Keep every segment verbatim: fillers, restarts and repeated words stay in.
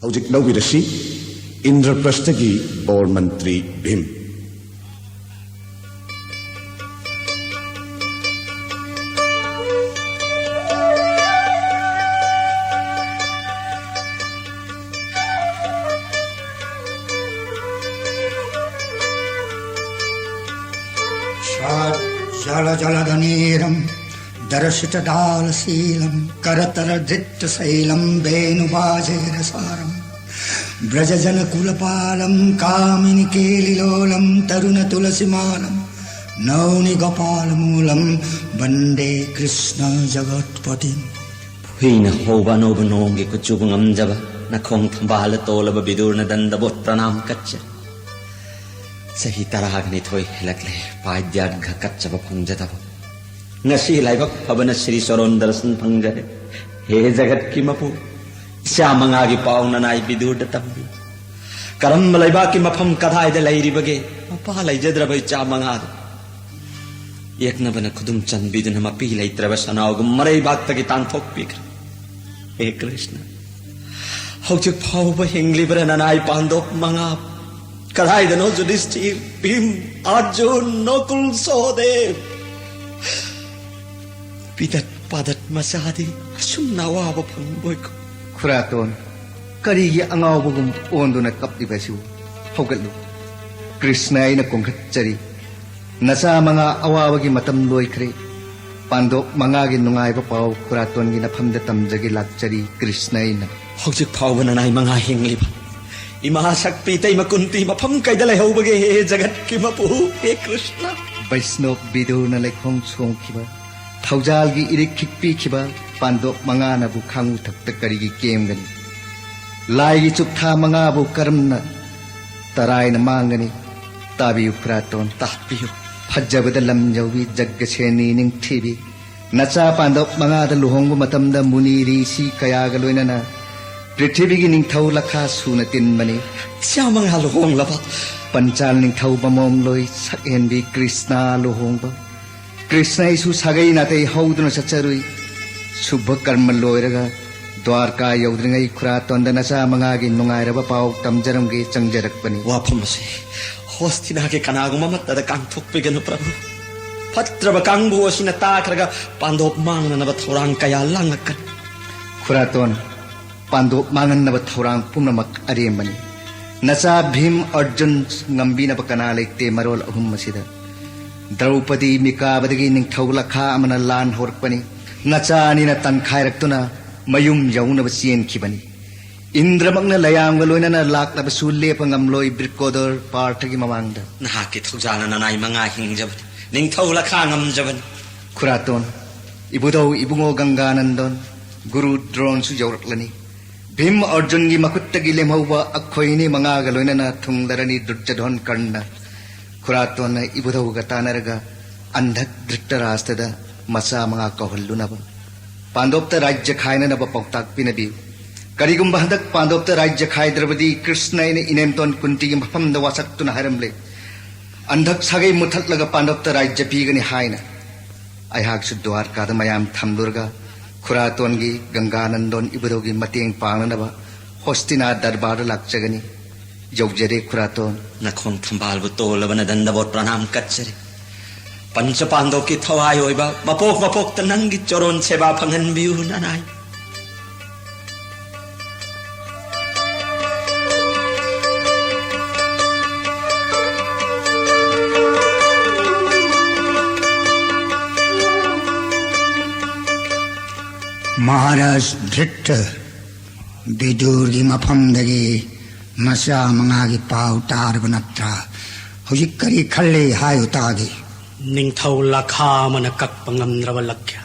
ꯍꯧꯖꯤꯛ ꯂꯧꯕꯤꯔꯁꯤ ꯏꯟꯗ꯭ꯔꯄ꯭ꯔꯁꯊꯒꯤ ꯕꯣꯔ ꯃꯟꯇ꯭ꯔꯤ ꯚꯤꯝ꯫ जल जल दनीरम दर्शित दाल शीलम करतर धृत शैलम वेणु बाजेर सारम ब्रज जन कुलपालम कामिनी केलिलोलम तरुण तुलसी मालम नौनि गोपाल मूलम वंदे कृष्ण जगतपतिम꯫ ꯍꯨꯏꯅ ꯍꯧꯕ ꯑꯅꯧꯕ ꯅꯣꯡꯒꯤ ꯀꯨꯆꯨꯕꯨ ꯉꯝꯖꯕ ꯅꯈꯣꯡ ꯊꯝꯕꯥꯜꯗ ꯇꯣꯜꯂꯕ ꯕꯤꯗꯨꯔ ꯅꯟꯗꯕꯨ ꯄ꯭ꯔꯅꯥꯝ ꯀꯠꯆꯔꯤ꯫ ꯆꯍꯤ ꯇꯔꯥꯒ ꯅꯤꯊꯣꯏ ꯍꯦꯜꯂꯛꯂꯦ ꯄꯥꯏꯗ꯭ꯌꯥꯔꯒ ꯀꯠꯆꯕ ꯐꯪꯖꯗꯕ꯫ ꯉꯁꯤ ꯂꯥꯏꯕꯛ ꯐꯕꯅ ꯁ꯭ꯔꯤ ꯆꯣꯔꯣꯟ ꯗꯔꯁꯟ ꯐꯪꯖꯔꯦ꯫ ꯍꯦ ꯖꯒꯠꯀꯤ ꯃꯄꯨ, ꯏꯆꯥ ꯃꯉꯥꯒꯤ ꯄꯥꯎ ꯅꯅꯥꯏ ꯕꯤꯗꯨꯔꯗ ꯇꯝꯕꯤ꯫ ꯀꯔꯝꯕ ꯂꯩꯕꯥꯛꯀꯤ ꯃꯐꯝ ꯀꯗꯥꯏꯗ ꯂꯩꯔꯤꯕꯒꯦ ꯃꯄꯥ ꯂꯩꯖꯗ꯭ꯔꯕ ꯏꯆꯥ ꯃꯉꯥꯗꯨ? ꯌꯦꯛꯅꯕꯅ ꯈꯨꯗꯨꯝ ꯆꯟꯕꯤꯗꯨꯅ ꯃꯄꯤ ꯂꯩꯇ꯭ꯔꯕ ꯁꯅꯥꯎꯒꯨꯝ ꯃꯔꯩꯕꯥꯛꯇꯒꯤ ꯇꯥꯟꯊꯣꯛꯄꯤꯈ꯭ꯔꯦ꯫ ꯍꯦ ꯀ꯭ꯔꯤꯁꯅ, ꯍꯧꯖꯤꯛ ꯐꯥꯎꯕ ꯍꯤꯡꯂꯤꯕ꯭ꯔꯥ ꯅꯅꯥꯏ ꯄꯥꯟꯗꯣꯞ ꯃꯉꯥ? ꯀꯗꯥꯏꯗꯅꯣ ꯖꯨꯗꯤꯁꯇꯤꯔ, ꯚꯤꯝ, ꯑꯔꯖꯨꯟ, ꯅꯀꯨꯜ, ꯁꯍꯗꯦꯕ? ꯄꯤꯗꯠ ꯄꯥꯗꯠ ꯃꯆꯥꯗꯤ ꯑꯁꯨꯝꯅ ꯑꯋꯥꯕ ꯐꯪꯕꯣꯏꯀꯣ꯫ ꯈꯨꯔꯥꯇꯣꯟ, ꯀꯔꯤꯒꯤ ꯑꯉꯥꯎꯕꯒꯨꯝ ꯑꯣꯟꯗꯨꯅ ꯀꯞꯂꯤꯕ ꯑꯁꯤꯕꯨ? ꯍꯧꯒꯠꯂꯨ꯫ ꯀ꯭ꯔꯤꯁꯅ ꯑꯩꯅ ꯀꯣꯟꯈꯠꯆꯔꯤ꯫ ꯅꯆꯥ ꯃꯉꯥ ꯑꯋꯥꯕꯒꯤ ꯃꯇꯝ ꯂꯣꯏꯈ꯭ꯔꯦ꯫ ꯄꯥꯟꯗꯣꯞ ꯃꯉꯥꯒꯤ ꯅꯨꯡꯉꯥꯏꯕ ꯄꯥꯎ ꯈꯨꯔꯥꯇꯣꯟꯒꯤ ꯅꯐꯝꯗ ꯇꯝꯖꯒꯦ ꯂꯥꯛꯆꯔꯤ ꯀ꯭ꯔꯤꯁꯅ ꯑꯩꯅ꯫ ꯍꯧꯖꯤꯛ ꯐꯥꯎꯕ ꯅꯅꯥꯏ ꯃꯉꯥ ꯍꯤꯡꯂꯤꯕ ꯏꯃꯥ ꯁꯛꯄꯤ ꯏꯇꯩꯃ ꯀꯨꯟꯇꯤ ꯃꯐꯝ ꯀꯩꯗ ꯂꯩꯍꯧꯕꯒꯦ ꯍꯦ ꯖꯒꯠꯀꯤ ꯃꯄꯨ, ꯍꯦ ꯀ꯭ꯔꯤꯁꯅ? ꯕꯩꯁꯅꯣꯞ ꯕꯤꯗꯨꯔꯅ ꯂꯩꯈꯣꯡ ꯁꯣꯡꯈꯤꯕ, ꯊꯧꯖꯥꯜꯒꯤ ꯏꯔꯤꯛ ꯈꯤꯛꯄꯤꯈꯤꯕ ꯄꯥꯟꯗꯣꯞ ꯃꯉꯥꯅꯕꯨ ꯈꯥꯡꯉꯨ ꯊꯛꯇ ꯀꯔꯤꯒꯤ ꯀꯦꯝꯒꯅꯤ? ꯂꯥꯏꯒꯤ ꯆꯨꯞꯊꯥ ꯃꯉꯥꯕꯨ ꯀꯔꯝꯅ ꯇꯔꯥꯏꯅ ꯃꯥꯡꯒꯅꯤ? ꯇꯥꯕꯤꯌꯨ ꯈꯨꯔꯥꯇꯣꯟ꯫ ꯇꯥꯛꯄꯤꯌꯨ꯫ ꯐꯖꯕꯗ ꯂꯝ ꯌꯧꯕꯤ ꯖꯒꯁꯦꯅꯤ ꯅꯤꯡꯊꯤꯕꯤ, ꯅꯆꯥ ꯄꯥꯟꯗꯣꯞ ꯃꯉꯥꯗ ꯂꯨꯍꯣꯡꯕ ꯃꯇꯝꯗ ꯃꯨꯅꯤ ꯔꯤꯁꯤ ꯀꯌꯥꯒ ꯂꯣꯏꯅꯅ ꯄ꯭ꯔꯤꯊꯤꯕꯤꯒꯤ ꯅꯤꯡꯊꯧ ꯂꯈꯥ ꯁꯨꯅ ꯇꯤꯟꯕꯅꯤ꯫ ꯏꯆꯥ ꯃꯉꯥ ꯂꯨꯍꯣꯡꯂꯕ? ꯄꯟꯆꯥꯜ ꯅꯤꯡꯊꯧ ꯃꯃꯣꯝꯂꯣꯏ ꯁꯛꯍꯦꯟꯕꯤ ꯀ꯭ꯔꯤꯁꯅ ꯂꯨꯍꯣꯡꯕ꯫ ꯀ꯭ꯔꯤꯁꯅ ꯑꯩꯁꯨ ꯁꯥꯒꯩ ꯅꯥꯇꯩ ꯍꯧꯗꯨꯅ ꯆꯠꯆꯔꯨꯏ꯫ ꯁꯨꯚ ꯀꯔꯃ ꯂꯣꯏꯔꯒ ꯗ꯭ꯋꯥꯔꯀꯥ ꯌꯧꯗ꯭ꯔꯤꯉꯩ ꯈꯨꯔꯥꯇꯣꯟꯗ ꯅꯆꯥ ꯃꯉꯥꯒꯤ ꯅꯨꯡꯉꯥꯏꯔꯕ ꯄꯥꯎ ꯇꯝꯖꯔꯝꯒꯦ ꯆꯪꯖꯔꯛꯄꯅꯤ꯫ ꯋꯥꯐꯝ ꯑꯁꯤ ꯍꯣꯁꯇꯤꯅꯥꯒꯤ ꯀꯅꯥꯒꯨꯝꯕ ꯑꯃꯠꯇꯗ ꯀꯥꯡꯊꯣꯛꯄꯤꯒꯅꯨ ꯄ꯭ꯔꯚꯨ꯫ ꯐꯠꯇ꯭ꯔꯕ ꯀꯥꯡꯕꯨ ꯑꯁꯤꯅ ꯇꯥꯈ꯭ꯔꯒ ꯄꯥꯟꯗꯣꯞ ꯃꯥꯡꯅꯅꯕ ꯊꯧꯔꯥꯡ ꯀꯌꯥ ꯂꯥꯡꯉꯛꯀꯅꯤ꯫ ꯈꯨꯔꯥꯇꯣꯟ, ꯄꯥꯟꯗꯣꯞ ꯃꯥꯡꯍꯟꯅꯕ ꯊꯧꯔꯥꯡ ꯄꯨꯝꯅꯃꯛ ꯑꯔꯦꯝꯕꯅꯤ꯫ ꯅꯆꯥ ꯚꯤꯝ ꯑꯔꯖꯨꯟ ꯉꯝꯕꯤꯅꯕ ꯀꯅꯥ ꯂꯩꯇꯦ ꯃꯔꯣꯜ ꯑꯍꯨꯝ ꯑꯁꯤꯗ꯫ ꯗ꯭ꯔꯧꯄꯗꯤ ꯃꯤꯀꯥꯕꯗꯒꯤ ꯅꯤꯡꯊꯧ ꯂꯈꯥ ꯑꯃꯅ ꯂꯥꯟ ꯍꯧꯔꯛꯄꯅꯤ꯫ ꯅꯆꯥ ꯑꯅꯤꯅ ꯇꯟꯈꯥꯏꯔꯛꯇꯨꯅ ꯃꯌꯨꯝ ꯌꯧꯅꯕ ꯆꯦꯟꯈꯤꯕꯅꯤ꯫ ꯏꯟꯗ꯭ꯔꯃꯛꯅ ꯂꯌꯥꯝꯒ ꯂꯣꯏꯅꯅ ꯂꯥꯛꯂꯕꯁꯨ ꯂꯦꯞꯄ ꯉꯝꯂꯣꯏ ꯕ꯭ꯔꯤꯀꯣꯗꯣꯔ ꯄꯥꯔꯊꯒꯤ ꯃꯃꯥꯡꯗ꯫ ꯅꯍꯥꯛꯀꯤ ꯊꯧꯖꯥꯜꯅ ꯅꯅꯥꯏ ꯃꯉꯥ ꯍꯤꯡꯖꯕꯅꯤ, ꯅꯤꯡꯊꯧ ꯂꯈꯥ ꯉꯝꯖꯕꯅꯤ꯫ ꯈꯨꯔꯥꯇꯣꯟ, ꯏꯕꯨꯙꯧ ꯏꯕꯨꯡꯉꯣ ꯒꯪꯒꯥꯅꯟꯗꯣꯟ, ꯒꯨꯔꯨ ꯗ꯭ꯔꯣꯟꯁꯨ ꯌꯧꯔꯛꯂꯅꯤ꯫ ꯚꯤꯝ ꯑꯔꯖꯨꯟꯒꯤ ꯃꯈꯨꯠꯇꯒꯤ ꯂꯦꯝꯍꯧꯕ ꯑꯩꯈꯣꯏꯅꯤ ꯃꯉꯥꯒ ꯂꯣꯏꯅꯅ ꯊꯨꯡꯂꯔꯅꯤ ꯗꯨꯔꯖꯙꯣꯟ ꯀꯔꯅ꯫ ꯈꯨꯔꯥꯇꯣꯟꯅ ꯏꯕꯨꯙꯧꯒ ꯇꯥꯟꯅꯔꯒ ꯑꯟꯙꯛ ꯙ꯭ꯔꯤꯇꯔꯥꯁꯇꯗ ꯃꯆꯥ ꯃꯉꯥ ꯀꯧꯍꯜꯂꯨꯅꯕ, ꯄꯥꯟꯗꯣꯞꯇ ꯔꯥꯖ꯭ꯌ ꯈꯥꯏꯅꯅꯕ ꯄꯥꯎꯇꯥꯛ ꯄꯤꯅꯕꯤꯌꯨ꯫ ꯀꯔꯤꯒꯨꯝꯕ ꯍꯟꯗꯛ ꯄꯥꯟꯗꯣꯞꯇ ꯔꯥꯖ꯭ꯌ ꯈꯥꯏꯗ꯭ꯔꯕꯗꯤ ꯀ꯭ꯔꯤꯁꯅ ꯑꯩꯅ ꯏꯅꯦꯝꯇꯣꯟ ꯀꯨꯟꯇꯤꯒꯤ ꯃꯐꯝꯗ ꯋꯥꯁꯛꯇꯨꯅ ꯍꯥꯏꯔꯝꯂꯦ, ꯑꯟꯙꯛ ꯁꯥꯒꯩ ꯃꯨꯠꯊꯠꯂꯒ ꯄꯥꯟꯗꯣꯞꯇ ꯔꯥꯖ꯭ꯌ ꯄꯤꯒꯅꯤ ꯍꯥꯏꯅ꯫ ꯑꯩꯍꯥꯛꯁꯨ ꯗ꯭ꯋꯥꯔꯀꯥꯗ ꯃꯌꯥꯝ ꯊꯝꯂꯨꯔꯒ ꯈꯨꯔꯥꯇꯣꯟꯒꯤ ꯒꯪꯒꯥꯅꯟꯗꯣꯟ ꯏꯕꯨꯙꯧꯒꯤ ꯃꯇꯦꯡ ꯄꯥꯡꯅꯅꯕ ꯍꯣꯁꯇꯤꯅꯥ ꯗꯔꯕꯥꯔꯗ ꯂꯥꯛꯆꯒꯅꯤ꯫ ꯌꯧꯖꯔꯦ ꯈꯨꯔꯥꯇꯣꯟ꯫ ꯅꯈꯣꯡ ꯊꯝꯕꯥꯜꯕꯨ ꯇꯣꯜꯂꯕ ꯅꯗꯟꯗꯕꯣꯠ ꯄ꯭ꯔꯅꯥꯝ ꯀꯠꯆꯔꯤ꯫ ꯄꯟꯆ ꯄꯥꯟꯗꯣꯞꯀꯤ ꯊꯋꯥꯏ ꯑꯣꯏꯕ ꯃꯄꯣꯛ ꯃꯄꯣꯛꯇ ꯅꯪꯒꯤ ꯆꯣꯔꯣꯟ ꯁꯦꯕꯥ ꯐꯪꯍꯟꯕꯤꯌꯨ ꯅꯅꯥꯏ꯫ ꯃꯍꯥꯔꯥꯖ ꯙ꯭ꯔꯤꯇ, ꯕꯤꯗꯨꯔꯒꯤ ꯃꯐꯝꯗꯒꯤ ꯃꯆꯥ ꯃꯉꯥꯒꯤ ꯄꯥꯎ ꯇꯥꯔꯕ ꯅꯠꯇ꯭ꯔꯥ? ꯍꯧꯖꯤꯛ ꯀꯔꯤ ꯈꯜꯂꯤ ꯍꯥꯏꯌꯨ ꯇꯥꯒꯦ꯫ ꯅꯤꯡꯊꯧ ꯂꯈꯥ ꯑꯃꯅ ꯀꯛꯄ ꯉꯝꯗ꯭ꯔꯕ ꯂꯛꯈ꯭ꯌ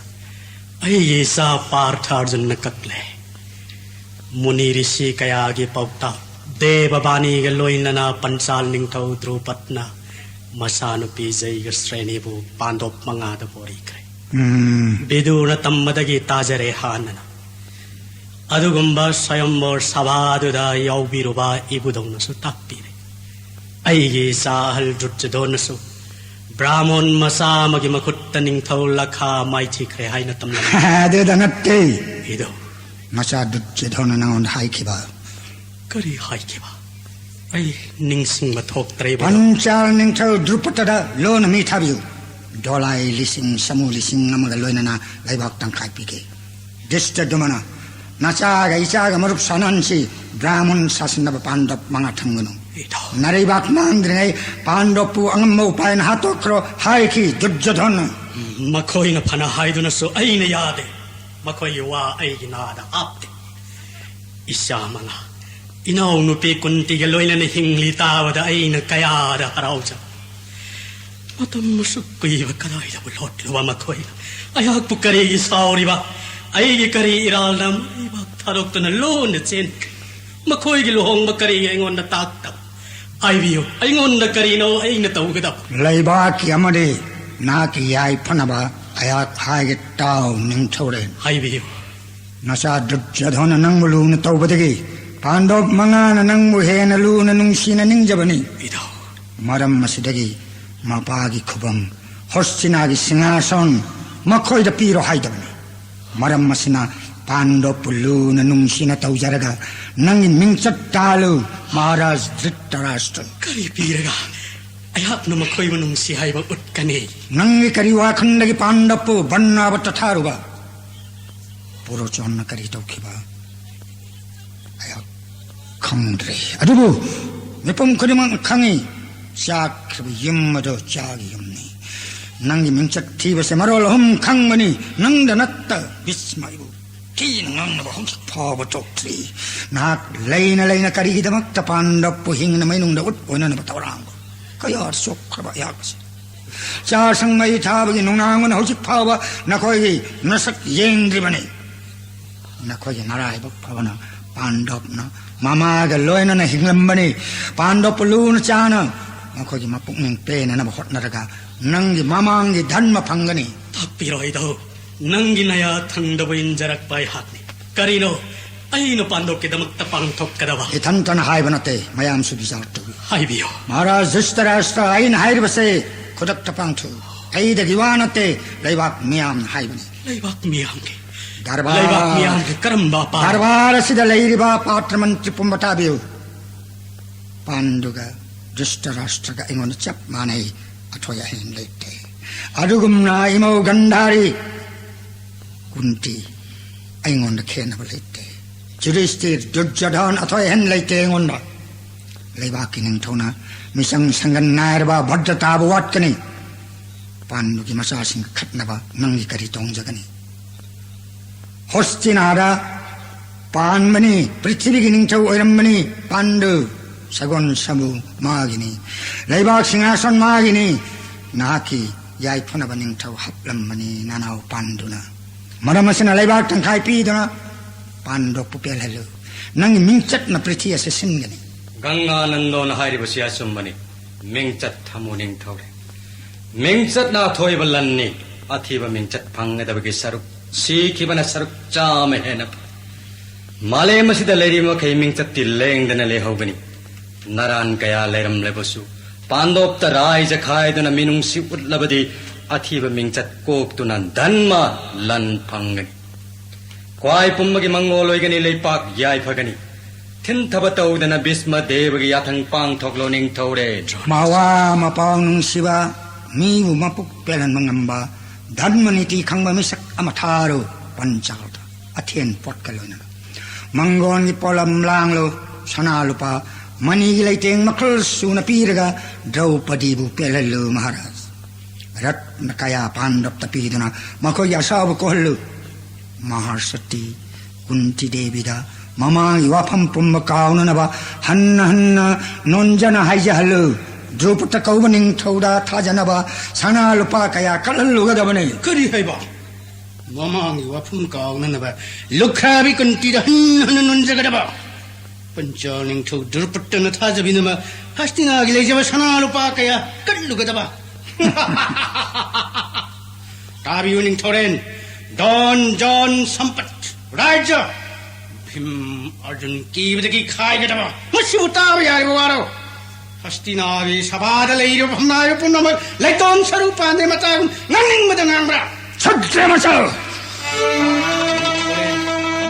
ꯑꯩꯒꯤ ꯏꯆꯥ ꯄꯥꯔꯊ ꯑꯔꯖꯨꯟꯅ ꯀꯛꯂꯦ꯫ ꯃꯨꯅꯤ ꯔꯤꯁꯤ ꯀꯌꯥꯒꯤ ꯄꯥꯎꯇꯥꯛ, ꯗꯦꯕ ꯕꯥꯅꯤꯒ ꯂꯣꯏꯅꯅ ꯄꯟꯆꯥꯜ ꯅꯤꯡꯊꯧ ꯗ꯭ꯔꯨꯄꯠꯅ ꯃꯆꯥꯅꯨꯄꯤ ꯖꯩꯒ ꯁ꯭ꯔꯦꯅꯤꯕꯨ ꯄꯥꯟꯗꯣꯞ ꯃꯉꯥꯗ ꯕꯣꯔꯤꯈ꯭ꯔꯦ꯫ ꯎꯝ꯫ ꯕꯤꯗꯨꯔꯅ ꯇꯝꯕꯗꯒꯤ ꯇꯥꯖꯔꯦ ꯍꯥꯟꯅꯅ꯫ ꯑꯗꯨꯒꯨꯝꯕ ꯁ꯭ꯋꯌꯝꯕꯣꯔ ꯁꯚꯥꯗꯨꯗ ꯌꯥꯎꯕꯤꯔꯨꯕ ꯏꯕꯨꯙꯧꯅꯁꯨ ꯇꯥꯛꯄꯤꯔꯦ꯫ ꯑꯩꯒꯤ ꯏꯆꯥ ꯑꯍꯜ ꯗꯨꯔꯖꯣꯙꯣꯟꯅꯁꯨ ꯕ꯭ꯔꯥꯍꯃꯣꯟ ꯃꯆꯥ ꯑꯃꯒꯤ ꯃꯈꯨꯠꯇ ꯅꯤꯡꯊꯧ ꯂꯈꯥ ꯃꯥꯏꯊꯤꯈ꯭ꯔꯦ ꯍꯥꯏꯅ ꯇꯝꯂꯝꯃꯤ꯫ ꯑꯗꯨꯗ ꯅꯠꯇꯦ꯫ ꯏꯙꯧ꯫ ꯅꯆꯥ ꯗꯨꯔꯖꯣꯙꯅ ꯅꯉꯣꯟꯗ ꯍꯥꯏꯈꯤꯕ꯫ ꯀꯔꯤ ꯍꯥꯏꯈꯤꯕ? ꯑꯩ ꯅꯤꯡꯁꯤꯡꯕ ꯊꯣꯛꯇ꯭ꯔꯦ, ꯏꯕꯨꯙꯧ꯫ ꯄꯟꯆꯥꯜ ꯅꯤꯡꯊꯧ ꯗ꯭ꯔꯨꯄꯗꯗ ꯂꯣꯟꯅ ꯃꯤ ꯊꯥꯕꯤꯌꯨ꯫ ꯗꯣꯂꯥꯏ ꯂꯤꯁꯤꯡ ꯁꯥꯃꯨ ꯂꯤꯁꯤꯡ ꯑꯃꯒ ꯂꯣꯏꯅꯅ ꯂꯩꯕꯥꯛ ꯇꯪꯈꯥꯏ ꯄꯤꯒꯦ꯫ ꯙ꯭ꯔꯤꯁꯇꯗ꯭ꯌꯨꯝꯅ, ꯅꯆꯥꯒ ꯏꯆꯥꯒ ꯃꯔꯨꯞ ꯁꯥꯅꯍꯟꯁꯤ꯫ ꯕ꯭ꯔꯥꯍꯃꯟ ꯁꯥꯁꯤꯟꯅꯕ ꯄꯥꯟꯗꯕ ꯃꯉꯥ ꯊꯝꯒꯅꯨ꯫ ꯏꯙꯧ꯫ ꯅꯔꯩꯕꯥꯛ ꯃꯥꯡꯗ꯭ꯔꯤꯉꯩ ꯄꯥꯟꯗꯕꯄꯨ ꯑꯉꯝꯕ ꯎꯄꯥꯏꯅ ꯍꯥꯠꯇꯣꯛꯈ꯭ꯔꯣ ꯍꯥꯏꯈꯤ ꯗꯨꯔꯖꯣꯙꯅ꯫ ꯃꯈꯣꯏꯅ ꯐꯅ ꯍꯥꯏꯗꯨꯅꯁꯨ ꯑꯩꯅ ꯌꯥꯗꯦ꯫ ꯃꯈꯣꯏꯒꯤ ꯋꯥ ꯑꯩꯒꯤ ꯅꯥꯗ ꯍꯥꯞꯇꯦ꯫ ꯏꯆꯥ ꯃꯉꯥ, ꯏꯅꯥꯎꯅꯨꯄꯤ ꯀꯨꯟꯇꯤꯒ ꯂꯣꯏꯅꯅ ꯍꯤꯡꯂꯤ ꯇꯥꯕꯗ ꯑꯩꯅ ꯀꯌꯥꯗ ꯍꯔꯥꯎꯖ꯫ ꯃꯇꯝ ꯑꯁꯨꯛ ꯀꯨꯏꯕ ꯀꯗꯥꯏꯗꯕꯨ ꯂꯣꯠꯂꯨꯕ ꯃꯈꯣꯏꯅ? ꯑꯩꯍꯥꯛꯄꯨ ꯀꯔꯤꯒꯤ ꯁꯥꯎꯔꯤꯕ? ꯑꯩꯒꯤ ꯀꯔꯤ ꯏꯔꯥꯜꯅ ꯃꯔꯩꯕꯥꯛ ꯊꯥꯗꯣꯛꯇꯨꯅ ꯂꯣꯟꯅ ꯆꯦꯟꯈ꯭ꯔꯦ? ꯃꯈꯣꯏꯒꯤ ꯂꯨꯍꯣꯡꯕ ꯀꯔꯤꯒꯤ ꯑꯩꯉꯣꯟꯗ ꯇꯥꯛꯇꯕ? ꯍꯥꯏꯕꯤꯌꯨ, ꯑꯩꯉꯣꯟꯗ ꯀꯔꯤꯅꯣ ꯑꯩꯅ ꯇꯧꯒꯗꯕ? ꯂꯩꯕꯥꯛꯀꯤ ꯑꯃꯗꯤ ꯅꯍꯥꯛꯀꯤ ꯌꯥꯏꯐꯅꯕ ꯑꯩꯍꯥꯛ ꯍꯥꯏꯒꯦ ꯇꯥꯎ ꯅꯤꯡꯊꯧꯔꯦꯜ꯫ ꯍꯥꯏꯕꯤꯌꯨ꯫ ꯅꯆꯥ ꯗꯨꯔꯖꯣꯙꯅ ꯅꯪꯕꯨ ꯂꯨꯅ ꯇꯧꯕꯗꯒꯤ ꯄꯥꯟꯗꯕ ꯃꯉꯥꯅ ꯅꯪꯕꯨ ꯍꯦꯟꯅ ꯂꯨꯅ ꯅꯨꯡꯁꯤꯅ ꯅꯤꯡꯖꯕꯅꯤ꯫ ꯏꯙꯧ꯫ ꯃꯔꯝ ꯑꯁꯤꯗꯒꯤ ꯃꯄꯥꯒꯤ ꯈꯨꯕꯝ ꯍꯣꯁꯇꯤꯅꯥꯒꯤ ꯁꯤꯡꯍꯥꯁꯟ ꯃꯈꯣꯏꯗ ꯄꯤꯔꯣ ꯍꯥꯏꯗꯕꯅꯤ꯫ ꯃꯔꯝ ꯑꯁꯤꯅ ꯄꯥꯟꯗꯕꯄꯨ ꯂꯨꯅ ꯅꯨꯡꯁꯤꯅ ꯇꯧꯖꯔꯒ ꯅꯪꯒꯤ ꯃꯤꯡꯆꯠ ꯇꯥꯜꯂꯨ ꯃꯍꯥꯔꯥꯖ ꯙ꯭ꯔꯤꯇꯔꯥꯁꯇ꯭ꯔ꯫ ꯀꯔꯤ ꯄꯤꯔꯒ ꯑꯩꯍꯥꯛꯅ ꯃꯈꯣꯏꯕꯨ ꯅꯨꯡꯁꯤ ꯍꯥꯏꯕ ꯎꯠꯀꯅꯤ? ꯅꯪꯒꯤ ꯀꯔꯤ ꯋꯥꯈꯜꯗꯒꯤ ꯄꯥꯟꯗꯕꯄꯨ ꯕꯟꯅꯥꯕꯇ ꯊꯥꯔꯨꯕ? ꯄꯨꯔꯣꯆꯣꯟꯅ ꯀꯔꯤ ꯇꯧꯈꯤꯕ ꯑꯩꯍꯥꯛ ꯈꯪꯗ꯭ꯔꯦ꯫ ꯑꯗꯨꯕꯨ ꯃꯤꯄꯨꯝ ꯈꯨꯗꯤꯡꯃꯛꯅ ꯈꯪꯉꯤ, ꯆꯥꯛꯈ꯭ꯔꯕ ꯌꯨꯝ ꯑꯗꯨ ꯆꯥꯒꯤ ꯌꯨꯝꯅꯤ꯫ ꯅꯪꯒꯤ ꯃꯤꯡꯆꯠ ꯊꯤꯕꯁꯦ ꯃꯔꯣꯜ ꯑꯍꯨꯝ ꯈꯪꯕꯅꯤ꯫ ꯅꯪꯗ ꯅꯠꯇ ꯚꯤꯁꯃ ꯑꯩꯕꯨ ꯊꯤꯅ ꯉꯥꯡꯅꯕ ꯍꯧꯖꯤꯛ ꯐꯥꯎꯕ ꯊꯣꯛꯇ꯭ꯔꯤ꯫ ꯅꯍꯥꯛ ꯂꯩꯅ ꯂꯩꯅ ꯀꯔꯤꯒꯤꯗꯃꯛꯇ ꯄꯥꯟꯗꯕꯄꯨ ꯍꯤꯡꯅ ꯃꯩꯅꯨꯡꯗ ꯎꯠ ꯑꯣꯏꯅꯅꯕ ꯊꯧꯔꯥꯡꯕ? ꯀꯌꯥ ꯆꯣꯛꯈ꯭ꯔꯕ ꯑꯩꯍꯥꯛ ꯑꯁꯤ꯫ ꯆꯥꯁꯪ ꯃꯩ ꯊꯥꯕꯒꯤ ꯅꯨꯡꯅꯥꯡꯕꯅ ꯍꯧꯖꯤꯛ ꯐꯥꯎꯕ ꯅꯈꯣꯏꯒꯤ ꯅꯁꯛ ꯌꯦꯡꯗ꯭ꯔꯤꯕꯅꯤ꯫ ꯅꯈꯣꯏꯒꯤ ꯅꯔꯥꯏꯕꯛ ꯐꯕꯅ ꯄꯥꯟꯗꯕꯅ ꯃꯃꯥꯒ ꯂꯣꯏꯅꯅ ꯍꯤꯡꯂꯝꯕꯅꯤ꯫ ꯄꯥꯟꯗꯕꯄꯨ ꯂꯨꯅ ꯆꯥꯅ ꯃꯈꯣꯏꯒꯤ ꯃꯄꯨꯛꯅꯤꯡ ꯄꯦꯟꯅꯅꯕ ꯍꯣꯠꯅꯔꯒ ꯅꯪꯒꯤ ꯃꯃꯥꯡꯒꯤ ꯙꯟꯃ ꯐꯪꯒꯅꯤ꯫ ꯇꯥꯛꯄꯤꯔꯣ ꯏꯙꯧ꯫ ꯅꯪꯒꯤ ꯅꯌꯥ ꯊꯪꯗꯕ ꯏꯟꯖꯔꯛꯄ ꯑꯩꯍꯥꯛꯅꯤ꯫ ꯀꯔꯤꯅꯣ ꯑꯩꯅ ꯄꯥꯟꯗꯕꯀꯤꯗꯃꯛꯇ ꯄꯥꯡꯊꯣꯛꯀꯗꯕ? ꯏꯊꯟꯇꯅ ꯍꯥꯏꯕ ꯅꯠꯇꯦ, ꯃꯌꯥꯝꯁꯨ ꯕꯤꯆꯥꯔ ꯇꯧꯏ꯫ ꯍꯥꯏꯕꯤꯌꯨ꯫ ꯃꯍꯥꯔꯥꯖ ꯙ꯭ꯔꯤꯇꯔꯥꯁꯇ꯭ꯔ, ꯑꯩꯅ ꯍꯥꯏꯔꯤꯕꯁꯦ ꯈꯨꯗꯛꯇ ꯄꯥꯡꯊꯣꯛꯎ꯫ ꯑꯩꯗꯒꯤ ꯋꯥ ꯅꯠꯇꯦ, ꯂꯩꯕꯥꯛ ꯃꯤꯌꯥꯝꯅ ꯍꯥꯏꯕꯅꯤ꯫ ꯂꯩꯕꯥꯛ ꯃꯤꯌꯥꯝꯒꯤ ꯗꯔꯕꯥꯔ, ꯂꯩꯕꯥꯛ ꯃꯤꯌꯥꯝꯒꯤ ꯀꯔꯝꯕ ꯑꯄꯥꯝꯕ? ꯗꯔꯕꯥꯔ ꯑꯁꯤꯗ ꯂꯩꯔꯤꯕ ꯄꯥꯇ꯭ꯔ ꯃꯟꯇ꯭ꯔꯤ ꯄꯨꯝꯕ ꯇꯥꯕꯤꯌꯨ꯫ ꯄꯥꯟꯗꯨꯒ ꯙ꯭ꯔꯤꯁꯇꯔꯥꯁꯇ꯭ꯔꯒ ꯑꯩꯉꯣꯟꯗ ꯆꯞ ꯃꯥꯟꯅꯩ ꯑꯊꯣꯏ ꯑꯍꯦꯟ ꯂꯩꯇꯦ꯫ ꯑꯗꯨꯒꯨꯝꯅ ꯏꯃꯧ ꯒꯟꯙꯥꯔꯤ ꯀꯨꯟꯇꯤ ꯑꯩꯉꯣꯟꯗ ꯈꯦꯠꯅꯕ ꯂꯩꯇꯦ꯫ ꯌꯨꯙꯤꯁꯇꯤꯔ, ꯗꯨꯔꯖꯣꯙꯟ ꯑꯊꯣꯏ ꯑꯍꯦꯟ ꯂꯩꯇꯦ ꯑꯩꯉꯣꯟꯗ꯫ ꯂꯩꯕꯥꯛꯀꯤ ꯅꯤꯡꯊꯧꯅ ꯃꯤꯆꯪ ꯁꯪꯒꯟ ꯅꯥꯏꯔꯕ ꯚꯗ꯭ꯔꯇꯥꯕꯨ ꯋꯥꯠꯀꯅꯤ꯫ ꯄꯥꯟꯗꯨꯒꯤ ꯃꯆꯥꯁꯤꯡ ꯈꯠꯅꯕ ꯅꯪꯒꯤ ꯀꯔꯤ ꯇꯣꯡꯖꯒꯅꯤ? ꯍꯣꯁꯇꯤꯅꯥꯗ ꯄꯥꯟꯕꯅꯤ, ꯄ꯭ꯔꯤꯊꯤꯕꯤꯒꯤ ꯅꯤꯡꯊꯧ ꯑꯣꯏꯔꯝꯕꯅꯤ ꯄꯥꯟꯗꯨ꯫ ꯁꯒꯣꯜ ꯁꯃꯨ ꯃꯥꯒꯤꯅꯤ, ꯂꯩꯕꯥꯛ ꯁꯤꯡꯍꯥꯁꯟ ꯃꯥꯒꯤꯅꯤ꯫ ꯅꯍꯥꯛꯀꯤ ꯌꯥꯏꯐꯅꯕ ꯅꯤꯡꯊꯧ ꯍꯥꯞꯂꯝꯕꯅꯤ ꯅꯅꯥꯎ ꯄꯥꯟꯗꯨꯅ꯫ ꯃꯔꯝ ꯑꯁꯤꯅ ꯂꯩꯕꯥꯛ ꯇꯪꯈꯥꯏ ꯄꯤꯗꯨꯅ ꯄꯥꯟꯗꯣꯞꯄꯨ ꯄꯦꯜꯍꯜꯂꯨ꯫ ꯅꯪꯒꯤ ꯃꯤꯡꯆꯠꯅ ꯄ꯭ꯔꯤꯊꯤ ꯑꯁꯤ ꯁꯤꯟꯒꯅꯤ꯫ ꯒꯪꯒꯥ ꯅꯟꯗꯣꯟ ꯍꯥꯏꯔꯤꯕꯁꯤ ꯑꯆꯨꯝꯕꯅꯤ꯫ ꯃꯤꯡꯆꯠ ꯊꯝꯃꯨ ꯅꯤꯡꯊꯧꯔꯦ꯫ ꯃꯤꯡꯆꯠꯅ ꯑꯊꯣꯏꯕ ꯂꯟꯅꯤ꯫ ꯑꯊꯤꯕ ꯃꯤꯡꯆꯠ ꯐꯪꯒꯗꯕꯒꯤ ꯁꯔꯨꯛ, ꯁꯤꯈꯤꯕꯅ ꯁꯔꯨꯛ ꯆꯥꯝꯃ ꯍꯦꯟꯅ ꯐꯩ꯫ ꯃꯥꯂꯦꯝ ꯑꯁꯤꯗ ꯂꯩꯔꯤꯕ ꯃꯈꯩ ꯃꯤꯡꯆꯠꯇꯤ ꯂꯦꯡꯗꯅ ꯂꯩꯍꯧꯒꯅꯤ꯫ ꯅꯔꯥꯟ ꯀꯌꯥ ꯂꯩꯔꯝꯂꯕꯁꯨ, ꯄꯥꯟꯗꯣꯞꯇ ꯔꯥꯏꯖ ꯈꯥꯏꯗꯨꯅ ꯃꯤꯅꯨꯡꯁꯤ ꯎꯠꯂꯕꯗꯤ, ꯑꯊꯤꯕ ꯃꯤꯡꯆꯠ ꯀꯣꯛꯇꯨꯅ ꯙꯟꯃ ꯂꯟ ꯐꯪꯒꯅꯤ꯫ ꯈ꯭ꯋꯥꯏ ꯄꯨꯝꯕꯒꯤ ꯃꯪꯒꯣꯜ ꯑꯣꯏꯒꯅꯤ, ꯂꯩꯄꯥꯛ ꯌꯥꯏꯐꯒꯅꯤ꯫ ꯊꯤꯟꯊꯕ ꯇꯧꯗꯅ ꯚꯤꯁꯃ ꯗꯦꯕꯒꯤ ꯌꯥꯊꯪ ꯄꯥꯡꯊꯣꯛꯂꯣ ꯅꯤꯡꯊꯧꯔꯦ꯫ ꯃꯋꯥ ꯃꯄꯥꯎ ꯅꯨꯡꯁꯤꯕ, ꯃꯤꯕꯨ ꯃꯄꯨꯛ ꯄꯦꯜꯍꯟꯕ ꯉꯝꯕ, ꯙꯔꯃ ꯅꯤꯇꯤ ꯈꯪꯕ ꯃꯤꯁꯛ ꯑꯃ ꯊꯥꯔꯨ ꯄꯟꯆꯥꯜꯗ, ꯑꯊꯦꯟ ꯄꯣꯠꯀ ꯂꯣꯏꯅꯅ꯫ ꯃꯪꯒꯣꯟꯒꯤ ꯄꯣꯠꯂꯝ ꯂꯥꯡꯂꯨ, ꯁꯅꯥ ꯂꯨꯄꯥ, ꯃꯅꯤꯒꯤ ꯂꯩꯇꯦꯡ ꯃꯈꯜ ꯁꯨꯅ ꯄꯤꯔꯒ ꯗ꯭ꯔꯧꯄꯗꯤꯕꯨ ꯄꯦꯜꯍꯜꯂꯨ ꯃꯍꯥꯔꯥꯖ꯫ ꯔꯠꯅ ꯀꯌꯥ ꯄꯥꯟꯗꯞꯇ ꯄꯤꯗꯨꯅ ꯃꯈꯣꯏꯒꯤ ꯑꯁꯥꯎꯕ ꯀꯣꯛꯍꯜꯂꯨ꯫ ꯃꯍꯥꯔꯁꯇꯤ ꯀꯨꯟꯇꯤ ꯗꯦꯕꯤꯗ ꯃꯃꯥꯒꯤ ꯋꯥꯐꯝ ꯄꯨꯝꯕ ꯀꯥꯎꯅꯅꯕ ꯍꯟꯅ ꯍꯟꯅ ꯅꯣꯟꯖꯅ ꯍꯥꯏꯖꯍꯜꯂꯨ꯫ ꯗ꯭ꯔꯨꯄꯗ ꯀꯧꯕ ꯅꯤꯡꯊꯧꯗ ꯊꯥꯖꯅꯕ ꯁꯅꯥ ꯂꯨꯄꯥ ꯀꯌꯥ ꯀꯠꯍꯜꯂꯨꯒꯗꯕꯅꯤ꯫ ꯀꯔꯤ ꯍꯥꯏꯕ? ꯃꯃꯥꯡꯒꯤ ꯋꯥꯐꯝ ꯀꯥꯎꯅꯅꯕ ꯂꯨꯈ꯭ꯔꯥꯕꯤ ꯀꯨꯟꯇꯤꯗ ꯍꯟꯅ ꯍꯟꯅ ꯅꯣꯟꯖꯒꯗꯕ꯫ ꯄꯟꯆꯥ ꯅꯤꯡꯊꯧ ꯗ꯭ꯔꯨꯄꯗꯅ ꯊꯥꯖꯕꯤꯅꯕ ꯍꯁꯇꯤꯅꯥꯒꯤ ꯂꯩꯖꯕ ꯁꯅꯥ ꯂꯨꯄꯥ ꯀꯌꯥ ꯀꯠꯂꯨꯒꯗꯕ꯫ ꯇꯥꯕꯤꯌꯨ ꯅꯤꯡꯊꯧꯔꯦꯟ, ꯗꯣꯟ ꯖꯣꯟ ꯁꯝꯄꯠ ꯔꯥꯖ꯭ꯌ ꯚꯤꯝ ꯑꯔꯖꯨꯟ ꯀꯤꯕꯗꯒꯤ ꯈꯥꯏꯒꯗꯕ꯫ ꯃꯁꯤꯕꯨ ꯇꯥꯕ ꯌꯥꯔꯤꯕ ꯋꯥꯔꯣ? ꯍꯁꯇꯤꯅꯥꯒꯤ ꯁꯚꯥꯗ ꯂꯩꯔꯤꯕ ꯐꯝꯅꯥꯏꯕ ꯄꯨꯝꯅꯃꯛ ꯂꯩꯇꯣꯟ ꯁꯔꯨ ꯄꯥꯟꯗꯦ ꯃꯆꯥꯒꯨꯝ ꯉꯥꯡꯅꯤꯡꯕꯗ ꯉꯥꯡꯕ꯭ꯔꯥ? ꯁꯨꯗ꯭ꯔ ꯃꯆꯜ!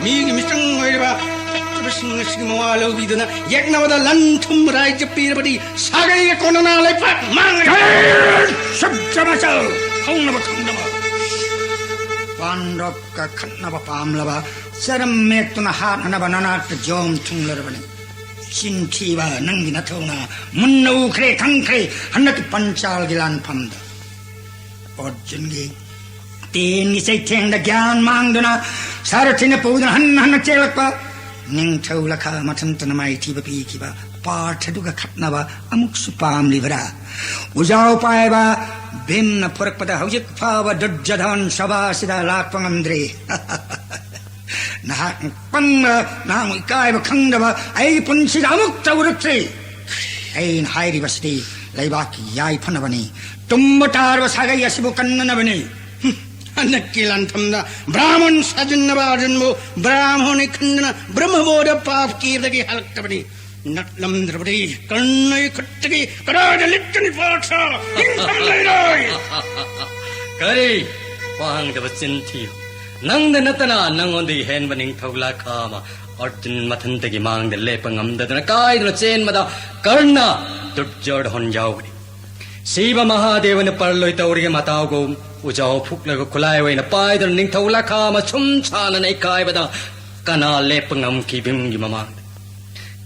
ꯃꯤꯒꯤ ꯃꯤꯆꯪ ꯑꯣꯏꯔꯤꯕ ꯐꯠꯇꯕꯁꯤꯡ ꯑꯁꯤꯒꯤ ꯃꯋꯥ ꯂꯧꯕꯤꯗꯨꯅ ꯌꯦꯛꯅꯕꯗ ꯂꯟ ꯊꯨꯝ ꯔꯥꯏꯖ ꯄꯤꯔꯕꯗꯤ ꯁꯥꯒꯩꯒ ꯀꯣꯟꯅꯅ ꯂꯩꯄꯥꯛ ꯃꯥꯡꯒꯅꯤ꯫ ꯀꯔꯤ? ꯁꯨꯞꯆꯃꯆꯜ! ꯈꯪꯅꯕ ꯈꯪꯅꯕ꯫ ꯄꯥꯟꯗꯕꯀ ꯈꯠꯅꯕ ꯄꯥꯝꯂꯕ ꯆꯔꯝ ꯃꯦꯠꯇꯨꯅ ꯍꯥꯠꯅꯅꯕ ꯅꯅꯥꯛꯇ ꯖꯣꯝ ꯊꯨꯡꯂꯔꯕꯅꯤ꯫ ꯆꯤꯟꯊꯤꯕ ꯅꯪꯒꯤ ꯅꯊꯧꯅ ꯃꯨꯟꯅ ꯎꯈ꯭ꯔꯦ ꯈꯪꯈ꯭ꯔꯦ ꯍꯟꯗꯛꯀꯤ ꯄꯟꯆꯥꯜꯒꯤ ꯂꯥꯟꯐꯝꯗ꯫ ꯑꯔꯖꯨꯟꯒꯤ ꯇꯦꯟꯒꯤ ꯆꯩꯊꯦꯡꯗ ꯒ꯭ꯌꯥꯟ ꯃꯥꯡꯗꯨꯅ ꯁꯥꯔꯊꯤꯅ ꯄꯨꯗꯨꯅ ꯍꯟꯅ ꯍꯟꯅ ꯆꯦꯜꯂꯛꯄ ꯅꯤꯡꯊꯧ ꯂꯈꯥ ꯃꯊꯟꯇꯅ ꯃꯥꯏꯊꯤꯕ ꯄꯤꯈꯤꯕ ꯄꯥꯔꯊꯗꯨꯒ ꯈꯠꯅꯕ ꯑꯃꯨꯛꯁꯨ ꯄꯥꯝꯂꯤꯕꯔꯥ? ꯎꯖꯥꯎ ꯄꯥꯏꯕ ꯚꯤꯝꯅ ꯄꯨꯔꯛꯄꯗ ꯍꯧꯖꯤꯛ ꯐꯥꯎꯕ ꯗꯨꯔꯖꯣꯙꯟ ꯁꯚꯥꯁꯤꯗ ꯂꯥꯛꯄ ꯉꯝꯗ꯭ꯔꯤ꯫ ꯅꯍꯥꯛ ꯄꯪꯕ, ꯅꯍꯥꯛ ꯏꯀꯥꯏꯕ ꯈꯪꯗꯕ ꯑꯩꯒꯤ ꯄꯨꯟꯁꯤꯗ ꯑꯃꯨꯛꯇ ꯎꯔꯛꯇ꯭ꯔꯤ꯫ ꯑꯩꯅ ꯍꯥꯏꯔꯤꯕꯁꯤꯗꯤ ꯂꯩꯕꯥꯛꯀꯤ ꯌꯥꯏꯐꯅꯕꯅꯤ꯫ ꯇꯨꯝꯕ ꯇꯥꯔꯕ ꯁꯥꯒꯩ ꯑꯁꯤꯕꯨ ꯀꯟꯅꯅꯕꯅꯤ꯫ ꯍꯨꯝ, ꯍꯟꯗꯛꯀꯤ ꯂꯥꯟꯐꯝꯗ ꯕ꯭ꯔꯥꯍꯃꯟ ꯁꯥꯖꯤꯟꯅꯕ ꯑꯔꯖꯨꯟꯕꯨ ꯕ꯭ꯔꯥꯍꯃꯅꯤ ꯈꯟꯗꯨꯅ ꯕ꯭ꯔꯍꯃꯕꯣꯙ ꯄꯥꯞꯀꯤꯗꯒꯤ ꯍꯜꯂꯛꯇꯕꯅꯤ꯫ ꯅꯠꯂꯝꯗ꯭ꯔꯕꯗꯤ ꯀꯔꯅꯒꯤ ꯈꯨꯠꯇꯒꯤ ꯀꯗꯥꯏꯗ ꯂꯤꯠꯀꯅꯤ ꯄꯥꯔꯊ? ꯅꯤꯡꯊꯝ ꯂꯩꯔꯣꯏ꯫ ꯀꯔꯤ? ꯄꯥꯡꯗꯕ ꯆꯤꯟ ꯊꯤꯌꯨ꯫ ꯅꯪꯗ ꯅꯠꯇꯅ ꯅꯪꯉꯣꯟꯗꯒꯤ ꯍꯦꯟꯕ ꯅꯤꯡꯊꯧ ꯂꯥꯈꯥ ꯑꯃ ꯑꯔꯖꯨꯟ ꯃꯊꯟꯇꯒꯤ ꯃꯥꯡꯗ ꯂꯦꯞꯄ ꯉꯝꯗꯗꯨꯅ ꯀꯥꯏꯗꯨꯅ ꯆꯦꯟꯕꯗ ꯀꯔꯅ ꯗꯨꯔꯖꯣꯙꯟ ꯌꯥꯎꯕꯅꯤ꯫ ꯁꯤꯕ ꯃꯍꯥꯗꯦꯕꯅ ꯄꯔꯂꯣꯏ ꯇꯧꯔꯤꯒ ꯃꯇꯥꯎꯒꯨꯝ ꯎꯖꯥꯎ ꯐꯨꯛꯂꯒ ꯈꯨꯠꯂꯥꯏ ꯑꯣꯏꯅ ꯄꯥꯏꯗꯨꯅ ꯅꯤꯡꯊꯧ ꯂꯥꯈꯥ ꯑꯃ ꯁꯨꯝ ꯁꯥꯅꯅ ꯏꯀꯥꯏꯕꯗ ꯀꯅꯥ ꯂꯦꯞꯄ ꯉꯝꯈꯤ ꯚꯤꯝꯒꯤ ꯃꯃꯥꯡꯗ?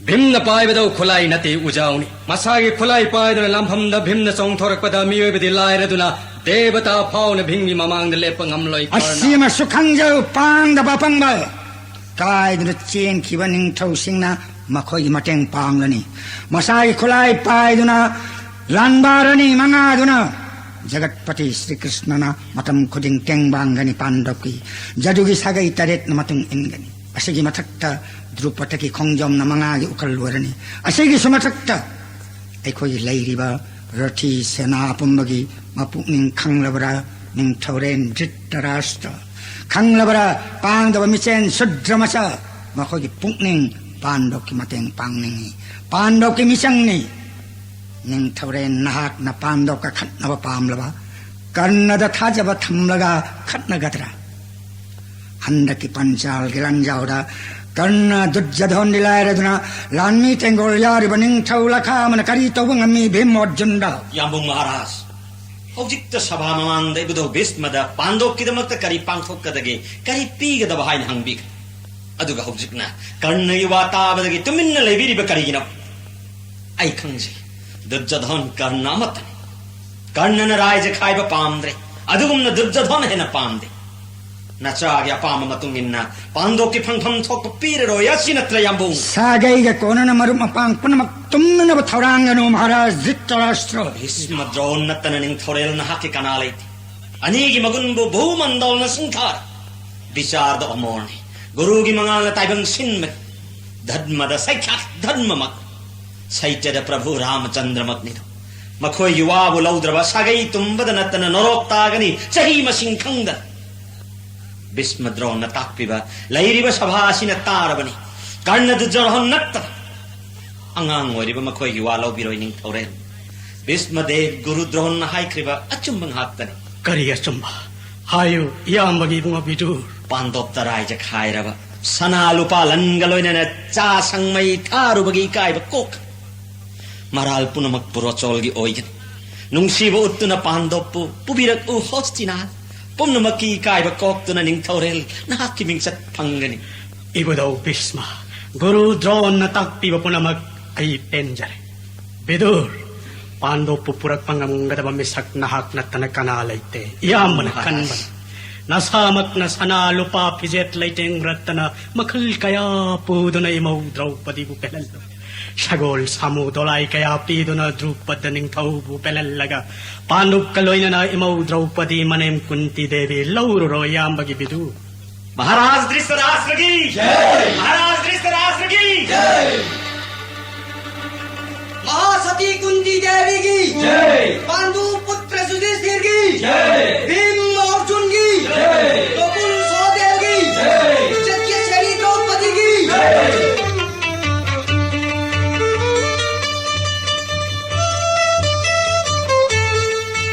ꯚꯤꯝꯅ ꯄꯥꯏꯕꯗ ꯈꯨꯠꯂꯥꯏ ꯅꯠꯇꯦ, ꯎꯖꯥꯎꯅꯤ꯫ ꯃꯁꯥꯒꯤ ꯈꯨꯠꯂꯥꯏ ꯄꯥꯏꯗꯨꯅ ꯂꯥꯟꯐꯝꯗ ꯚꯤꯝꯅ ꯆꯣꯡꯊꯣꯔꯛꯄꯗ ꯃꯤꯑꯣꯏꯕꯗꯤ ꯂꯥꯏꯔꯗꯨꯅ ꯗꯦꯕꯇꯥ ꯐꯥꯎꯅ ꯚꯤꯝꯒꯤ ꯃꯃꯥꯡꯗ ꯂꯦꯞꯄ ꯉꯝꯂꯣꯏ꯫ ꯀꯔꯅ ꯑꯁꯤꯃꯁꯨ ꯈꯪꯖꯧ, ꯄꯥꯡꯗꯕ ꯑꯄꯪꯕ꯫ ꯀꯥꯏꯗꯨꯅ ꯆꯦꯟꯈꯤꯕ ꯅꯤꯡꯊꯧꯁꯤꯡꯅ ꯃꯈꯣꯏꯒꯤ ꯃꯇꯦꯡ ꯄꯥꯡꯂꯅꯤ꯫ ꯃꯁꯥꯒꯤ ꯈꯨꯠꯂꯥꯏ ꯄꯥꯏꯗꯨꯅ ꯂꯥꯟꯕꯥꯔꯅꯤ ꯃꯉꯥꯗꯨꯅ ꯖꯒꯠꯄꯇꯤ ꯁ꯭ꯔꯤ ꯀ꯭ꯔꯤꯁꯅꯅ ꯃꯇꯝ ꯈꯨꯗꯤꯡ ꯇꯦꯡꯕꯥꯡꯒꯅꯤ꯫ ꯄꯥꯟꯗꯕꯀꯤ ꯖꯗꯨꯒꯤ ꯁꯥꯒꯩ ꯇꯔꯦꯠꯅ ꯃꯇꯨꯡ ꯏꯟꯒꯅꯤ꯫ ꯑꯁꯤꯒꯤ ꯃꯊꯛꯇ ꯗ꯭ꯔꯨꯄꯗꯒꯤ ꯈꯣꯡꯖꯣꯝꯅ ꯃꯉꯥꯒꯤ ꯎꯀꯜ ꯑꯣꯏꯔꯅꯤ꯫ ꯑꯁꯤꯒꯤꯁꯨ ꯃꯊꯛꯇ ꯑꯩꯈꯣꯏꯒꯤ ꯂꯩꯔꯤꯕ ꯔꯊꯤ ꯁꯦꯅꯥ ꯄꯨꯝꯕꯒꯤ ꯃꯄꯨꯛꯅꯤꯡ ꯈꯪꯂꯕ꯭ꯔꯥ? ꯅꯤꯡꯊꯧꯔꯦꯟ ꯙ꯭ꯔꯤꯇꯔꯥꯁꯇ꯭ꯔ ꯈꯪꯂꯕ꯭ꯔꯥ? ꯄꯥꯡꯗꯕ ꯃꯤꯆꯦꯟ ꯁꯨꯗ꯭ꯔꯃꯆꯥ, ꯃꯈꯣꯏꯒꯤ ꯄꯨꯛꯅꯤꯡ ꯄꯥꯟꯗꯕꯀꯤ ꯃꯇꯦꯡ ꯄꯥꯡꯅꯤꯡꯏ꯫ ꯄꯥꯟꯗꯕꯀꯤ ꯃꯤꯆꯪꯅꯤ꯫ ꯅꯤꯡꯊꯧꯔꯦꯟ, ꯅꯍꯥꯛꯅ ꯄꯥꯟꯗꯕꯀ ꯈꯠꯅꯕ ꯄꯥꯝꯂꯕ ꯀꯔꯅꯗ ꯊꯥꯖꯕ ꯊꯝꯂꯒ ꯈꯠꯅꯒꯗ꯭ꯔꯥ? ꯍꯟꯗꯛꯀꯤ ꯄꯟꯆꯥꯜꯒꯤ ꯂꯥꯟꯖꯥꯎꯗ ꯀꯔꯅ ꯗꯨꯔꯖꯣꯙꯟꯗꯤ ꯂꯥꯏꯔꯗꯨꯅ ꯂꯥꯟꯃꯤ ꯇꯦꯡꯒꯣꯜ ꯌꯥꯎꯔꯤꯕ ꯅꯤꯡꯊꯧ ꯂꯈꯥ ꯑꯃꯅ ꯀꯔꯤ ꯇꯧꯕ ꯉꯝꯃꯤ ꯚꯤꯝ ꯑꯔꯖꯨꯟꯗ? ꯌꯥꯝꯕꯨꯡ ꯃꯍꯥꯔꯥꯖ, ꯍꯧꯖꯤꯛꯇ ꯁꯚꯥ ꯃꯃꯥꯡꯗ ꯏꯕꯨꯙꯧ ꯚꯤꯁꯃꯗ ꯄꯥꯟꯗꯣꯞꯀꯤꯗꯃꯛꯇ ꯀꯔꯤ ꯄꯥꯡꯊꯣꯛꯀꯗꯒꯦ, ꯀꯔꯤ ꯄꯤꯒꯗꯕ ꯍꯥꯏꯅ ꯍꯪꯕꯤꯈ꯭ꯔꯦ꯫ ꯑꯗꯨꯒ ꯍꯧꯖꯤꯛꯅ ꯀꯔꯅꯒꯤ ꯋꯥ ꯇꯥꯕꯗꯒꯤ ꯇꯨꯃꯤꯟꯅ ꯂꯩꯕꯤꯔꯤꯕ ꯀꯔꯤꯒꯤꯅꯣ? ꯑꯩ ꯈꯪꯖꯩ, ꯗꯨꯔꯖꯣꯙꯟ ꯀꯔꯅ ꯑꯃꯠꯇꯅꯤ꯫ ꯀꯔꯅꯅ ꯔꯥꯏꯖ ꯈꯥꯏꯕ ꯄꯥꯝꯗ꯭ꯔꯦ, ꯑꯗꯨꯒꯨꯝꯅ ꯗꯨꯔꯖꯣꯙꯟ ꯍꯦꯟꯅ ꯄꯥꯝꯗꯦ꯫ ꯅꯆꯥꯒꯤ ꯑꯄꯥꯝꯕ ꯃꯇꯨꯡ ꯏꯟꯅ ꯄꯥꯟꯗꯣꯞꯀꯤ ꯐꯪꯐꯝ ꯊꯣꯛꯄ ꯄꯤꯔꯔꯣꯏ, ꯑꯁꯤ ꯅꯠꯇ꯭ꯔ, ꯌꯥꯝꯕꯨꯡ? ꯁꯥꯒꯩꯒ ꯀꯣꯟꯅꯅ ꯃꯔꯨꯞ ꯃꯄꯥꯡ ꯄꯨꯝꯅꯃꯛ ꯇꯨꯝꯅꯅꯕ ꯊꯧꯔꯥꯡꯒꯅꯨ, ꯃꯍꯥꯔꯥꯖ ꯙ꯭ꯔꯤꯇꯔꯥꯁꯇ꯭ꯔ꯫ ꯚꯤꯁꯃ ꯗ꯭ꯔꯣꯟ ꯅꯠꯇꯅ ꯅꯤꯡꯊꯧꯔꯦꯜ ꯅꯍꯥꯛꯀꯤ ꯀꯅꯥ ꯂꯩꯇꯦ꯫ ꯑꯅꯤꯒꯤ ꯃꯒꯨꯟꯕꯨ ꯚꯨꯃꯟꯗꯜꯅ ꯁꯤꯡꯊꯥꯔꯦ꯫ ꯕꯤꯆꯥꯔꯗ ꯑꯃꯣꯔꯅꯤ꯫ ꯒꯨꯔꯨꯒꯤ ꯃꯉꯥꯜꯅ ꯇꯥꯏꯕꯪ ꯁꯤꯟꯕꯅꯤ꯫ ꯙꯔꯃꯗ ꯁꯩꯈ꯭ꯌꯥꯠ ꯙꯔꯃꯃꯛ꯫ ꯁꯩꯇ꯭ꯌꯗ ꯄ꯭ꯔꯚꯨ ꯔꯥꯃꯆꯟꯗ꯭ꯔꯃꯛꯅꯤꯗꯣ꯫ ꯃꯈꯣꯏꯒꯤ ꯋꯥꯕꯨ ꯂꯧꯗ꯭ꯔꯕ ꯁꯥꯒꯩ ꯇꯨꯝꯕꯗ ꯅꯠꯇꯅ ꯅꯣꯔꯣꯛ ꯇꯥꯒꯅꯤ, ꯆꯍꯤ ꯃꯁꯤꯡ ꯈꯪꯗꯅ꯫ ꯚꯤꯁꯃ ꯗ꯭ꯔꯣꯟꯅ ꯇꯥꯛꯄꯤꯕ ꯂꯩꯔꯤꯕ ꯁꯚꯥ ꯑꯁꯤꯅ ꯇꯥꯔꯕꯅꯤ꯫ ꯀꯔꯅ ꯗꯨꯔꯖꯣꯙꯟ ꯅꯠꯇꯅ ꯑꯉꯥꯡ ꯑꯣꯏꯔꯤꯕ ꯃꯈꯣꯏꯒꯤ ꯋꯥ ꯂꯧꯕꯤꯔꯣꯏ, ꯅꯤꯡꯊꯧꯔꯦꯜ꯫ ꯚꯤꯁꯃꯗꯦꯕ ꯒꯨꯔꯨ ꯗ꯭ꯔꯣꯟꯅ ꯍꯥꯏꯈ꯭ꯔꯤꯕ ꯑꯆꯨꯝꯕ ꯉꯥꯛꯇꯅꯤ꯫ ꯀꯔꯤ ꯑꯆꯨꯝꯕ? ꯍꯥꯏꯌꯨ, ꯏꯌꯥꯝꯕꯒꯤ ꯏꯕꯨꯡ ꯑꯕꯤꯗꯨ꯫ ꯄꯥꯟꯗꯣꯞꯇ ꯔꯥꯏꯖ ꯈꯥꯏꯔꯕ, ꯁꯅꯥ ꯂꯨꯄꯥ ꯂꯟꯒ ꯂꯣꯏꯅꯅ ꯆꯥ ꯁꯪꯃꯩ ꯊꯥꯔꯨꯕꯒꯤ ꯏꯀꯥꯏꯕ ꯀꯣꯛ꯫ ꯃꯔꯥꯜ ꯄꯨꯝꯅꯃꯛꯄꯨ ꯔꯣꯆꯣꯜꯒꯤ ꯑꯣꯏꯒꯅꯤ꯫ ꯅꯨꯡꯁꯤꯕ ꯎꯠꯇꯨꯅ ꯄꯥꯟꯗꯣꯞꯄꯨ ꯄꯨꯕꯤꯔꯛꯎ, ꯍꯣꯁꯇꯤꯅꯥ꯫ ꯄꯨꯝꯅꯃꯛꯀꯤ ꯏꯀꯥꯏꯕ ꯀꯣꯛꯇꯨꯅ ꯅꯤꯡꯊꯧꯔꯦꯜ ꯅꯍꯥꯛꯀꯤ ꯃꯤꯡꯆꯠ ꯐꯪꯒꯅꯤ꯫ ꯏꯕꯨꯙꯧ ꯚꯤꯁꯃ, ꯒꯨꯔꯨ ꯗ꯭ꯔꯣꯟꯅ ꯇꯥꯛꯄꯤꯕ ꯄꯨꯝꯅꯃꯛ ꯑꯩ ꯄꯦꯟꯖꯔꯦ꯫ ꯕꯤꯗꯨꯔ, ꯄꯥꯟꯗꯣꯞꯄꯨ ꯄꯨꯔꯛꯄ ꯉꯝꯒꯗꯕ ꯃꯤꯁꯛ ꯅꯍꯥꯛ ꯅꯠꯇꯅ ꯀꯅꯥ ꯂꯩꯇꯦ꯫ ꯏꯌꯥꯝꯕꯅ ꯃꯍꯥꯔꯥꯖ꯫ ꯈꯟꯕꯅ ꯅꯁꯥꯃꯛꯅ ꯁꯅꯥ ꯂꯨꯄꯥ ꯐꯤꯖꯦꯠ ꯂꯩꯇꯦꯡ ꯔꯠꯇꯅ ꯃꯈꯜ ꯀꯌꯥ ꯄꯨꯗꯨꯅ ꯏꯃꯧ ꯗ꯭ꯔꯧꯄꯗꯤꯕꯨ ꯄꯦꯜꯍꯜꯂꯨ꯫ ꯁꯒꯣꯜ ꯁꯥꯃꯨ ꯗꯣꯂꯥꯏ ꯀꯌꯥ ꯄꯤꯗꯨꯅ ꯗ꯭ꯔꯨꯄꯗ ꯅꯤꯡꯊꯧꯕꯨ ꯄꯦꯜꯍꯜꯂꯒ ꯄꯥꯟꯗꯨꯞꯀ ꯂꯣꯏꯅꯅ ꯏꯃꯧ ꯗ꯭ꯔꯧꯄꯗꯤ ꯃꯅꯦꯝ ꯀꯨꯟꯇꯤ ꯗꯦꯕꯤ ꯂꯧꯔꯨꯔꯣ, ꯏꯌꯥꯝꯕꯒꯤ ꯕꯤꯗꯨ꯫ ꯃꯍꯥꯔꯥꯖ ꯙ꯭ꯔꯤꯇꯔꯥꯁ꯭ꯇ꯭ꯔꯒꯤ ꯖꯩ! ꯃꯍꯥꯔꯥꯖ ꯙ꯭ꯔꯤꯇꯔꯥꯁ꯭ꯇ꯭ꯔꯒꯤ ꯖꯩ! ꯃꯍꯥꯁꯇꯤ ꯀꯨꯟꯇꯤ ꯗꯦꯕꯤꯒꯤ ꯖꯩ! ꯄꯥꯟꯗꯨ ꯄꯨꯇ꯭ꯔ ꯌꯨꯙꯤꯁꯊꯤꯔꯒꯤ ꯖꯩ! ꯚꯤꯝ ꯑꯔꯖꯨꯟꯒꯤ ꯖꯩ! ꯅꯀꯨꯜ ꯁꯍꯗꯦꯕꯒꯤ ꯖꯩ! ꯆꯩꯇ꯭ꯌꯁꯦꯅꯤ ꯗ꯭ꯔꯧꯄꯗꯤꯒꯤ ꯖꯩ!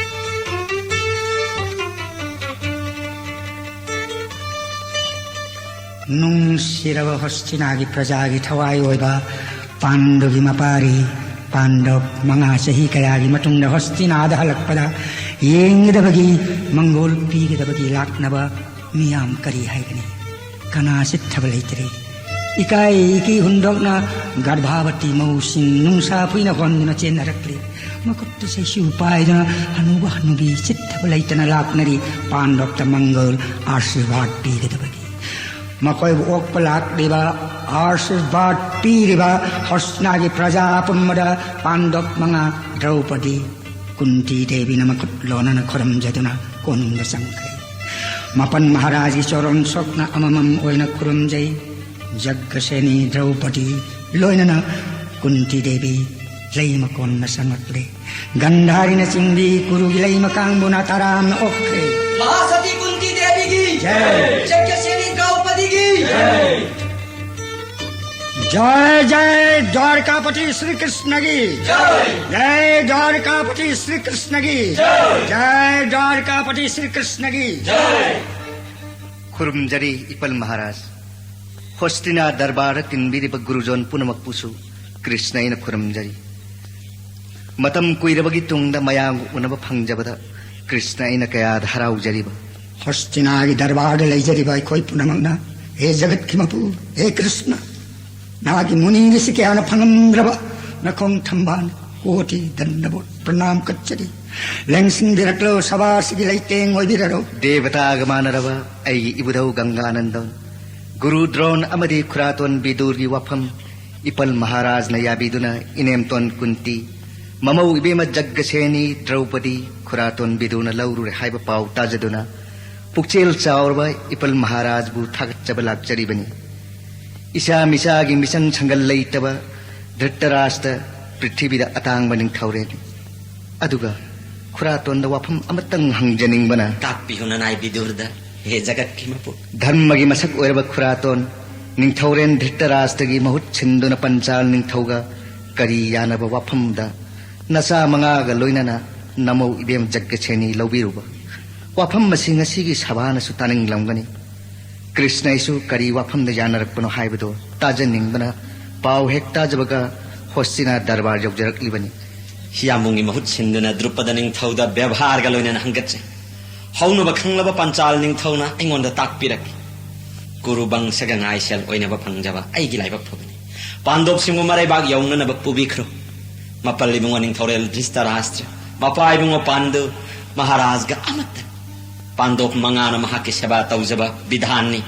ꯁꯤꯔꯕ ꯍꯣꯁꯇꯤꯅꯥꯒꯤ ꯄ꯭ꯔꯖꯥꯒꯤ ꯊꯋꯥꯏ ꯑꯣꯏꯕ ꯄꯥꯟꯗꯨꯒꯤ ꯃꯄꯥꯔꯤ ꯄꯥꯟꯗꯕ ꯃꯉꯥ ꯆꯍꯤ ꯀꯌꯥꯒꯤ ꯃꯇꯨꯡꯗ ꯍꯣꯁꯇꯤꯅꯥꯗ ꯍꯜꯂꯛꯄꯗ ꯌꯦꯡꯒꯗꯕꯒꯤ ꯃꯪꯒꯣꯜ ꯄꯤꯒꯗꯕꯒꯤ ꯂꯥꯛꯅꯕ ꯃꯤꯌꯥꯝ ꯀꯔꯤ ꯍꯥꯏꯒꯅꯤ? ꯀꯅꯥ ꯆꯤꯠꯊꯕ ꯂꯩꯇ꯭ꯔꯦ꯫ ꯏꯀꯥꯏ ꯏꯀꯤ ꯍꯨꯟꯗꯣꯛꯅ ꯒꯔꯚꯥꯕꯇꯤ ꯃꯧꯁꯤꯡ ꯅꯨꯡꯁꯥ ꯐꯨꯏꯅ ꯍꯣꯟꯗꯨꯅ ꯆꯦꯟꯅꯔꯛꯂꯤ꯫ ꯃꯈꯨꯠꯇ ꯆꯩꯁꯨ ꯄꯥꯏꯗꯨꯅ ꯍꯅꯨꯕ ꯍꯅꯨꯕꯤ ꯆꯤꯠꯊꯕ ꯂꯩꯇꯅ ꯂꯥꯛꯅꯔꯤ꯫ ꯄꯥꯟꯗꯣꯞꯇ ꯃꯪꯒꯜ ꯑꯥꯔꯁꯤꯕꯥꯗ ꯄꯤꯒꯗꯕꯒꯤ ꯃꯈꯣꯏꯕꯨ ꯑꯣꯛꯄ ꯂꯥꯛꯂꯤꯕ ꯑꯥꯔꯁꯤꯕꯥꯗ ꯄꯤꯔꯤꯕ ꯍꯣꯁꯅꯥꯒꯤ ꯄ꯭ꯔꯖꯥ ꯄꯨꯝꯕꯗ ꯄꯥꯟꯗꯣꯞ ꯃꯉꯥ ꯗ꯭ꯔꯧꯄꯗꯤ ꯀꯨꯟꯇꯤ ꯗꯦꯕꯤꯅ ꯃꯈꯨꯠ ꯂꯣꯟꯅꯅ ꯈꯨꯔꯨꯝꯖꯗꯨꯅ ꯀꯣꯅꯨꯡꯗ ꯆꯪꯈ꯭ꯔꯦ꯫ ꯃꯥꯄꯟ ꯃꯍꯥꯔꯥꯖꯒꯤ ꯆꯣꯔꯣꯟ ꯁꯣꯛꯅ ꯑꯃꯃꯝ ꯑꯣꯏꯅ ꯈꯨꯔꯨꯝꯖꯩ꯫ ꯖꯒꯁꯦꯅꯤ ꯗ꯭ꯔꯧꯄꯗꯤ ꯂꯣꯏꯅꯅ ꯀꯨꯟꯇꯤ ꯗꯦꯕꯤ ꯂꯩ ꯃꯀꯣꯟꯅ ꯆꯪꯂꯛꯂꯦ꯫ ꯒꯟꯙꯥꯔꯤꯅ ꯆꯤꯡꯕꯤ ꯀꯨꯔꯨꯒꯤ ꯂꯩ ꯃꯀꯥꯡꯕꯨꯅ ꯇꯔꯥꯝꯅ ꯑꯣꯛꯈ꯭ꯔꯦ꯫ ꯃꯍꯥꯁꯇꯤ ꯀꯨꯟꯇꯤ ꯗꯦꯕꯤꯒꯤ ꯖꯩ! ꯖꯒꯁꯦꯅꯤ ꯗ꯭ꯔꯧꯄꯗꯤꯒꯤ ꯖꯩ! ꯖꯩ ꯖꯩ ꯗ꯭ꯋꯥꯔꯀꯥꯄꯇꯤ ꯁ꯭ꯔꯤ ꯀ꯭ꯔꯤꯁꯅꯒꯤ ꯖꯩ! ꯖꯩ ꯗ꯭ꯋꯥꯔꯀꯥꯄꯇꯤ ꯁ꯭ꯔꯤ ꯀ꯭ꯔꯤꯁꯅꯒꯤ ꯖꯩ! ꯖꯩ ꯗ꯭ꯋꯥꯔꯀꯥꯄꯇꯤ ꯁ꯭ꯔꯤ ꯀ꯭ꯔꯤꯁꯅꯒꯤ ꯈꯨꯔꯨꯝꯖꯔꯤ ꯏꯄꯜ ꯃꯍꯥꯔꯥꯖ꯫ ꯍꯣꯁꯇꯤꯅꯥ ꯗꯔꯕꯥꯔꯗ ꯇꯤꯟꯕꯤꯔꯤꯕ ꯒꯨꯔꯨꯖꯣꯟ ꯄꯨꯝꯅꯃꯛꯄꯨꯁꯨ ꯀ꯭ꯔꯤꯁꯅ ꯑꯩꯅ ꯈꯨꯔꯨꯝꯖꯔꯤ꯫ ꯃꯇꯝ ꯀꯨꯏꯔꯕꯒꯤ ꯇꯨꯡꯗ ꯃꯌꯥꯝ ꯎꯅꯕ ꯐꯪꯖꯕꯗ ꯀ꯭ꯔꯤꯁꯅ ꯑꯩꯅ ꯀꯌꯥꯗ ꯍꯔꯥꯎꯖꯔꯤꯕ꯫ ꯍꯣꯁꯇꯤꯅꯥꯒꯤ ꯗꯔꯕꯥꯔꯗ ꯂꯩꯖꯔꯤꯕ ꯑꯩꯈꯣꯏ ꯄꯨꯝꯅꯃꯛꯅ, ꯍꯦ ꯖꯒꯠꯀꯤ ꯃꯄꯨ, ꯍꯦ ꯀ꯭ꯔꯤꯁꯅ, ꯅꯍꯥꯛꯀꯤ ꯃꯨꯅꯤ ꯔꯤꯁꯤ ꯀꯌꯥꯅ ꯐꯪꯉꯝꯗ꯭ꯔꯕ ꯅꯈꯣꯡ ꯊꯝꯕꯥꯜ ꯀꯣꯇꯤ ꯗꯟꯗꯕꯣꯠ ꯄ꯭ꯔꯅꯥꯝ ꯀꯠꯆꯔꯤ꯫ ꯂꯦꯡꯁꯤꯟꯕꯤꯔꯛꯂꯣ ꯁꯚꯥꯁꯤꯒꯤ ꯂꯩꯇꯦꯡ ꯑꯣꯏꯕꯤꯔꯔꯣ꯫ ꯗꯦꯕꯇꯥꯒ ꯃꯥꯟꯅꯔꯕ ꯑꯩꯒꯤ ꯏꯕꯨꯙꯧ ꯒꯪꯒꯥꯅꯟꯗꯣꯟ, ꯒꯨꯔꯨ ꯗ꯭ꯔꯣꯟ ꯑꯃꯗꯤ ꯈꯨꯔꯥꯇꯣꯟ ꯕꯤꯗꯨꯔꯒꯤ ꯋꯥꯐꯝ ꯏꯄꯜ ꯃꯍꯥꯔꯥꯖꯅ ꯌꯥꯕꯤꯗꯨꯅ ꯏꯅꯦꯝꯇꯣꯟ ꯀꯨꯟꯇꯤ, ꯃꯃꯧ ꯏꯕꯦꯝꯃ ꯖꯒꯁꯦꯅꯤ ꯗ꯭ꯔꯧꯄꯗꯤ ꯈꯨꯔꯥꯇꯣꯟ ꯕꯤꯗꯨꯅ ꯂꯧꯔꯨꯔꯦ ꯍꯥꯏꯕ ꯄꯥꯎ ꯇꯥꯖꯗꯨꯅ ꯄꯨꯛꯆꯦꯜ ꯆꯥꯎꯔꯕ ꯏꯄꯜ ꯃꯍꯥꯔꯥꯖꯕꯨ ꯊꯥꯒꯠꯆꯕ ꯂꯥꯛꯆꯔꯤꯕꯅꯤ꯫ ꯏꯆꯥ ꯃꯤꯆꯥꯒꯤ ꯃꯤꯆꯪ ꯁꯪꯒꯜ ꯂꯩꯇꯕ ꯙ꯭ꯔꯤꯇꯔꯥꯁꯇ꯭ꯔ ꯄ꯭ꯔꯤꯊꯤꯕꯤꯗ ꯑꯇꯥꯡꯕ ꯅꯤꯡꯊꯧꯔꯦꯜꯅꯤ꯫ ꯑꯗꯨꯒ ꯈꯨꯔꯥꯇꯣꯟꯗ ꯋꯥꯐꯝ ꯑꯃꯇꯪ ꯍꯪꯖꯅꯤꯡꯕꯅ, ꯇꯥꯛꯄꯤꯌꯨ ꯅꯅꯥꯏ ꯕꯤꯗꯨꯔꯗ, ꯍꯦ ꯖꯒꯠꯀꯤ ꯃꯄꯨ꯫ ꯙꯔꯃꯒꯤ ꯃꯁꯛ ꯑꯣꯏꯔꯕ ꯈꯨꯔꯥꯇꯣꯟ, ꯅꯤꯡꯊꯧꯔꯦꯜ ꯙ꯭ꯔꯤꯇꯔꯥꯁꯇ꯭ꯔꯒꯤ ꯃꯍꯨꯠ ꯁꯤꯟꯗꯨꯅ ꯄꯟꯆꯥꯜ ꯅꯤꯡꯊꯧꯒ ꯀꯔꯤ ꯌꯥꯅꯕ ꯋꯥꯐꯝꯗ ꯅꯆꯥ ꯃꯉꯥꯒ ꯂꯣꯏꯅꯅ ꯅꯃꯧ ꯏꯕꯦꯝ ꯖꯒꯁꯦꯅꯤ ꯂꯧꯕꯤꯔꯨꯕ? ꯋꯥꯐꯝ ꯑꯁꯤ ꯉꯁꯤꯒꯤ ꯁꯚꯥꯅꯁꯨ ꯇꯥꯅꯤꯡꯂꯝꯒꯅꯤ꯫ ꯀ꯭ꯔꯤꯁꯅ ꯑꯩꯁꯨ ꯀꯔꯤ ꯋꯥꯐꯝꯗ ꯌꯥꯅꯔꯛꯄꯅꯣ ꯍꯥꯏꯕꯗꯨ ꯇꯥꯖꯅꯤꯡꯕꯅ ꯄꯥꯎ ꯍꯦꯛ ꯇꯥꯖꯕꯒ ꯍꯣꯁꯇꯤꯅꯥ ꯗꯔꯕꯥꯔ ꯌꯧꯖꯔꯛꯂꯤꯕꯅꯤ꯫ ꯌꯥꯝꯕꯨꯡꯒꯤ ꯃꯍꯨꯠ ꯁꯤꯟꯗꯨꯅ ꯗ꯭ꯔꯨꯄꯗ ꯅꯤꯡꯊꯧꯗ ꯕꯦꯕꯥꯔꯒ ꯂꯣꯏꯅꯅ ꯍꯪꯒꯠꯆꯩ꯫ ꯍꯧꯅꯕ ꯈꯪꯂꯕ ꯄꯟꯆꯥꯜ ꯅꯤꯡꯊꯧꯅ ꯑꯩꯉꯣꯟꯗ ꯇꯥꯛꯄꯤꯔꯛꯈꯤ꯫ ꯀꯨꯔꯨ ꯕꯪꯁꯒ ꯉꯥꯏꯁꯦꯜ ꯑꯣꯏꯅꯕ ꯐꯪꯖꯕ ꯑꯩꯒꯤ ꯂꯥꯏꯕꯛ ꯐꯕꯅꯤ꯫ ꯄꯥꯟꯗꯣꯞꯁꯤꯡꯕꯨ ꯃꯔꯩꯕꯥꯛ ꯌꯧꯅꯅꯕ ꯄꯨꯕꯤꯈ꯭ꯔꯣ꯫ ꯃꯄꯜ ꯏꯕꯨꯡꯉꯣ ꯅꯤꯡꯊꯧꯔꯦꯜ ꯙ꯭ꯔꯤꯁꯇꯔꯥꯁꯇ꯭ꯔ, ꯃꯄꯥ ꯏꯕꯨꯡꯉꯣ ꯄꯥꯟꯗꯨ ꯃꯍꯥꯔꯥꯖꯒ ꯑꯃꯠꯇ꯫ ꯄꯥꯟꯗꯣꯞ ꯃꯉꯥꯅ ꯃꯍꯥꯛꯀꯤ ꯁꯦꯕꯥ ꯇꯧꯖꯕ ꯕꯤꯙꯥꯟꯅꯤ꯫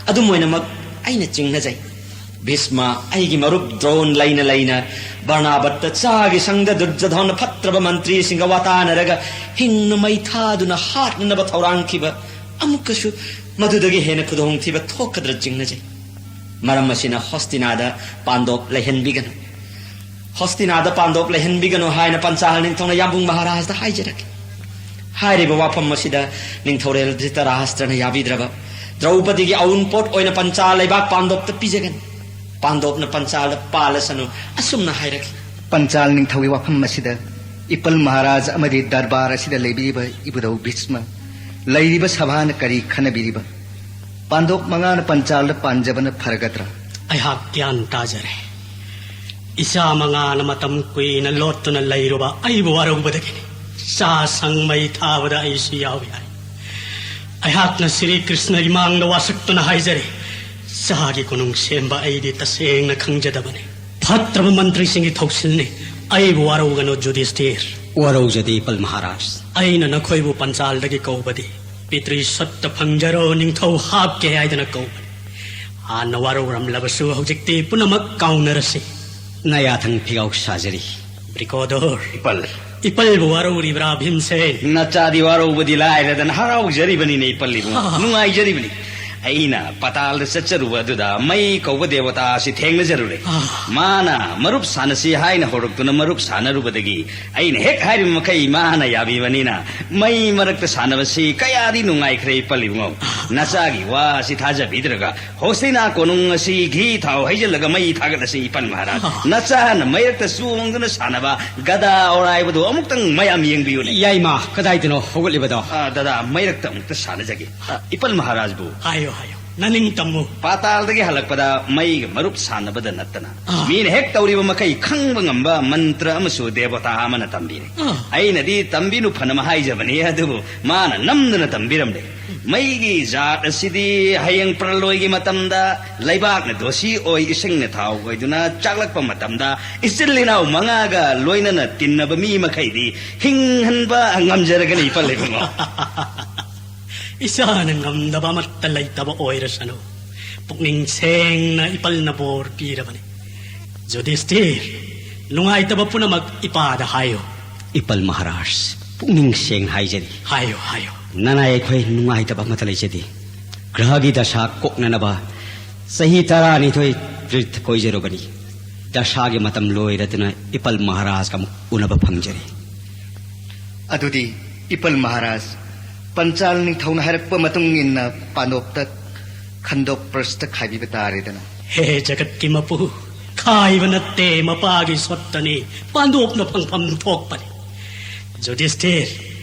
ꯑꯗꯨꯝ ꯑꯣꯏꯅꯃꯛ ꯑꯩꯅ ꯆꯤꯡꯅꯖꯩ꯫ ꯚꯤꯁꯃ, ꯑꯩꯒꯤ ꯃꯔꯨꯞ ꯗ꯭ꯔꯣꯟ ꯂꯩꯅ ꯂꯩꯅ ꯕꯔꯅꯥꯕꯠꯇ ꯆꯥꯒꯤ ꯁꯪꯗ ꯗꯨꯔꯖꯙꯣꯟꯅ ꯐꯠꯇ꯭ꯔꯕ ꯃꯟꯇ꯭ꯔꯤꯁꯤꯡꯒ ꯋꯥꯇꯥꯅꯔꯒ ꯍꯤꯡꯅ ꯃꯩ ꯊꯥꯗꯨꯅ ꯍꯥꯠꯅꯅꯕ ꯊꯧꯔꯥꯡꯈꯤꯕ ꯑꯃꯨꯛꯀꯁꯨ ꯃꯗꯨꯗꯒꯤ ꯍꯦꯟꯅ ꯈꯨꯗꯣꯡꯊꯤꯕ ꯊꯣꯛꯀꯗ꯭ꯔꯥ ꯆꯤꯡꯅꯖꯩ꯫ ꯃꯔꯝ ꯑꯁꯤꯅ ꯍꯣꯁꯇꯤꯅꯥꯗ ꯄꯥꯟꯗꯣꯞ ꯂꯩꯍꯟꯕꯤꯒꯅꯨ꯫ ꯍꯣꯁꯇꯤꯅꯥꯗ ꯄꯥꯟꯗꯣꯞ ꯂꯩꯍꯟꯕꯤꯒꯅꯨ ꯍꯥꯏꯅ ꯄꯟꯆꯥꯜ ꯅꯤꯡꯊꯧꯅ ꯌꯥꯝꯕꯨꯡ ꯃꯍꯥꯔꯥꯖꯗ ꯍꯥꯏꯖꯔꯛꯈꯤ꯫ ꯍꯥꯏꯔꯤꯕ ꯋꯥꯐꯝ ꯑꯁꯤꯗ ꯅꯤꯡꯊꯧꯔꯦꯜ ꯙ꯭ꯔꯤꯇꯔꯥꯁꯇ꯭ꯔꯅ ꯌꯥꯕꯤꯗ꯭ꯔꯕ꯫ ꯗ꯭ꯔꯧꯄꯗꯤꯒꯤ ꯑꯎꯟꯄꯣꯠ ꯑꯣꯏꯅ ꯄꯟꯆꯥꯜ ꯂꯩꯕꯥꯛ ꯄꯥꯟꯗꯣꯞꯇ ꯄꯤꯖꯒꯅꯤ꯫ ꯄꯥꯟꯗꯣꯞꯅ ꯄꯟꯆꯥꯜꯗ ꯄꯥꯜꯂꯁꯅꯨ ꯑꯁꯨꯝꯅ ꯍꯥꯏꯔꯛꯈꯤ꯫ ꯄꯟꯆꯥꯜ ꯅꯤꯡꯊꯧꯒꯤ ꯋꯥꯐꯝ ꯑꯁꯤꯗ ꯏꯄꯜ ꯃꯍꯥꯔꯥꯖ ꯑꯃꯗꯤ ꯗꯔꯕꯥꯔ ꯑꯁꯤꯗ ꯂꯩꯕꯤꯔꯤꯕ ꯏꯕꯨꯙꯧ ꯚꯤꯁꯃ, ꯂꯩꯔꯤꯕ ꯁꯚꯥꯅ ꯀꯔꯤ ꯈꯟꯅꯕꯤꯔꯤꯕ? ꯄꯥꯟꯗꯣꯞ ꯃꯉꯥꯅ ꯄꯟꯆꯥꯜꯗ ꯄꯥꯟꯖꯕꯅ ꯐꯔꯒꯗ꯭ꯔꯥ? ꯑꯩꯍꯥꯛ ꯒ꯭ꯌꯥꯟ ꯇꯥꯖꯔꯦ꯫ ꯏꯆꯥ ꯃꯉꯥꯅ ꯃꯇꯝ ꯀꯨꯏꯅ ꯂꯣꯠꯇꯨꯅ ꯂꯩꯔꯨꯕ ꯑꯩꯕꯨ ꯋꯥꯔꯧꯕꯗꯒꯤꯅꯤ꯫ ꯆꯥ ꯁꯪ ꯃꯩ ꯊꯥꯕꯗ ꯑꯩꯁꯨ ꯌꯥꯎꯏ ꯍꯥꯏ꯫ ꯑꯩꯍꯥꯛꯅ ꯁ꯭ꯔꯤ ꯀ꯭ꯔꯤꯁꯅꯒꯤ ꯃꯥꯡꯗ ꯋꯥꯁꯛꯇꯨꯅ ꯍꯥꯏꯖꯔꯤ, ꯆꯥꯒꯤ ꯀꯣꯅꯨꯡ ꯁꯦꯝꯕ ꯑꯩꯗꯤ ꯇꯁꯦꯡꯅ ꯈꯪꯖꯗꯕꯅꯤ꯫ ꯐꯠꯇ꯭ꯔꯕ ꯃꯟꯇ꯭ꯔꯤꯁꯤꯡꯒꯤ ꯊꯧꯁꯤꯜꯅꯤ꯫ ꯑꯩꯕꯨ ꯋꯥꯔꯧꯒꯅꯨ ꯖꯨꯗꯤꯁꯇꯤꯔ꯫ ꯋꯥꯔꯧꯖꯗꯦ ꯏꯄꯜ ꯃꯍꯥꯔꯥꯖ꯫ ꯑꯩꯅ ꯅꯈꯣꯏꯕꯨ ꯄꯟꯆꯥꯜꯗꯒꯤ ꯀꯧꯕꯗꯤ ꯄꯤꯇ꯭ꯔꯤ ꯁꯠꯇ ꯐꯪꯖꯔꯣ ꯅꯤꯡꯊꯧ ꯍꯥꯞꯀꯦ ꯍꯥꯏꯗꯅ ꯀꯧꯕꯅꯤ꯫ ꯍꯥꯟꯅ ꯋꯥꯔꯧꯔꯝꯂꯕꯁꯨ ꯍꯧꯖꯤꯛꯇꯤ ꯄꯨꯝꯅꯃꯛ ꯀꯥꯎꯅꯔꯁꯤ꯫ ꯅꯌꯥꯊꯪ ꯐꯤꯒꯥꯎ ꯁꯥꯖꯔꯤ꯫ ꯕ꯭ꯔꯤꯀꯣꯗꯣꯔ꯫ ꯏꯄꯜ꯫ ꯏꯄꯜꯕꯨ ꯋꯥꯔꯧꯔꯤꯕ꯭ꯔꯥ ꯚꯤꯝꯁꯦꯟ? ꯅꯆꯥꯗꯤ ꯋꯥꯔꯧꯕꯗꯤ ꯂꯥꯏꯔꯗꯅ ꯍꯔꯥꯎꯖꯔꯤꯕꯅꯤꯅꯦ ꯏꯄꯜ ꯏꯕꯨꯡꯉꯣ꯫ ꯅꯨꯡꯉꯥꯏꯖꯔꯤꯕꯅꯤ꯫ ꯑꯩꯅ ꯄꯇꯥꯜꯗ ꯆꯠꯆꯔꯨꯕ ꯑꯗꯨꯗ ꯃꯩ ꯀꯧꯕ ꯗꯦꯋꯇꯥ ꯑꯁꯤ ꯊꯦꯡꯅꯖꯔꯨꯔꯦ꯫ ꯃꯥꯅ ꯃꯔꯨꯞ ꯁꯥꯟꯅꯁꯤ ꯍꯥꯏꯅ ꯍꯧꯔꯛꯇꯨꯅ ꯃꯔꯨꯞ ꯁꯥꯟꯅꯔꯨꯕꯗꯒꯤ ꯑꯩꯅ ꯍꯦꯛ ꯍꯥꯏꯔꯤꯕ ꯃꯈꯩ ꯃꯥꯅ ꯌꯥꯕꯤꯕꯅꯤꯅ ꯃꯩ ꯃꯔꯛꯇ ꯁꯥꯟꯅꯕꯁꯤ ꯀꯌꯥꯗꯤ ꯅꯨꯡꯉꯥꯏꯈ꯭ꯔꯦ ꯏꯄꯜ ꯏꯕꯨꯡꯉꯣ꯫ ꯅꯆꯥꯒꯤ ꯋꯥ ꯑꯁꯤ ꯊꯥꯖꯕꯤꯗ꯭ꯔꯒ ꯍꯣꯁꯇꯤꯅꯥ ꯀꯣꯅꯨꯡ ꯑꯁꯤ ꯘꯤ ꯊꯥꯎ ꯍꯩꯖꯤꯜꯂꯒ ꯃꯩ ꯊꯥꯒꯠꯂꯁꯤ ꯏꯄꯜ ꯃꯍꯥꯔꯥꯖ꯫ ꯅꯆꯥꯅ ꯃꯩꯔꯛꯇ ꯆꯣꯡꯗꯨꯅ ꯁꯥꯟꯅꯕ ꯒꯗꯥ ꯑꯣꯔꯥꯏꯕꯗꯨ ꯑꯃꯨꯛꯇꯪ ꯃꯌꯥꯝ ꯌꯦꯡꯕꯤꯌꯨꯅꯦ꯫ ꯌꯥꯏꯃ, ꯀꯗꯥꯏꯗꯅꯣ ꯍꯧꯒꯠꯂꯤꯕꯗꯣ? ꯑ, ꯗꯗꯥ, ꯃꯩꯔꯛꯇ ꯑꯃꯨꯛꯇ ꯁꯥꯟꯅꯖꯒꯦ꯫ ꯑ, ꯏꯄꯜ ꯃꯍꯥꯔꯥꯖꯕꯨ꯫ ꯍꯥꯏꯌꯣ, ꯍꯥꯏꯌꯣ꯫ ꯅꯅꯤꯡ ꯇꯝꯃꯨ꯫ ꯄꯥꯇꯥꯜꯗꯒꯤ ꯍꯜꯂꯛꯄꯗ ꯃꯩꯒ ꯃꯔꯨꯞ ꯁꯥꯟꯅꯕꯗ ꯅꯠꯇꯅ ꯑꯥ꯫ ꯃꯤꯅ ꯍꯦꯛ ꯇꯧꯔꯤꯕ ꯃꯈꯩ ꯈꯪꯕ ꯉꯝꯕ ꯃꯟꯇ꯭ꯔ ꯑꯃꯁꯨ ꯗꯦꯕꯇꯥ ꯑꯃꯅ ꯇꯝꯕꯤꯔꯦ꯫ ꯑꯥ꯫ ꯑꯩꯅꯗꯤ ꯇꯝꯕꯤꯅꯨ ꯐꯅꯕ ꯍꯥꯏꯖꯕꯅꯤ, ꯑꯗꯨꯕꯨ ꯃꯥꯅ ꯅꯝꯗꯅ ꯇꯝꯕꯤꯔꯝꯂꯦ꯫ ꯃꯩꯒꯤ ꯖꯥꯠ ꯑꯁꯤꯗꯤ ꯍꯌꯦꯡ ꯄ꯭ꯔꯂꯣꯏꯒꯤ ꯃꯇꯝꯗ ꯂꯩꯕꯥꯛꯅ ꯗꯣꯁꯤ ꯑꯣꯏ, ꯏꯁꯤꯡꯅ ꯊꯥꯎ ꯑꯣꯏꯗꯨꯅ ꯆꯥꯛꯂꯛꯄ ꯃꯇꯝꯗ ꯏꯆꯤꯜ ꯏꯅꯥꯎ ꯃꯉꯥꯒ ꯂꯣꯏꯅꯅ ꯇꯤꯟꯅꯕ ꯃꯤ ꯃꯈꯩꯗꯤ ꯍꯤꯡꯍꯟꯕ ꯉꯝꯖꯔꯒꯅꯤ, ꯏꯄꯜ ꯏꯕꯨꯡꯉꯣ꯫ ꯏꯁꯥꯅ ꯉꯝꯗꯕ ꯑꯃꯠꯇ ꯂꯩꯇꯕ ꯑꯣꯏꯔꯁꯅꯨ꯫ ꯄꯨꯛꯅꯤꯡ ꯁꯦꯡꯅ ꯏꯄꯜꯅ ꯕꯣꯔ ꯄꯤꯔꯕꯅꯤ꯫ ꯖꯨꯗꯤꯁꯇꯤꯔ, ꯅꯨꯡꯉꯥꯏꯇꯕ ꯄꯨꯝꯅꯃꯛ ꯏꯄꯥꯗ ꯍꯥꯏꯌꯨ꯫ ꯏꯄꯜ ꯃꯍꯥꯔꯥꯖ, ꯄꯨꯛꯅꯤꯡ ꯁꯦꯡꯅ ꯍꯥꯏꯖꯔꯤ꯫ ꯍꯥꯏꯌꯨ, ꯍꯥꯏꯌꯨ꯫ ꯅꯅꯥꯏ ꯑꯩꯈꯣꯏ ꯅꯨꯡꯉꯥꯏꯇꯕ ꯑꯃꯠꯇ ꯂꯩꯖꯗꯦ꯫ ꯒ꯭ꯔꯍꯒꯤ ꯗꯁꯥ ꯀꯣꯛꯅꯅꯕ ꯆꯍꯤ ꯇꯔꯥꯅꯤꯊꯣꯏ ꯇꯤꯔꯊ ꯀꯣꯏꯖꯔꯨꯕꯅꯤ꯫ ꯗꯁꯥꯒꯤ ꯃꯇꯝ ꯂꯣꯏꯔꯗꯨꯅ ꯏꯄꯜ ꯃꯍꯥꯔꯥꯖꯒ ꯑꯃꯨꯛ ꯎꯅꯕ ꯐꯪꯖꯔꯦ꯫ ꯑꯗꯨꯗꯤ ꯏꯄꯜ ꯃꯍꯥꯔꯥꯖ, ꯄꯟꯆꯥꯜ ꯅꯤꯡꯊꯧꯅ ꯍꯥꯏꯔꯛꯄ ꯃꯇꯨꯡ ꯏꯟꯅ ꯄꯥꯟꯗꯣꯞꯇ ꯈꯟꯗꯣꯛ ꯄ꯭ꯔꯁꯇ ꯈꯥꯏꯕꯤꯕ ꯇꯥꯔꯦꯗꯅ꯫ ꯍꯦ ꯖꯒꯠꯀꯤ ꯃꯄꯨ, ꯈꯥꯏꯕ ꯅꯠꯇꯦ, ꯃꯄꯥꯒꯤ ꯁꯣꯠꯇꯅꯤ, ꯄꯥꯟꯗꯣꯞꯅ ꯐꯪꯐꯝ ꯊꯣꯛꯄꯅꯤ꯫ ꯖꯨꯗꯤꯁꯇꯤꯔ,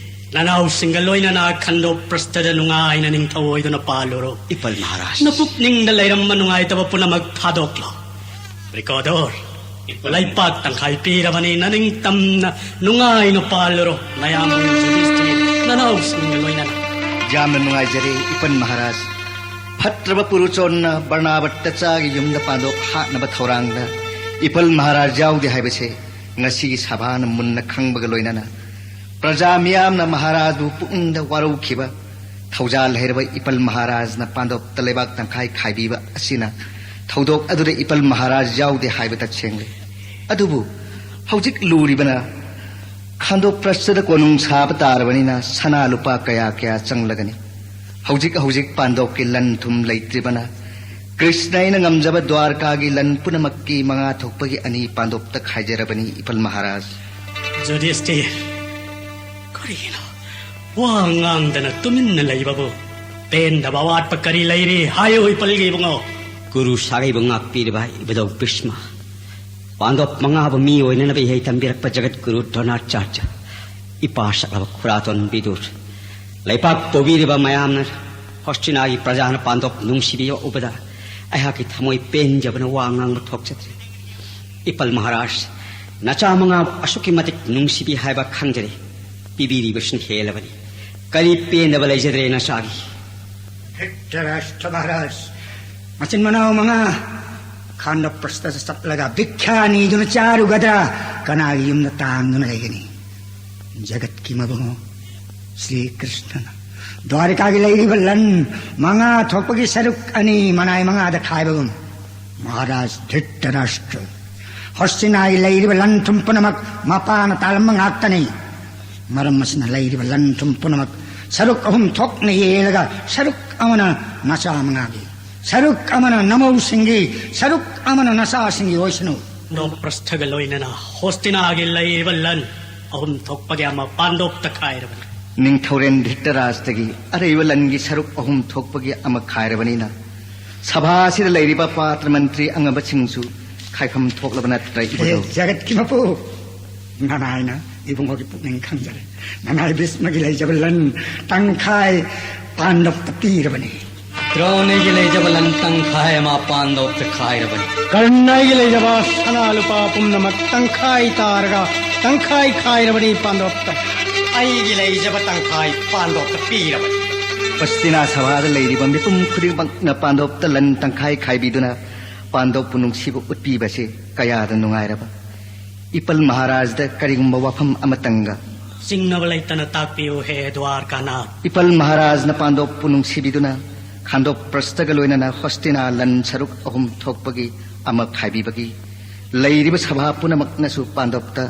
ꯅꯅꯥꯎꯁꯤꯡꯒ ꯂꯣꯏꯅꯅ ꯈꯟꯗꯣꯛ ꯄ꯭ꯔꯁꯇꯗ ꯅꯨꯡꯉꯥꯏꯅ ꯅꯤꯡꯊꯧ ꯑꯣꯏꯗꯨꯅ ꯄꯥꯜꯂꯨꯔꯣ꯫ ꯏꯄꯜ ꯃꯍꯥꯔꯥꯖ꯫ ꯅꯄꯨꯛꯅꯤꯡꯗ ꯂꯩꯔꯝꯕ ꯅꯨꯡꯉꯥꯏꯇꯕ ꯄꯨꯝꯅꯃꯛ ꯊꯥꯗꯣꯛꯂꯣ꯫ ꯕ꯭ꯔꯤꯀꯣꯗꯣꯔ, ꯂꯩꯄꯥꯛ ꯇꯪꯈꯥꯏ ꯄꯤꯔꯕꯅꯤ, ꯅꯅꯤꯡꯇꯝꯅ ꯅꯨꯡꯉꯥꯏꯅ ꯄꯥꯜꯂꯨꯔꯣ, ꯅꯌꯥꯝꯕ ꯖꯨꯗꯤꯁꯇꯤꯔ, ꯅꯅꯥꯎꯁꯤꯡꯒ ꯂꯣꯏꯅꯅ꯫ ꯌꯥꯝꯅ ꯅꯨꯡꯉꯥꯏꯖꯔꯦ, ꯏꯄꯟ ꯃꯍꯥꯔꯥꯖ꯫ ꯐꯠꯇ꯭ꯔꯕ ꯄꯨꯔꯨꯆꯣꯟꯅ ꯕꯔꯅꯥꯕꯠꯇꯆꯥꯒꯤ ꯌꯨꯝꯗ ꯄꯥꯟꯗꯣꯞ ꯍꯥꯠꯅꯕ ꯊꯧꯔꯥꯡꯗ ꯏꯄꯜ ꯃꯍꯥꯔꯥꯖ ꯌꯥꯎꯗꯦ ꯍꯥꯏꯕꯁꯦ ꯉꯁꯤꯒꯤ ꯁꯚꯥꯅ ꯃꯨꯟꯅ ꯈꯪꯕꯒ ꯂꯣꯏꯅꯅ ꯄ꯭ꯔꯖꯥ ꯃꯤꯌꯥꯝꯅ ꯃꯍꯥꯔꯥꯖꯕꯨ ꯄꯨꯛꯅꯤꯡꯗ ꯋꯥꯔꯧꯈꯤꯕ ꯊꯧꯖꯥꯜ ꯍꯩꯔꯕ ꯏꯄꯜ ꯃꯍꯥꯔꯥꯖꯅ ꯄꯥꯟꯗꯣꯞꯇ ꯂꯩꯕꯥꯛ ꯇꯪꯈꯥꯏ ꯈꯥꯏꯕꯤꯕ ꯑꯁꯤꯅ ꯊꯧꯗꯣꯛ ꯑꯗꯨꯗ ꯏꯄꯜ ꯃꯍꯥꯔꯥꯖ ꯌꯥꯎꯗꯦ ꯍꯥꯏꯕ ꯇꯁꯦꯡꯂꯦ꯫ ꯑꯗꯨꯕꯨ ꯍꯧꯖꯤꯛ ꯂꯨꯔꯤꯕꯅ ꯈꯥꯟꯗꯣꯛ ꯄ꯭ꯔꯁꯇꯗ ꯀꯣꯅꯨꯡ ꯁꯥꯕ ꯇꯥꯔꯕꯅꯤꯅ ꯁꯅꯥ ꯂꯨꯄꯥ ꯀꯌꯥ ꯀꯌꯥ ꯆꯪꯂꯒꯅꯤ꯫ ꯍꯧꯖꯤꯛ ꯍꯧꯖꯤꯛ ꯄꯥꯟꯗꯣꯞꯀꯤ ꯂꯟ ꯊꯨꯝ ꯂꯩꯇ꯭ꯔꯤꯕꯅ ꯀ꯭ꯔꯤꯁꯅ ꯑꯩꯅ ꯉꯝꯖꯕ ꯗ꯭ꯋꯥꯔꯀꯥꯒꯤ ꯂꯟ ꯄꯨꯝꯅꯃꯛꯀꯤ ꯃꯉꯥ ꯊꯣꯛꯄꯒꯤ ꯑꯅꯤ ꯄꯥꯟꯗꯣꯞꯇ ꯈꯥꯏꯖꯔꯕꯅꯤ, ꯏꯄꯜ ꯃꯍꯥꯔꯥꯖ꯫ ꯖꯨꯗꯤꯁꯇꯤꯔ, ꯀꯔꯤꯅꯣ ꯋꯥ ꯉꯥꯡꯗꯅ ꯇꯨꯃꯤꯟꯅ ꯂꯩꯕꯕꯨ? ꯄꯦꯟꯗꯕ ꯑꯋꯥꯠꯄ ꯀꯔꯤ ꯂꯩꯔꯤ? ꯍꯥꯏꯌꯨ, ꯏꯄꯜꯒꯤ ꯏꯕꯨꯡꯉꯣ꯫ ꯀꯨꯔꯨ ꯁꯥꯒꯩꯕꯨ ꯉꯥꯛꯄꯤꯔꯤꯕ ꯏꯕꯨꯙꯧ ꯚꯤꯁꯃ, ꯄꯥꯟꯗꯣꯞ ꯃꯉꯥꯕꯨ ꯃꯤ ꯑꯣꯏꯅꯅꯕ ꯏꯍꯩ ꯇꯝꯕꯤꯔꯛꯄ ꯖꯒꯠ ꯒꯨꯔꯨ ꯗ꯭ꯔꯣꯅꯥꯆꯥꯔ꯭ꯌ, ꯏꯄꯥ ꯁꯛꯂꯕ ꯈꯨꯔꯥꯇꯣꯟ ꯕꯤꯗꯨꯔ, ꯂꯩꯄꯥꯛ ꯄꯨꯕꯤꯔꯤꯕ ꯃꯌꯥꯝꯅ ꯍꯣꯁꯇꯤꯅꯥꯒꯤ ꯄ꯭ꯔꯖꯥꯅ ꯄꯥꯟꯗꯣꯞ ꯅꯨꯡꯁꯤꯕꯤꯕ ꯎꯕꯗ ꯑꯩꯍꯥꯛꯀꯤ ꯊꯃꯣꯏ ꯄꯦꯟꯖꯕꯅ ꯋꯥ ꯉꯥꯡꯕ ꯊꯣꯛꯆꯗ꯭ꯔꯦ꯫ ꯏꯄꯜ ꯃꯍꯥꯔꯥꯖ, ꯅꯆꯥ ꯃꯉꯥꯕꯨ ꯑꯁꯨꯛꯀꯤ ꯃꯇꯤꯛ ꯅꯨꯡꯁꯤꯕꯤ ꯍꯥꯏꯕ ꯈꯪꯖꯔꯦ꯫ ꯄꯤꯕꯤꯔꯤꯕꯁꯤꯅ ꯍꯦꯜꯂꯕꯅꯤ꯫ ꯀꯔꯤ ꯄꯦꯟꯗꯕ ꯂꯩꯖꯗ꯭ꯔꯦ ꯅꯆꯥꯒꯤ? ꯙ꯭ꯔꯤꯇꯔꯥꯁ꯭ꯇ꯭ꯔ ꯃꯍꯥꯔꯥꯖ, ꯃꯆꯤꯟ ꯃꯅꯥꯎ ꯃꯉꯥ ꯈꯥꯟꯗꯣꯛꯄ꯭ꯔꯁꯇ ꯆꯠꯂꯒ ꯚꯤꯈ꯭ꯌꯥ ꯅꯤꯗꯨꯅ ꯆꯥꯔꯨꯒꯗ꯭ꯔꯥ? ꯀꯅꯥꯒꯤ ꯌꯨꯝꯗ ꯇꯥꯡꯗꯨꯅ ꯂꯩꯒꯅꯤ? ꯖꯒꯠꯀꯤ ꯃꯕꯨꯡꯉꯣ ꯁ꯭ꯔꯤ ꯀ꯭ꯔꯤꯁꯅꯅ ꯗ꯭ꯋꯥꯔꯤꯀꯥꯒꯤ ꯂꯩꯔꯤꯕ ꯂꯟ ꯃꯉꯥ ꯊꯣꯛꯄꯒꯤ ꯁꯔꯨꯛ ꯑꯅꯤ ꯃꯅꯥꯏ ꯃꯉꯥꯗ ꯈꯥꯏꯕꯒꯨꯝ, ꯃꯍꯥꯔꯥꯖ ꯙ꯭ꯔꯤꯇꯔꯥꯁ꯭ꯇ꯭ꯔ, ꯍꯣꯁꯇꯤꯅꯥꯒꯤ ꯂꯩꯔꯤꯕ ꯂꯟ ꯊꯨꯝ ꯄꯨꯝꯅꯃꯛ ꯃꯄꯥꯅ ꯇꯥꯜꯂꯝꯕ ꯉꯥꯛꯇꯅꯤ꯫ ꯃꯔꯝ ꯑꯁꯤꯅ ꯂꯩꯔꯤꯕ ꯂꯟ ꯊꯨꯝ ꯄꯨꯝꯅꯃꯛ ꯁꯔꯨꯛ ꯑꯍꯨꯝ ꯊꯣꯛꯅ ꯌꯦꯜꯂꯒ, ꯁꯔꯨꯛ ꯑꯃꯅ ꯅꯆꯥ ꯃꯉꯥꯒꯤ, ꯁꯔꯨꯛ ꯑꯃꯅ ꯅꯃꯧꯁꯤꯡꯒꯤ, ꯁꯔꯨꯛ ꯑꯃꯅ ꯅꯆꯥꯁꯤꯡꯒꯤ ꯑꯣꯏꯁꯅꯨ꯫ ꯄ꯭ꯔꯁꯊꯒ ꯂꯣꯏꯅꯅ ꯍꯣꯁꯇꯤꯅꯥꯒꯤ ꯂꯩꯔꯤꯕ ꯂꯟ ꯑꯍꯨꯝ ꯊꯣꯛꯄꯒꯤ ꯑꯃ ꯄꯥꯟꯗꯣꯞꯇ ꯈꯥꯏꯔꯕꯅꯤ꯫ ꯅꯤꯡꯊꯧꯔꯦꯜ ꯙ꯭ꯔꯤꯇꯔꯥꯁ꯭ꯇ꯭ꯔꯒꯤ ꯑꯔꯩꯕ ꯂꯟꯒꯤ ꯁꯔꯨꯛ ꯑꯍꯨꯝ ꯊꯣꯛꯄꯒꯤ ꯑꯃ ꯈꯥꯏꯔꯕꯅꯤꯅ, ꯁꯚꯥ ꯑꯁꯤꯗ ꯂꯩꯔꯤꯕ ꯄꯥꯇ꯭ꯔ ꯃꯟꯇ꯭ꯔꯤ ꯑꯉꯝꯕꯁꯤꯡꯁꯨ ꯈꯥꯏꯐꯝ ꯊꯣꯛꯂꯕ ꯅꯠꯇ꯭ꯔꯥ, ꯍꯦ ꯏꯕꯨꯙꯧ? ꯖꯒꯠꯀꯤ ꯃꯄꯨ, ꯅꯅꯥꯏꯅ ꯏꯕꯨꯡꯉꯣꯒꯤ ꯄꯨꯛꯅꯤꯡ ꯈꯪꯖꯔꯦ꯫ ꯅꯅꯥꯏ ꯚꯤꯁꯃꯒꯤ ꯂꯩꯖꯕ ꯂꯟ ꯇꯪꯈꯥꯏ ꯄꯥꯟꯗꯣꯞꯇ ꯄꯤꯔꯕꯅꯤ꯫ ꯗ꯭ꯔꯣꯅꯤꯒꯤ ꯂꯩꯖꯕ ꯂꯟ ꯇꯪꯈꯥꯏ ꯑꯃ ꯄꯥꯟꯗꯣꯞꯇ ꯈꯥꯏꯔꯕꯅꯤ꯫ ꯀꯔꯅꯒꯤ ꯂꯩꯖꯕ ꯁꯅꯥ ꯂꯨꯄꯥ ꯄꯨꯝꯅꯃꯛ ꯇꯪꯈꯥꯏ ꯇꯥꯔꯒ ꯇꯪꯈꯥꯏ ꯈꯥꯏꯔꯕꯅꯤ ꯄꯥꯟꯗꯣꯞꯇ꯫ ꯑꯩꯒꯤ ꯂꯩꯖꯕ ꯇꯪꯈꯥꯏ ꯄꯥꯟꯗꯣꯞꯇ ꯄꯤꯔꯕꯅꯤ꯫ ꯍꯣꯁꯇꯤꯅꯥ ꯁꯚꯥꯗ ꯂꯩꯔꯤꯕ ꯃꯤꯄꯨꯝ ꯈꯨꯗꯤꯡꯃꯛꯅ ꯄꯥꯟꯗꯣꯞꯇ ꯂꯟ ꯇꯪꯈꯥꯏ ꯈꯥꯏꯕꯤꯗꯨꯅ ꯄꯥꯟꯗꯣꯞꯄꯨ ꯅꯨꯡꯁꯤꯕ ꯎꯠꯄꯤꯕꯁꯤ ꯀꯌꯥꯗ ꯅꯨꯡꯉꯥꯏꯔꯕ꯫ ꯏꯄꯜ ꯃꯍꯥꯔꯥꯖꯗ ꯀꯔꯤꯒꯨꯝꯕ ꯋꯥꯐꯝ ꯑꯃꯇꯪꯒ꯫ ꯆꯤꯡꯅꯕ ꯂꯩꯇꯅ ꯇꯥꯛꯄꯤꯌꯨ, ꯍꯦ ꯗ꯭ꯋꯥꯔꯀꯥꯅꯥꯊ꯫ ꯏꯄꯜ ꯃꯍꯥꯔꯥꯖꯅ ꯄꯥꯟꯗꯣꯞꯄꯨ ꯅꯨꯡꯁꯤꯕꯤꯗꯨꯅ ꯈꯥꯟꯗꯣꯛꯄ꯭ꯔꯁꯇꯒ ꯂꯣꯏꯅꯅ ꯍꯣꯁꯇꯤꯅꯥ ꯂꯟ ꯁꯔꯨꯛ ꯑꯍꯨꯝ ꯊꯣꯛꯄꯒꯤ ꯑꯃ ꯈꯥꯏꯕꯤꯕꯒꯤ ꯂꯩꯔꯤꯕ ꯁꯚꯥ ꯄꯨꯝꯅꯃꯛꯅꯁꯨ ꯄꯥꯟꯗꯣꯞꯇ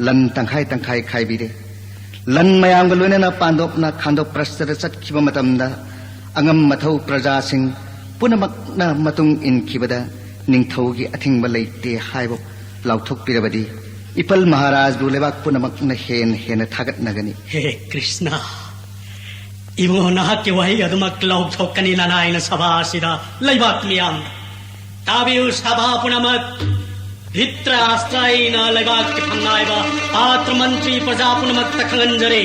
ꯂꯟ ꯇꯪꯈꯥꯏ ꯇꯪꯈꯥꯏ ꯈꯥꯏꯕꯤꯔꯦ꯫ ꯂꯟ ꯃꯌꯥꯝꯒ ꯂꯣꯏꯅꯅ ꯄꯥꯟꯗꯣꯞꯅ ꯈꯥꯟꯗꯣꯛꯄ꯭ꯔꯁꯇꯗ ꯆꯠꯈꯤꯕ ꯃꯇꯝꯗ, ꯑꯉꯝ ꯃꯊꯧ ꯄ꯭ꯔꯖꯥꯁꯤꯡ ꯄꯨꯝꯅꯃꯛꯅ ꯃꯇꯨꯡ ꯏꯟꯈꯤꯕꯗ ꯅꯤꯡꯊꯧꯒꯤ ꯑꯊꯤꯡꯕ ꯂꯩꯇꯦ ꯍꯥꯏꯕ ꯂꯥꯎꯊꯣꯛꯄꯤꯔꯕꯗꯤ, ꯏꯄꯜ ꯃꯍꯥꯔꯥꯖꯕꯨ ꯂꯩꯕꯥꯛ ꯄꯨꯝꯅꯃꯛꯅ ꯍꯦꯟꯅ ꯍꯦꯟꯅ ꯊꯥꯒꯠꯅꯒꯅꯤ꯫ ꯍꯦ ꯀ꯭ꯔꯤꯁꯅ, ꯏꯕꯨꯡꯉꯣ, ꯅꯍꯥꯛꯀꯤ ꯋꯥꯍꯩ ꯑꯗꯨꯃꯛ ꯂꯥꯎꯊꯣꯛꯀꯅꯤ ꯅꯅꯥꯏꯅ ꯁꯚꯥ ꯑꯁꯤꯗ ꯂꯩꯕꯥꯛ ꯃꯤꯌꯥꯝ꯫ ꯇꯥꯕꯤꯌꯨ ꯁꯚꯥ ꯄꯨꯝꯅꯃꯛ, ꯙ꯭ꯔꯤꯇꯔꯥꯁ꯭ꯇ꯭ꯔ ꯑꯩꯅ ꯂꯩꯕꯥꯛꯀꯤ ꯐꯝꯅꯥꯏꯕ ꯄꯥꯇ꯭ꯔ ꯃꯟꯇ꯭ꯔꯤ ꯄ꯭ꯔꯖꯥ ꯄꯨꯝꯅꯃꯛꯇ ꯈꯪꯍꯟꯖꯔꯤ꯫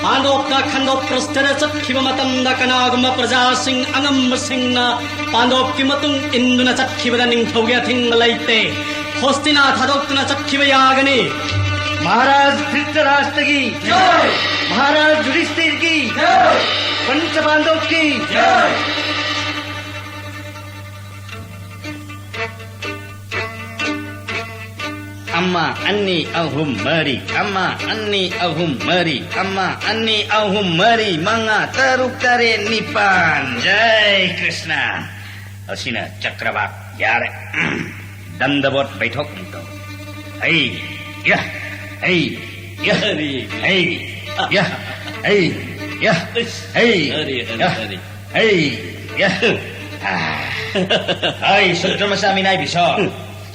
ꯄꯥꯟꯗꯣꯞꯇ ꯈꯟꯗꯣꯞ ꯄ꯭ꯔꯁꯊꯗ ꯆꯠꯈꯤꯕ ꯃꯇꯝꯗ ꯀꯅꯥꯒꯨꯝꯕ ꯄ꯭ꯔꯖꯥꯁꯤꯡ ꯑꯉꯝꯕꯁꯤꯡꯅ ꯄꯥꯟꯗꯣꯞꯀꯤ ꯃꯇꯨꯡ ꯏꯟꯗꯨꯅ ꯆꯠꯈꯤꯕꯗ ꯅꯤꯡꯊꯧꯒꯤ ꯑꯊꯤꯡꯕ ꯂꯩꯇꯦ꯫ ꯍꯣꯁꯇꯤꯅꯥ ꯊꯥꯗꯣꯛꯇꯨꯅ ꯆꯠꯈꯤꯕ ꯌꯥꯒꯅꯤ꯫ ꯃꯍꯥꯔꯥꯖ ꯙ꯭ꯔꯤꯇꯔꯥꯁꯇ꯭ꯔꯒꯤ ꯖꯥꯏ! ꯃꯍꯥꯔꯥꯖ ꯌꯨꯙꯤꯁꯊꯤꯔꯒꯤ ꯖꯥꯏ! ꯄꯟꯆ ꯄꯥꯟꯗꯣꯞꯀꯤ ꯖꯥꯏ! ꯑꯃ, ꯑꯅꯤ, ꯑꯍꯨꯝ, ꯃꯔꯤ꯫ ꯑꯃ, ꯑꯅꯤ, ꯑꯍꯨꯝ, ꯃꯔꯤ꯫ ꯑꯃ, ꯑꯅꯤ, ꯑꯍꯨꯝ, ꯃꯔꯤ, ꯃꯉꯥ, ꯇꯔꯨꯛ, ꯇꯔꯦꯠ, ꯅꯤꯄꯥꯟ꯫ ꯖꯥꯏ ꯀ꯭ꯔꯤꯁꯅ꯫ ꯑꯁꯤꯅ ꯆꯀ꯭ꯔꯕꯥꯛ ꯌꯥꯔꯦ꯫ ꯗꯟꯗꯕꯣꯠ ꯕꯩꯊꯣꯛ ꯇꯧ꯫ ꯍꯩ, ꯌꯥ, ꯍꯩ, ꯌꯥ, ꯍꯔꯤ꯫ ꯍꯩ, ꯌꯥ, ꯍꯩ, ꯌꯥ, ꯍꯩ, ꯍꯔꯤ, ꯍꯔꯤ, ꯌꯥ꯫ ꯍꯔꯤ꯫ ꯍꯩ, ꯌꯥ꯫ ꯑꯥ꯫ ꯍꯩ, ꯁꯨꯗ꯭ꯔ ꯃꯆꯥ ꯃꯤꯅꯥꯏ ꯕꯤꯁꯣ꯫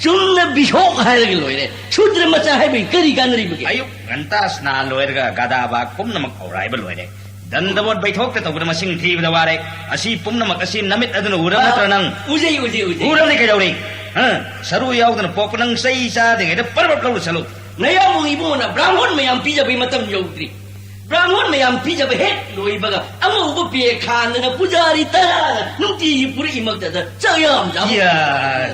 ꯆꯨꯝꯅ ꯕꯤꯁꯣꯛ ꯍꯥꯏꯔꯒ ꯂꯣꯏꯔꯦ꯫ ꯁꯨꯗ꯭ꯔ ꯃꯆꯥ ꯍꯥꯏꯕꯒꯤ ꯀꯔꯤ ꯀꯥꯟꯅꯔꯤꯕꯒꯦ? ꯑꯌꯨꯛ ꯉꯟꯇꯥ ꯁ꯭ꯅꯥꯟ ꯂꯣꯏꯔꯒ ꯒꯗꯥ ꯕꯥꯛ ꯄꯨꯝꯅꯃꯛ ꯍꯧꯔꯥꯏꯕ ꯂꯣꯏꯔꯦ꯫ ꯗꯟꯗꯕꯣꯠ ꯕꯩꯊꯣꯛꯇ ꯇꯧꯕꯗ ꯃꯁꯤꯡ ꯊꯤꯕꯗ ꯋꯥꯔꯦ꯫ ꯑꯁꯤ ꯄꯨꯝꯅꯃꯛ ꯑꯁꯤ ꯅꯃꯤꯠ ꯑꯗꯨꯅ ꯎꯔꯕ ꯅꯠꯇ꯭ꯔ ꯅꯪ? ꯎꯖꯩ, ꯎꯖꯩ, ꯎꯖꯩ꯫ ꯎꯔꯕꯗꯤ ꯀꯩꯗꯧꯔꯤ? ꯍꯥ? ꯁꯔꯨ ꯌꯥꯎꯗꯅ ꯄꯣꯛꯄ ꯅꯪ ꯆꯩ ꯆꯥꯗ꯭ꯔꯤꯉꯩꯗ ꯄꯔꯕꯠ ꯂꯧꯔꯨ ꯆꯠꯂꯨ꯫ ꯅꯌꯥꯝꯕ ꯏꯕꯨꯡꯉꯣꯅ ꯕ꯭ꯔꯥꯍꯃꯣꯟ ꯃꯌꯥꯝ ꯄꯤꯖꯕꯒꯤ ꯃꯇꯝ ꯌꯧꯗ꯭ꯔꯤ꯫ ꯕ꯭ꯔꯥꯍꯃꯣꯟ ꯃꯌꯥꯝ ꯄꯤꯖꯕ ꯍꯦꯛ ꯂꯣꯏꯕꯒ ꯑꯉꯧꯕ ꯄꯦꯛ ꯈꯥꯟꯗꯅ ꯄꯨꯖꯥꯔꯤ ꯇꯔꯥꯅ ꯅꯨꯡꯇꯤꯒꯤ ꯄꯨꯔꯛꯏꯃꯛꯇꯗ ꯆꯥꯛ ꯌꯥꯝ ꯆꯥꯕ ꯏꯌꯥ,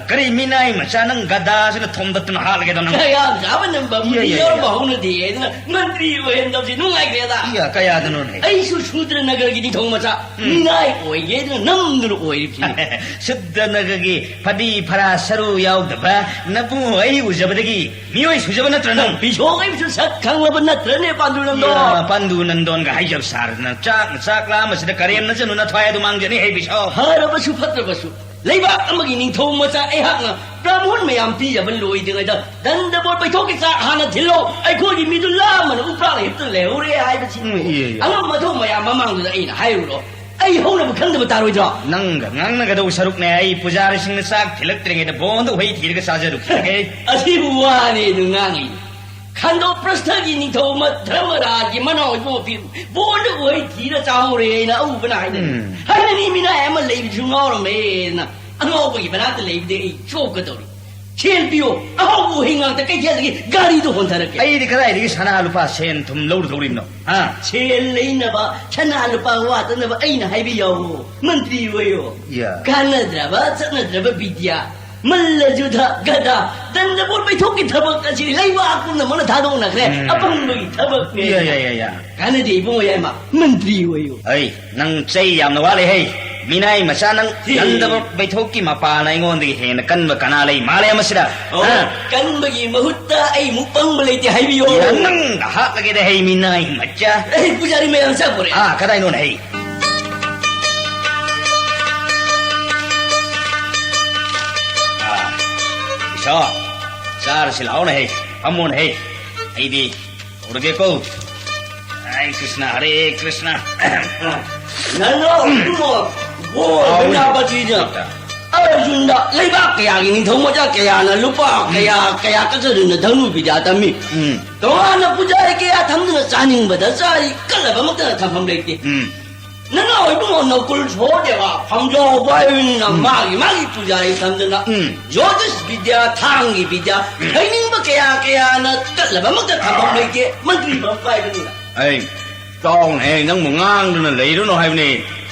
ꯀꯔꯤ ꯃꯤꯅꯥꯏ ꯃꯆꯥ ꯅꯪ ꯒꯗꯥꯁꯤꯅ ꯊꯣꯝꯗꯠꯇꯨꯅ ꯍꯥꯠꯂꯒꯦꯗꯣ ꯅꯪ? ꯆꯥꯛ ꯌꯥꯝ ꯆꯥꯕ ꯅꯝꯕ ꯏꯌꯥ, ꯃꯨꯗꯤ ꯏꯌꯥ, ꯌꯥꯎꯔꯕ ꯏꯌꯥ꯫ ꯍꯧꯅꯗꯦ ꯑꯗꯨꯅ ꯃꯟꯇ꯭ꯔꯤ ꯑꯣꯏꯍꯟꯗꯕꯁꯤ ꯅꯨꯡꯉꯥꯏꯈ꯭ꯔꯦꯗ꯫ ꯏꯌꯥ, ꯀꯌꯥꯗꯅꯣꯅꯦ? ꯑꯩꯁꯨ ꯁꯨꯗ꯭ꯔ ꯅꯒꯔꯒꯤ ꯅꯤꯡꯊꯧ ꯃꯆꯥ ꯎꯝ꯫ ꯃꯤꯅꯥꯏ ꯑꯣꯏꯒꯦꯗꯅ ꯅꯝꯗꯨꯅ ꯑꯣꯏꯔꯤꯕꯁꯤꯅꯤ꯫ ꯁꯨꯗ꯭ꯔ ꯅꯒꯔꯒꯤ ꯐꯗꯤ ꯐꯔꯥ ꯁꯔꯨ ꯌꯥꯎꯗꯕ ꯅꯕꯨꯡ ꯑꯩ ꯎꯖꯕꯗꯒꯤ ꯃꯤꯑꯣꯏ ꯁꯨꯖꯕ ꯅꯠꯇ꯭ꯔ ꯅꯪ? ꯕꯤꯁꯣꯛ ꯑꯩꯕꯨꯁꯨ ꯁꯛ ꯈꯪꯂꯕ ꯅꯠꯇ꯭ꯔꯅꯦ, ꯄꯥꯟꯗꯨ ꯅꯟꯗꯣ? ꯏꯌꯥ, ꯄꯥꯟꯗꯨ ꯅꯟꯗꯣꯟꯒ ꯍꯥꯏꯖꯕ ꯁꯥꯔꯗꯅ ꯆꯥꯛꯅ ꯆꯥꯛ ꯂꯥꯝꯕꯁꯤꯗ ꯀꯔꯦꯝꯅꯖꯅꯨ ꯅꯊ꯭ꯋꯥꯏ ꯑꯗꯨ ꯃꯥꯡꯖꯅꯤ ꯍꯦ ꯕꯤꯁꯣꯛ꯫ ꯐꯔꯕꯁꯨ ꯐꯠꯇ꯭ꯔꯕꯁꯨ ꯂꯩꯕꯥꯛ ꯑꯃꯒꯤ ꯅꯤꯡꯊꯧ ꯃꯆꯥ ꯑꯩꯍꯥꯛꯅ ꯕ꯭ꯔꯥꯍꯃꯣꯟ ꯃꯌꯥꯝ ꯄꯤꯖꯕ ꯂꯣꯏꯗ꯭ꯔꯤꯉꯩꯗ ꯗꯟꯗꯕꯣꯠ ꯄꯩꯊꯣꯛꯀꯤ ꯆꯥꯛ ꯍꯥꯟꯅ ꯊꯤꯜꯂꯣ꯫ ꯑꯩꯈꯣꯏꯒꯤ ꯃꯤꯗꯨ ꯂꯥꯝꯃꯅ ꯎꯄ꯭ꯔꯥꯛ ꯍꯦꯛꯇ ꯂꯩꯍꯧꯔꯦ ꯍꯥꯏꯕꯁꯤ ꯎꯝ, ꯏꯌꯥ, ꯏꯌꯥ꯫ ꯑꯉꯝ ꯑꯊꯧ ꯃꯌꯥꯝ ꯃꯃꯥꯡꯗꯨꯗ ꯑꯩꯅ ꯍꯥꯏꯔꯨꯔꯣ꯫ ꯑꯩ ꯍꯧꯅꯕ ꯈꯪꯗꯕ ꯇꯥꯔꯣꯏꯗ꯭ꯔꯣ? ꯅꯪꯒ ꯉꯥꯡꯅꯒꯗꯧꯕ ꯁꯔꯨꯛꯅꯦ ꯑꯩ ꯄꯨꯖꯥꯔꯤꯁꯤꯡꯅ ꯆꯥꯛ ꯊꯤꯜꯂꯛꯇ꯭ꯔꯤꯉꯩꯗ ꯕꯣꯟꯗ ꯎꯍꯩ ꯊꯤꯔꯒ ꯆꯥꯖꯔꯨꯈꯤꯒꯦ꯫ ꯑꯁꯤꯕꯨ ꯋꯥꯅꯦ ꯑꯗꯨ ꯉꯥꯡꯉꯤ꯫ ꯈꯟꯗꯣ ꯄ꯭ꯔꯁꯊꯒꯤ ꯅꯤꯡꯊꯧ ꯑꯃ ꯙꯔꯃꯔꯥꯖꯒꯤ ꯃꯅꯥꯎ ꯑꯣꯏꯕ ꯃꯄꯤ ꯕꯣꯟꯗ ꯎꯍꯩ ꯊꯤꯔ ꯆꯥꯍꯧꯔꯦ ꯑꯩꯅ ꯑꯎꯕꯅ ꯍꯥꯏꯅꯩ꯫ ꯎꯝ꯫ ꯍꯥꯏꯅꯅꯤ ꯃꯤꯅꯥꯏ ꯑꯃ ꯂꯩꯕꯁꯨ ꯉꯥꯎꯔꯝꯃꯦꯅ ꯑꯉꯥꯎꯕꯒꯤ ꯃꯅꯥꯛꯇ ꯂꯩꯕꯗꯤ ꯑꯩ ꯆꯣꯞꯀꯗꯧꯔꯤ꯫ ꯁꯦꯜ ꯄꯤꯌꯣ, ꯑꯍꯥꯎꯕ ꯎꯍꯩ ꯉꯥꯛꯇ ꯀꯩꯊꯦꯜꯗꯒꯤ ꯒꯥꯔꯤꯗꯨ ꯍꯣꯟꯊꯔꯛꯀꯦ꯫ ꯑꯩꯗꯤ ꯀꯗꯥꯏꯗꯒꯤ ꯁꯅꯥ ꯂꯨꯄꯥ ꯁꯦꯟ ꯊꯨꯝ ꯂꯧꯔꯨꯗꯧꯔꯤꯕꯅꯣ? ꯍꯥ? ꯁꯦꯜ ꯂꯩꯅꯕ, ꯁꯅꯥ ꯂꯨꯄꯥ ꯋꯥꯠꯇꯅꯕ ꯑꯩꯅ ꯍꯥꯏꯕ ꯌꯥꯎꯋꯣ, ꯃꯟꯇ꯭ꯔꯤ ꯑꯣꯏꯌꯣ꯫ ꯌꯥ꯫ ꯀꯥꯟꯅꯗ꯭ꯔꯕ, ꯆꯠꯅꯗ꯭ꯔꯕ ꯕꯤꯗ꯭ꯌꯥ, ꯃꯜꯂ ꯖꯨꯗ, ꯒꯗꯥ, ꯗꯟꯗꯕꯣꯠ ꯄꯩꯊꯣꯛꯀꯤ ꯊꯕꯛ ꯑꯁꯤ ꯂꯩꯕꯥꯛ ꯄꯨꯝꯅꯃꯛꯅ ꯊꯥꯗꯣꯛꯅꯈ꯭ꯔꯦ꯫ ꯎꯝ꯫ ꯑꯄꯪꯕꯒꯤ ꯊꯕꯛꯅꯦ꯫ ꯌꯥ, ꯌꯥ, ꯌꯥ, ꯌꯥ꯫ ꯀꯥꯟꯅꯗꯦ ꯏꯕꯨꯡꯉꯣ ꯌꯥꯏꯃ, ꯃꯟꯇ꯭ꯔꯤ ꯑꯣꯏꯌꯨ꯫ ꯑꯩ, ꯅꯪ ꯆꯩ ꯌꯥꯝꯅ ꯋꯥꯠꯂꯦ ꯍꯩ꯫ ꯃꯤꯅꯥꯏ ꯃꯆꯥ ꯅꯪ ꯍꯦ꯫ ꯅꯟꯗꯕ ꯕꯩꯊꯣꯛꯀꯤ ꯃꯄꯥꯅ ꯑꯩꯉꯣꯟꯗꯒꯤ ꯍꯦꯟꯅ ꯀꯟꯕ ꯀꯅꯥ ꯂꯩ ꯃꯥꯂꯦꯝ ꯑꯁꯤꯗ? ꯑꯣ, ꯍꯥ? ꯀꯟꯕꯒꯤ ꯃꯍꯨꯠꯇ ꯑꯩ ꯃꯨꯛ ꯄꯪꯕ ꯂꯩꯇꯦ ꯍꯥꯏꯕꯤꯌꯣ꯫ ꯌꯥ, ꯅꯪ ꯍꯥꯠꯂꯒꯦꯗ ꯍꯩ ꯃꯤꯅꯥꯏ ꯃꯆꯥ꯫ ꯑꯩ ꯄꯨꯖꯥꯔꯤ ꯃꯌꯥꯝ ꯆꯥꯛ ꯄꯨꯔꯦ꯫ ꯑꯥ, ꯀꯗꯥꯏꯅꯣꯅ ꯍꯩ? ꯑꯥ, ꯏꯁꯣ, ꯆꯥꯔꯁꯤ ꯂꯥꯛꯑꯣꯅ ꯍꯩ, ꯐꯝꯃꯣꯅ ꯍꯩ꯫ ꯑꯩꯗꯤ ꯍꯧꯔꯒꯦꯀꯣ꯫ ꯍꯔꯦ ꯀ꯭ꯔꯤꯁꯅ, ꯍꯔꯦ ꯀ꯭ꯔꯤꯁꯅ꯫ ꯅꯪꯅ ꯏꯕꯨꯡꯉꯣ, ꯕꯣꯔ ꯑꯥꯎ꯫ ꯃꯩꯔꯥꯕꯇꯤꯅ ꯑꯥꯎ꯫ ꯑꯔꯖꯨꯟꯗ ꯂꯩꯕꯥꯛ ꯀꯌꯥꯒꯤ ꯅꯤꯡꯊꯧ ꯃꯆꯥ ꯀꯌꯥꯅ ꯂꯨꯄꯥ ꯎꯝ꯫ ꯀꯌꯥ ꯀꯌꯥ ꯀꯠꯆꯗꯨꯅ ꯙꯅꯨ ꯕꯤꯗ꯭ꯌꯥ ꯇꯝꯃꯤ꯫ ꯎꯝ꯫ ꯇꯣꯉꯥꯟꯅ ꯄꯨꯖꯥꯔꯤ ꯀꯌꯥ ꯊꯝꯗꯨꯅ ꯆꯥꯅꯤꯡꯕꯗ ꯆꯥꯔꯤ, ꯀꯜꯂꯕ ꯑꯃꯠꯇꯅ ꯊꯝꯐꯝ ꯂꯩꯇꯦ꯫ ꯎꯝ꯫ ꯅꯅꯥꯎ ꯏꯕꯨꯡꯉꯣ ꯅꯀꯨꯜ ꯁꯣꯍꯗꯦꯕ ꯐꯝꯖꯥꯎ ꯄꯥꯏꯕꯅꯤꯅ ꯎꯝ꯫ ꯃꯥꯒꯤ ꯃꯥꯒꯤ ꯄꯨꯖꯥꯔꯤ ꯊꯝꯗꯅ ꯎꯝ꯫ ꯖꯣꯇꯤꯁ ꯕꯤꯗ꯭ꯌꯥ, ꯊꯥꯡꯒꯤ ꯕꯤꯗ꯭ꯌꯥ, ꯎꯝ꯫ ꯍꯩꯅꯤꯡꯕ ꯀꯌꯥ ꯀꯌꯥꯅ ꯀꯠꯂꯕ ꯑꯃꯠꯇ ꯊꯝꯐꯝ ꯂꯩꯇꯦ꯫ ꯃꯟꯇ꯭ꯔꯤ ꯐꯝ ꯄꯥꯏꯕꯅꯤꯅ꯫ ꯑꯩ ꯆꯥꯎꯅ ꯍꯦ ꯅꯪꯕꯨ ꯉꯥꯡꯗꯨꯅ ꯂꯩꯔꯨꯅꯨ ꯍꯥꯏꯕꯅꯤ꯫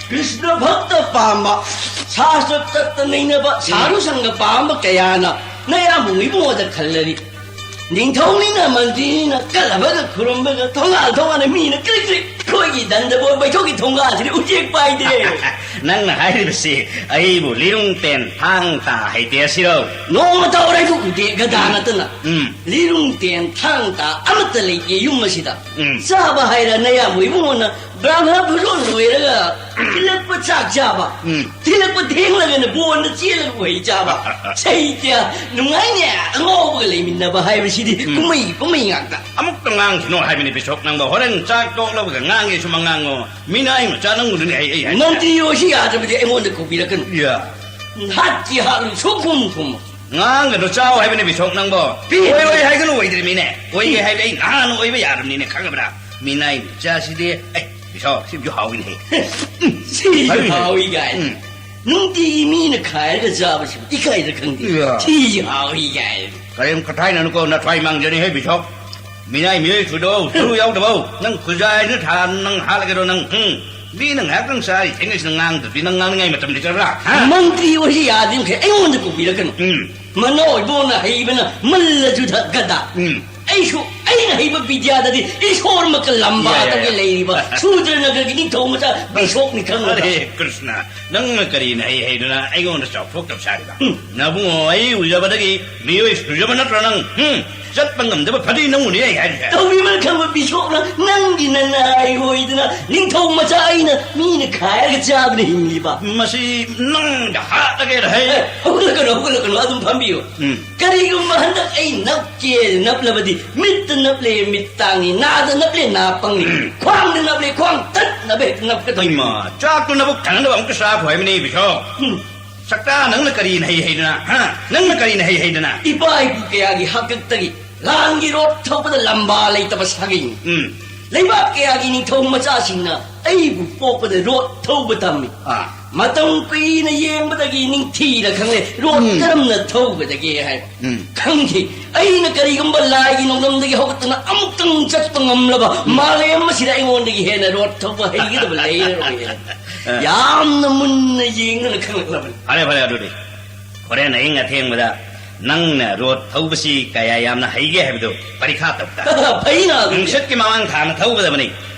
ꯀ꯭ꯔꯤꯁꯅ ꯚꯛꯇ ꯄꯥꯝꯕ, ꯁꯥꯁꯇ꯭ꯔ ꯇꯠꯇ ꯅꯩꯅꯕ, ꯎꯝ꯫ ꯁꯥꯙꯨ ꯁꯪꯒ ꯄꯥꯝꯕ ꯀꯌꯥꯅ ꯅꯌꯥꯝꯕꯨꯡ ꯏꯕꯨꯡꯉꯣꯗ ꯈꯜꯂꯔꯤ꯫ ꯅꯤꯡꯊꯧꯅꯤꯅ ꯃꯟꯇ꯭ꯔꯤꯅꯤꯅ ꯀꯜꯂꯕꯒ ꯈꯨꯔꯨꯝꯕꯒ ꯊꯣꯡꯒꯥꯜ ꯊꯣꯡꯒꯥꯜꯅ ꯃꯤꯅ ꯀ꯭ꯔꯤꯛ ꯀ꯭ꯔꯤꯛ꯫ ꯑꯩꯈꯣꯏꯒꯤ ꯗꯟꯗꯕꯣꯔ ꯕꯩꯊꯣꯛꯀꯤ ꯊꯣꯡꯒꯥꯜꯁꯤꯗꯤ ꯎꯆꯦꯛ ꯄꯥꯏꯗꯦ꯫ ꯅꯪꯅ ꯍꯥꯏꯔꯤꯕꯁꯤ ꯑꯩꯕꯨ ꯂꯤꯔꯨꯡ ꯇꯦꯟ ꯊꯥꯡ ꯇꯥ ꯍꯩꯇꯦ ꯑꯁꯤꯔꯣ? ꯅꯣꯡꯃꯇ ꯑꯣꯔꯥꯏꯕꯨ ꯎꯗꯦ ꯒꯗꯥ ꯅꯠꯇꯅ꯫ ꯎꯝ꯫ ꯂꯤꯔꯨꯡ ꯇꯦꯟ ꯊꯥꯡ ꯇꯥ ꯑꯃꯠꯇ ꯂꯩꯇꯦ ꯌꯨꯝ ꯑꯁꯤꯗ꯫ ꯎꯝ꯫ ꯆꯥꯕ ꯍꯥꯏꯔ ꯅꯌꯥꯝꯕ ꯏꯕꯨꯡꯉꯣꯅ ꯕ꯭ꯔꯥꯍꯃ ꯐꯨꯔꯣꯟ ꯂꯣꯏꯔꯒ ꯊꯤꯜꯂꯛꯄ ꯆꯥꯛ ꯆꯥꯕ꯫ ꯎꯝ꯫ ꯊꯤꯜꯂꯛꯄ ꯊꯦꯡꯂꯒꯅ ꯕꯣꯟꯗ ꯆꯦꯜꯂꯒ ꯎꯍꯩ ꯆꯥꯕ꯫ ꯁꯍꯤꯇ꯭ꯌ ꯅꯨꯡꯉꯥꯏꯅꯦ ꯑꯉꯥꯎꯕꯒ ꯂꯩꯃꯤꯟꯅꯕ ꯍꯥꯏꯕꯁꯤꯗꯤ ꯎꯝ꯫ ꯀꯨꯝꯍꯩ ꯀꯨꯝꯍꯩ ꯉꯥꯛꯇ꯫ ꯑꯃꯨꯛꯇ ꯉꯥꯡꯈꯤꯅꯣ ꯍꯥꯏꯕꯅꯤ ꯕꯤꯁꯣꯞ ꯅꯪꯕꯣ꯫ ꯍꯣꯔꯦꯟ ꯆꯥꯛ ꯇꯣꯛꯂꯕꯒ ꯉꯥꯡꯒꯦꯁꯨ ꯃꯉꯥꯡꯉꯣ꯫ ꯃꯤꯅꯥꯏ ꯃꯆꯥ ꯅꯪꯕꯨꯗꯨꯅꯤ ꯑꯩ, ꯑꯩ ꯍꯥꯏ-, ꯃꯟꯇ꯭ꯔꯤ ꯑꯣꯏꯁꯤ ꯌꯥꯗ꯭ꯔꯕꯗꯤ ꯑꯩꯉꯣꯟꯗ ꯀꯧꯕꯤꯔꯛꯀꯅꯨ꯫ ꯌꯥ꯫ ꯍꯥꯠꯀꯤ ꯍꯥꯠꯂꯨ ꯁꯨꯛꯈꯨꯝ ꯈꯨꯝꯃꯨ꯫ ꯉꯥꯡꯒꯅꯨ ꯆꯥꯎ ꯍꯥꯏꯕꯅꯤ ꯕꯤꯁꯣꯞ ꯅꯪꯕꯣ꯫ ꯄꯤ꯫ ꯑꯣꯏ ꯑꯣꯏ ꯍꯥꯏꯒꯅꯨ ꯑꯣꯏꯗ꯭ꯔꯤꯃꯤꯅꯦ꯫ ꯑꯣꯏꯒꯦ ꯍꯥꯏꯕꯗꯤ ꯑꯩ ꯅꯍꯥꯟ ꯑꯣꯏꯕ ꯌꯥꯔꯕꯅꯤꯅꯦ ꯈꯪꯉꯕ꯭ꯔꯥ? ꯃꯤꯅꯥꯏ ꯃꯆꯥꯁꯤꯗꯤ꯫ ꯑꯦ, ꯕꯤꯁꯣꯞ ꯁꯤꯕꯨꯁꯨ ꯍꯥꯎꯏꯅꯦ꯫ ꯁꯤ ꯍꯥꯎꯏꯅꯦ꯫ ꯍꯥꯎꯏ ꯀꯥꯏꯅ꯫ ꯎꯝ꯫ ꯅꯨꯡꯇꯤꯒꯤ ꯃꯤꯅ ꯈꯥꯏꯔꯒ ꯆꯥꯕꯁꯤꯕꯨ ꯏꯀꯥꯏꯗ ꯈꯪꯗꯦ꯫ ꯏꯌꯥ꯫ ꯊꯤꯁꯤ ꯍꯥꯎꯏ ꯀꯥꯏꯅ꯫ ꯀꯔꯤꯝ ꯀꯊꯥꯏꯅꯅꯨꯀꯣ, ꯅꯊ꯭ꯋꯥꯏ ꯃꯥꯡꯖꯅꯤ ꯍꯦ ꯕꯤꯁꯣꯞ꯫ ꯃꯤꯅꯥꯏ ꯃꯤꯑꯣꯏ ꯁꯨꯗꯧ ꯁꯔꯨ ꯌꯥꯎꯗꯕꯧ꯫ ꯅꯪ ꯈꯨꯖꯥꯏꯗꯨ ꯊꯥ ꯅꯪ ꯍꯥꯠꯂꯒꯦꯔꯣ ꯅꯪ? ꯎꯝ꯫ ꯃꯤꯅ ꯉꯥꯏꯍꯥꯛꯇꯪ ꯆꯥꯔꯤ ꯊꯦꯡꯉꯩꯁꯤꯅ ꯉꯥꯡꯗ꯭ꯔꯗꯤ ꯅꯪ ꯉꯥꯡꯅꯤꯡꯉꯥꯏ ꯃꯇꯝ ꯂꯩꯇꯕ꯭ꯔꯥ? ꯍꯥ? ꯃꯟꯇ꯭ꯔꯤ ꯑꯣꯏꯁꯤ ꯌꯥꯗ꯭ꯔꯤꯃꯈꯩ ꯑꯩꯉꯣꯟꯗ ꯀꯧꯕꯤꯔꯛꯀꯅꯨ꯫ ꯎꯝ꯫ ꯃꯅꯥꯎ ꯏꯕꯣꯅ ꯍꯩꯕꯅ ꯃꯜꯂꯖꯨꯗ ꯒꯗꯥ꯫ ꯎꯝ꯫ ꯑꯩꯁꯨ ꯑꯩꯅ ꯍꯩꯕ ꯕꯤꯗ꯭ꯌꯥꯗꯗꯤ ꯏꯁꯣꯔꯃꯛꯀ ꯂꯝꯕꯥꯗꯒ ꯌꯥ, ꯌꯥ, ꯌꯥ꯫ ꯂꯩꯔꯤꯕ ꯁꯨꯗ꯭ꯔꯅꯒꯔꯒꯤ ꯅꯤꯡꯊꯧ ꯃꯆꯥ ꯕꯤꯁꯣꯞꯅꯤ ꯈꯪꯕꯗ꯫ ꯑꯔꯦ ꯀ꯭ꯔꯤꯁꯅ, ꯅꯪꯅ ꯀꯔꯤꯅ ꯍꯩ ꯍꯩꯗꯨꯅ ꯑꯩꯉꯣꯟꯗ ꯆꯥꯎꯊꯣꯛꯇꯕ ꯁꯥꯔꯤꯕ? ꯎꯝ꯫ ꯅꯕꯨꯡꯉꯣ, ꯑꯩ ꯎꯖꯕꯗꯒꯤ ꯃꯤꯑꯣꯏ ꯁꯨꯖꯕ ꯅꯠꯇ꯭ꯔꯣ ꯅꯪ? ꯎꯝ? ꯆꯠꯄ ꯉꯝꯗꯕ ꯐꯗꯤ ꯅꯪꯕꯨꯅꯤ ꯑꯩ ꯍꯥꯏꯔꯤꯁꯦ꯫ ꯇꯧꯕꯤꯃꯜ ꯈꯪꯕ ꯕꯤꯁꯣꯞꯅ ꯅꯪꯒꯤ ꯅꯅꯥꯏ ꯑꯣꯏꯗꯅ ꯅꯤꯡꯊꯧ ꯃꯆꯥ ꯑꯩꯅ ꯃꯤꯅ ꯈꯥꯏꯔꯒ ꯆꯥꯗꯨꯅ ꯍꯤꯡꯂꯤꯕ꯫ ꯃꯁꯤ ꯅꯪꯗ ꯍꯥꯠꯂꯒꯦꯔ ꯍꯩ? ꯑꯦ, ꯍꯧꯒꯠꯂꯛꯀꯅꯨ, ꯍꯧꯒꯠꯂꯛꯀꯅꯨ, ꯑꯗꯨꯝ ꯐꯝꯕꯤꯌꯨ꯫ ꯎꯝ꯫ ꯀꯔꯤꯒꯨꯝꯕ ꯍꯟꯗꯛ ꯑꯩ ꯅꯞꯀꯦ ꯅꯞꯂꯕꯗꯤ ꯃꯤꯠꯇ ꯅꯞꯂꯦ ꯃꯤꯠ ꯇꯥꯡꯉꯤ, ꯅꯥꯗ ꯅꯞꯂꯦ ꯅꯥ ꯄꯪꯉꯤ, ꯎꯝ꯫ ꯈ꯭ꯋꯥꯡꯗ ꯅꯞꯂꯦ ꯈ꯭ꯋꯥꯡ ꯇꯠꯅꯕ ꯍꯦꯛꯇ ꯅꯞꯀꯗꯧꯅꯤ꯫ ꯏꯃꯥ, ꯆꯥꯛꯇꯨ ꯅꯕꯨꯛ ꯊꯟꯅꯕ ꯑꯃꯨꯛꯇ ꯆꯥꯈꯣ ꯍꯥꯏꯕꯅꯤ ꯕꯤꯁꯣꯞ꯫ ꯎꯝ꯫ ꯁꯛꯇꯥ, ꯅꯪꯅ ꯀꯔꯤꯅ ꯍꯩ ꯍꯩꯗꯅ? ꯍꯥ? ꯅꯪꯅ ꯀꯔꯤꯅ ꯍꯩ ꯍꯩꯗꯅ? ꯏꯄꯥ ꯏꯄꯨ ꯀꯌꯥꯒꯤ ꯍꯥꯛꯇꯛꯇꯒꯤ ꯂꯥꯟꯒꯤ ꯔꯣꯠ ꯊꯧꯕꯗ ꯂꯝꯕꯥ ꯂꯩꯇꯕ ꯁꯥꯒꯩꯅꯤ꯫ ꯎꯝ꯫ ꯂꯩꯕꯥꯛ ꯀꯌꯥꯒꯤ ꯅꯤꯡꯊꯧ ꯃꯆꯥꯁꯤꯡꯅ ꯑꯩꯕꯨ ꯄꯣꯛꯄꯗ ꯔꯣꯠ ꯊꯧꯕ ꯇꯝꯃꯤ꯫ ꯑꯥ꯫ ꯃꯇꯝ ꯀꯨꯏꯅ ꯌꯦꯡꯕꯗꯒꯤ ꯅꯤꯡꯊꯤꯅ ꯈꯪꯂꯦ ꯔꯣꯠ ꯎꯝ꯫ ꯀꯔꯝꯅ ꯊꯧꯒꯗꯒꯦ ꯍꯥꯏꯕ꯫ ꯎꯝ꯫ ꯈꯪꯗꯦ, ꯑꯩꯅ ꯀꯔꯤꯒꯨꯝꯕ ꯂꯥꯏꯒꯤ ꯅꯣꯡꯗꯝꯗꯒꯤ ꯍꯧꯒꯠꯇꯨꯅ ꯑꯃꯨꯛꯇꯪ ꯆꯠꯄ ꯉꯝꯂꯕ ꯎꯝ꯫ ꯃꯥꯂꯦꯝ ꯑꯁꯤꯗ ꯑꯩꯉꯣꯟꯗꯒꯤ ꯍꯦꯟꯅ ꯔꯣꯠ ꯊꯧꯕ ꯍꯩꯒꯗꯕ ꯂꯩꯔꯔꯣꯏ ꯍꯥꯏꯅ ꯑꯥ꯫ ꯌꯥꯝꯅ ꯃꯨꯟꯅ ꯌꯦꯡꯗꯨꯅ ꯈꯪꯂꯛꯂꯕꯅꯤ꯫ ꯐꯔꯦ, ꯐꯔꯦ, ꯑꯗꯨꯗꯤ ꯍꯣꯔꯦꯟ ꯑꯍꯤꯡ ꯑꯊꯦꯡꯕꯗ ꯅꯪꯅ ꯔꯣꯠ ꯊꯧꯕꯁꯤ ꯀꯌꯥ ꯌꯥꯝꯅ ꯍꯩꯒꯦ ꯍꯥꯏꯕꯗꯨ ꯄꯔꯤꯈꯥ ꯇꯧ ꯇꯥꯔꯦ꯫ ꯐꯩꯅ ꯑꯗꯨꯗꯤ꯫ ꯅꯨꯡꯁꯤꯠꯀꯤ ꯃꯃꯥꯡ ꯊꯥꯅ ꯊꯧꯒꯗꯕꯅꯤ꯫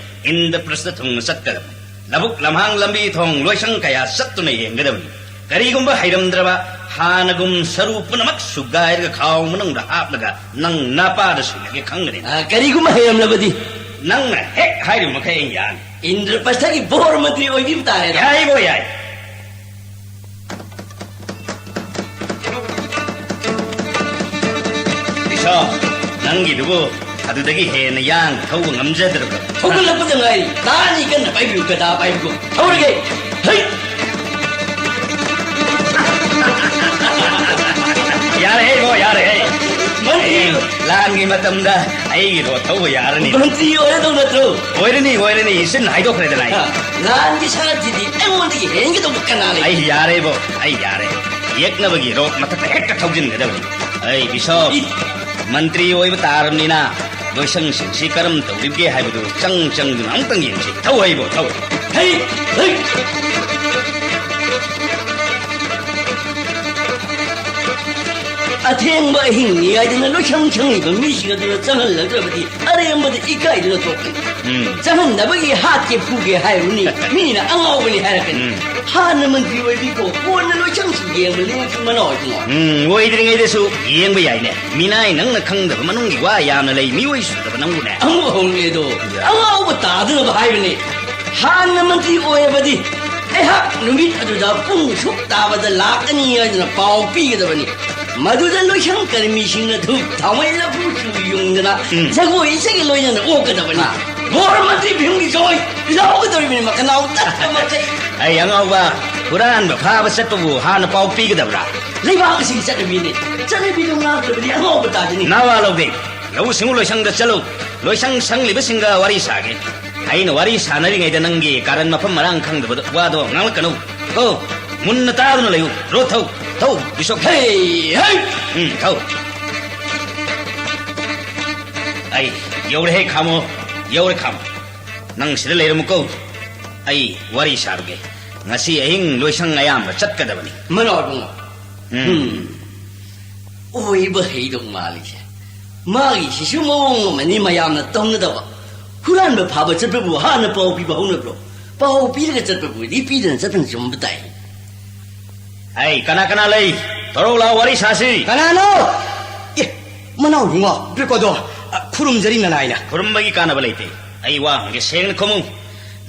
ꯏꯟꯗ꯭ꯔꯄ꯭ꯔꯁꯇ ꯊꯨꯡꯅ ꯆꯠꯀꯗꯕꯅꯤ꯫ ꯂꯧꯕꯨꯛ ꯂꯝꯍꯥꯡ ꯂꯝꯕꯤ ꯊꯣꯡ ꯂꯣꯏꯁꯪ ꯀꯌꯥ ꯆꯠꯇꯨꯅ ꯌꯦꯡꯒꯗꯕꯅꯤ꯫ ꯀꯔꯤꯒꯨꯝꯕ ꯍꯩꯔꯝꯗ꯭ꯔꯕ, ꯍꯥꯟꯅꯒꯨꯝ ꯁꯔꯨ ꯄꯨꯝꯅꯃꯛ ꯁꯨꯒꯥꯏꯔꯒ ꯈꯥꯎ ꯃꯅꯨꯡꯗ ꯍꯥꯞꯂꯒ ꯅꯪ ꯅꯄꯥꯗ ꯁꯤꯜꯂꯒꯦ ꯈꯪꯒꯅꯤ꯫ ꯑ, ꯀꯔꯤꯒꯨꯝꯕ ꯍꯩꯔꯝꯂꯕꯗꯤ? ꯅꯪꯅ ꯍꯦꯛ ꯍꯥꯏꯔꯤꯕ ꯃꯈꯩ ꯑꯩ ꯌꯥꯅꯤ꯫ ꯏꯟꯗ꯭ꯔꯄ꯭ꯔꯁꯊꯒꯤ ꯕꯣꯔ ꯃꯟꯇ꯭ꯔꯤ ꯑꯣꯏꯕꯤꯕ ꯇꯥꯔꯦꯗ꯫ ꯌꯥꯏꯕꯣ ꯌꯥꯏ꯫ ꯏꯁꯣ, ꯅꯪꯒꯤꯗꯨꯕꯨ ꯑꯗꯨꯗꯒꯤ ꯍꯦꯟꯅ ꯌꯥꯡꯅ ꯊꯧꯕ ꯉꯝꯖꯗ꯭ꯔꯕ꯭ꯔꯥ? ꯊꯧꯒꯠꯂꯛꯄꯗ ꯉꯥꯏꯔꯤ꯫ ꯇꯥꯅꯤ ꯀꯟꯅ ꯄꯥꯏꯕꯤꯌꯨ, ꯒꯗꯥ ꯄꯥꯏꯕꯤꯌꯨ꯫ ꯊꯧꯔꯒꯦ꯫ ꯍꯩ! ꯌꯥꯔꯦꯍꯦ ꯏꯕꯣ, ꯌꯥꯔꯦꯍꯦ꯫ ꯃꯟ- ꯂꯥꯟꯒꯤ ꯃꯇꯝꯗ ꯑꯩꯒꯤ ꯔꯣꯠ ꯊꯧꯕ ꯌꯥꯔꯅꯤ꯫ ꯃꯟꯇ꯭ꯔꯤ ꯑꯣꯏꯔꯗꯧ ꯅꯠꯇ꯭ꯔꯣ? ꯑꯣꯏꯔꯅꯤ, ꯑꯣꯏꯔꯅꯤ, ꯏꯆꯤꯟ ꯍꯥꯏꯗꯣꯛꯈ꯭ꯔꯦꯗꯅ ꯑꯩ꯫ ꯍꯥ, ꯂꯥꯟꯒꯤ ꯁꯥꯔꯊꯤꯗꯤ ꯑꯩꯉꯣꯟꯗꯒꯤ ꯍꯦꯟꯒꯗꯧꯕ ꯀꯅꯥ ꯂꯩ? ꯑꯩ ꯌꯥꯔꯦꯕꯣ, ꯑꯩ ꯌꯥꯔꯦ꯫ ꯌꯦꯛꯅꯕꯒꯤ ꯔꯣꯠ ꯃꯊꯛꯇ ꯍꯦꯛꯇ ꯊꯧꯖꯤꯟꯒꯗꯕꯅꯤ꯫ ꯑꯩ ꯕꯤꯁꯣꯞ, ꯏ- ꯃꯟꯇ꯭ꯔꯤ ꯑꯣꯏꯕ ꯇꯥꯔꯕꯅꯤꯅ ꯂꯣꯏꯁꯪꯁꯤꯡꯁꯤ ꯀꯔꯝ ꯇꯧꯔꯤꯕꯒꯦ ꯍꯥꯏꯕꯗꯨ ꯆꯪ ꯆꯪꯗꯨꯅ ꯑꯃꯨꯛꯇꯪ ꯌꯦꯡꯁꯤ꯫ ꯊꯧ ꯍꯩꯕꯣ, ꯊꯧ꯫ ꯍꯩ! ꯍꯩ! ꯑꯊꯦꯡꯕ ꯑꯍꯤꯡꯅꯤ ꯍꯥꯏꯗꯅ ꯂꯣꯏꯁꯪ ꯁꯪꯂꯤꯕ ꯃꯤꯁꯤꯡ ꯑꯗꯨꯅ ꯆꯪꯍꯜꯂꯛꯇ꯭ꯔꯕꯗꯤ ꯑꯔꯦꯝꯕꯗ ꯏꯀꯥꯏꯗꯨꯅ ꯇꯣꯛꯀꯅꯤ꯫ ꯎꯝ꯫ ꯆꯪꯍꯟꯅꯕꯒꯤ ꯍꯥꯠꯀꯦ ꯐꯨꯒꯦ ꯍꯥꯏꯔꯨꯅꯤ, ꯃꯤꯅ ꯑꯉꯥꯎꯕꯅꯤ ꯍꯥꯏꯔꯛꯀꯅꯤ꯫ ꯎꯝ꯫ ꯍꯥꯟꯅ ꯃꯟꯇ꯭ꯔꯤ ꯑꯣꯏꯕꯤꯀꯣ, ꯀꯣꯟꯅ ꯂꯣꯏꯁꯪꯁꯨ ꯌꯦꯡꯕ ꯂꯦꯞꯁꯨ ꯃꯅꯥꯎ ꯏꯕꯨꯡꯉꯣ꯫ ꯎꯝ, ꯑꯣꯏꯗ꯭ꯔꯤꯉꯩꯗꯁꯨ ꯌꯦꯡꯕ ꯌꯥꯏꯅꯦ꯫ ꯃꯤꯅꯥꯏ ꯅꯪꯅ ꯈꯪꯗꯕ ꯃꯅꯨꯡꯒꯤ ꯋꯥ ꯌꯥꯝꯅ ꯂꯩ, ꯃꯤꯑꯣꯏ ꯁꯨꯗꯕ ꯅꯪꯕꯨꯅꯦ꯫ ꯑꯃꯨꯛ ꯍꯧꯔꯦꯗꯣ꯫ ꯑꯉꯥꯎꯕ ꯇꯥꯗꯅꯕ ꯍꯥꯏꯕꯅꯤ꯫ ꯍꯥꯟꯅ ꯃꯟꯇ꯭ꯔꯤ ꯑꯣꯏꯔꯕꯗꯤ ꯑꯩꯍꯥꯛ ꯅꯨꯃꯤꯠ ꯑꯗꯨꯗ ꯄꯨꯡ ꯁꯨꯛ ꯇꯥꯕꯗ ꯂꯥꯛꯀꯅꯤ ꯍꯥꯏꯗꯨꯅ ꯄꯥꯎ ꯄꯤꯒꯗꯕꯅꯤ꯫ ꯃꯗꯨꯗ ꯂꯣꯏꯁꯪ ꯀꯔꯃꯤꯁꯤꯡꯅ ꯙꯨꯞ ꯊꯥꯎꯃꯩ ꯂꯐꯨ ꯆꯨ ꯌꯨꯡꯗꯅ ꯎꯝ꯫ ꯖꯒꯣꯏ ꯏꯁꯩꯒ ꯂꯣꯏꯅꯅ ꯑꯣꯛꯀꯗꯕꯅꯤ꯫ ꯃꯣꯔ ꯃꯟꯇ꯭ꯔꯤ ꯚꯤꯝꯒꯤ ꯖꯣꯏ ꯂꯥꯎꯒꯗꯧꯔꯤꯕꯅꯤ ꯃꯈꯅꯥꯎ ꯇꯠꯄ ꯃꯈꯩ꯫ ꯑꯩ ꯑꯉꯥꯎꯕ, ꯍꯨꯔꯥꯟꯕ ꯐꯥꯕ ꯆꯠꯄꯕꯨ ꯍꯥꯟꯅ ꯄꯥꯎ ꯄꯤꯒꯗꯕ꯭ꯔꯥ? ꯂꯩꯕꯥꯛ ꯑꯁꯤꯒꯤ ꯆꯠꯅꯕꯤꯅꯤ꯫ ꯆꯠꯅꯕꯤꯗꯨ ꯉꯥꯛꯇꯕꯗꯤ ꯑꯉꯥꯎꯕ ꯇꯥꯗꯅꯤ꯫ ꯅꯋꯥ ꯂꯧꯗꯦ꯫ ꯂꯧꯎ ꯁꯤꯡꯎ ꯂꯣꯏꯁꯪꯗ ꯆꯠꯂꯨ꯫ ꯂꯣꯏꯁꯪ ꯁꯪꯂꯤꯕꯁꯤꯡꯒ ꯋꯥꯔꯤ ꯁꯥꯒꯦ꯫ ꯑꯩꯅ ꯋꯥꯔꯤ ꯁꯥꯟꯅꯔꯤꯉꯩꯗ ꯅꯪꯒꯤ ꯀꯥꯔꯟ ꯃꯐꯝ ꯃꯔꯥꯡ ꯈꯪꯗꯕꯗ ꯋꯥꯗꯣ ꯉꯥꯡꯂꯛꯀꯅꯨ꯫ ꯀꯣ, ꯃꯨꯟꯅ ꯇꯥꯗꯨꯅ ꯂꯩꯌꯨ꯫ ꯔꯣ ꯊꯧ, ꯊꯧ, ꯕꯤꯁꯣꯞ ꯊꯧ꯫ ꯍꯦ, ꯍꯦ꯫ ꯎꯝ, ꯊꯧ꯫ ꯑꯩ ꯌꯧꯔꯦꯍꯦ, ꯈꯥꯃꯣ꯫ ꯌꯧꯔꯦ, ꯈꯥꯃꯣ꯫ ꯅꯪ ꯁꯤꯗ ꯂꯩꯔꯝꯃꯨꯀꯣ꯫ ꯑꯩ ꯋꯥꯔꯤ ꯁꯥꯔꯨꯒꯦ꯫ ꯉꯁꯤ ꯑꯍꯤꯡ ꯂꯣꯏꯁꯪ ꯑꯌꯥꯝꯕ ꯆꯠꯀꯗꯕꯅꯤ꯫ ꯃꯅꯥꯎ ꯏꯕꯨꯡꯉꯣ꯫ ꯎꯝ꯫ ꯎꯝ꯫ ꯑꯣꯏꯕ ꯍꯩꯗꯧ ꯃꯥꯜꯂꯤꯁꯦ꯫ ꯃꯥꯒꯤꯁꯤꯁꯨ ꯃꯑꯣꯡ ꯑꯃꯅꯤ ꯃꯌꯥꯝꯅ ꯇꯧꯅꯗꯕ꯫ ꯍꯨꯔꯥꯟꯕ ꯐꯥꯕ ꯆꯠꯄꯕꯨ ꯍꯥꯟꯅ ꯄꯥꯎ ꯄꯤꯕ ꯍꯧꯅꯕ꯭ꯔꯣ? ꯄꯥꯎ ꯄꯤꯔꯒ ꯆꯠꯄꯕꯨꯗꯤ ꯄꯤꯗꯅ ꯆꯠꯄꯅ ꯆꯨꯝꯕ ꯇꯥꯏ꯫ ꯑꯩ ꯀꯅꯥ ꯀꯅꯥ ꯂꯩ? ꯊꯣꯔꯛꯎ ꯂꯥꯎ, ꯋꯥꯔꯤ ꯁꯥꯁꯤ꯫ ꯀꯅꯥꯅꯣ? ꯑꯦ, ꯃꯅꯥꯎ ꯏꯕꯨꯡꯉꯣ, ꯕ꯭ꯔꯤꯀꯣꯗꯣ, ꯑ, ꯈꯨꯔꯨꯝꯖꯔꯤ ꯅꯅꯥꯏꯅ꯫ ꯈꯨꯔꯨꯝꯕꯒꯤ ꯀꯥꯟꯅꯕ ꯂꯩꯇꯦ꯫ ꯑꯩ ꯋꯥ ꯍꯪꯒꯦ, ꯁꯦꯡꯅ ꯈꯨꯝꯃꯨ꯫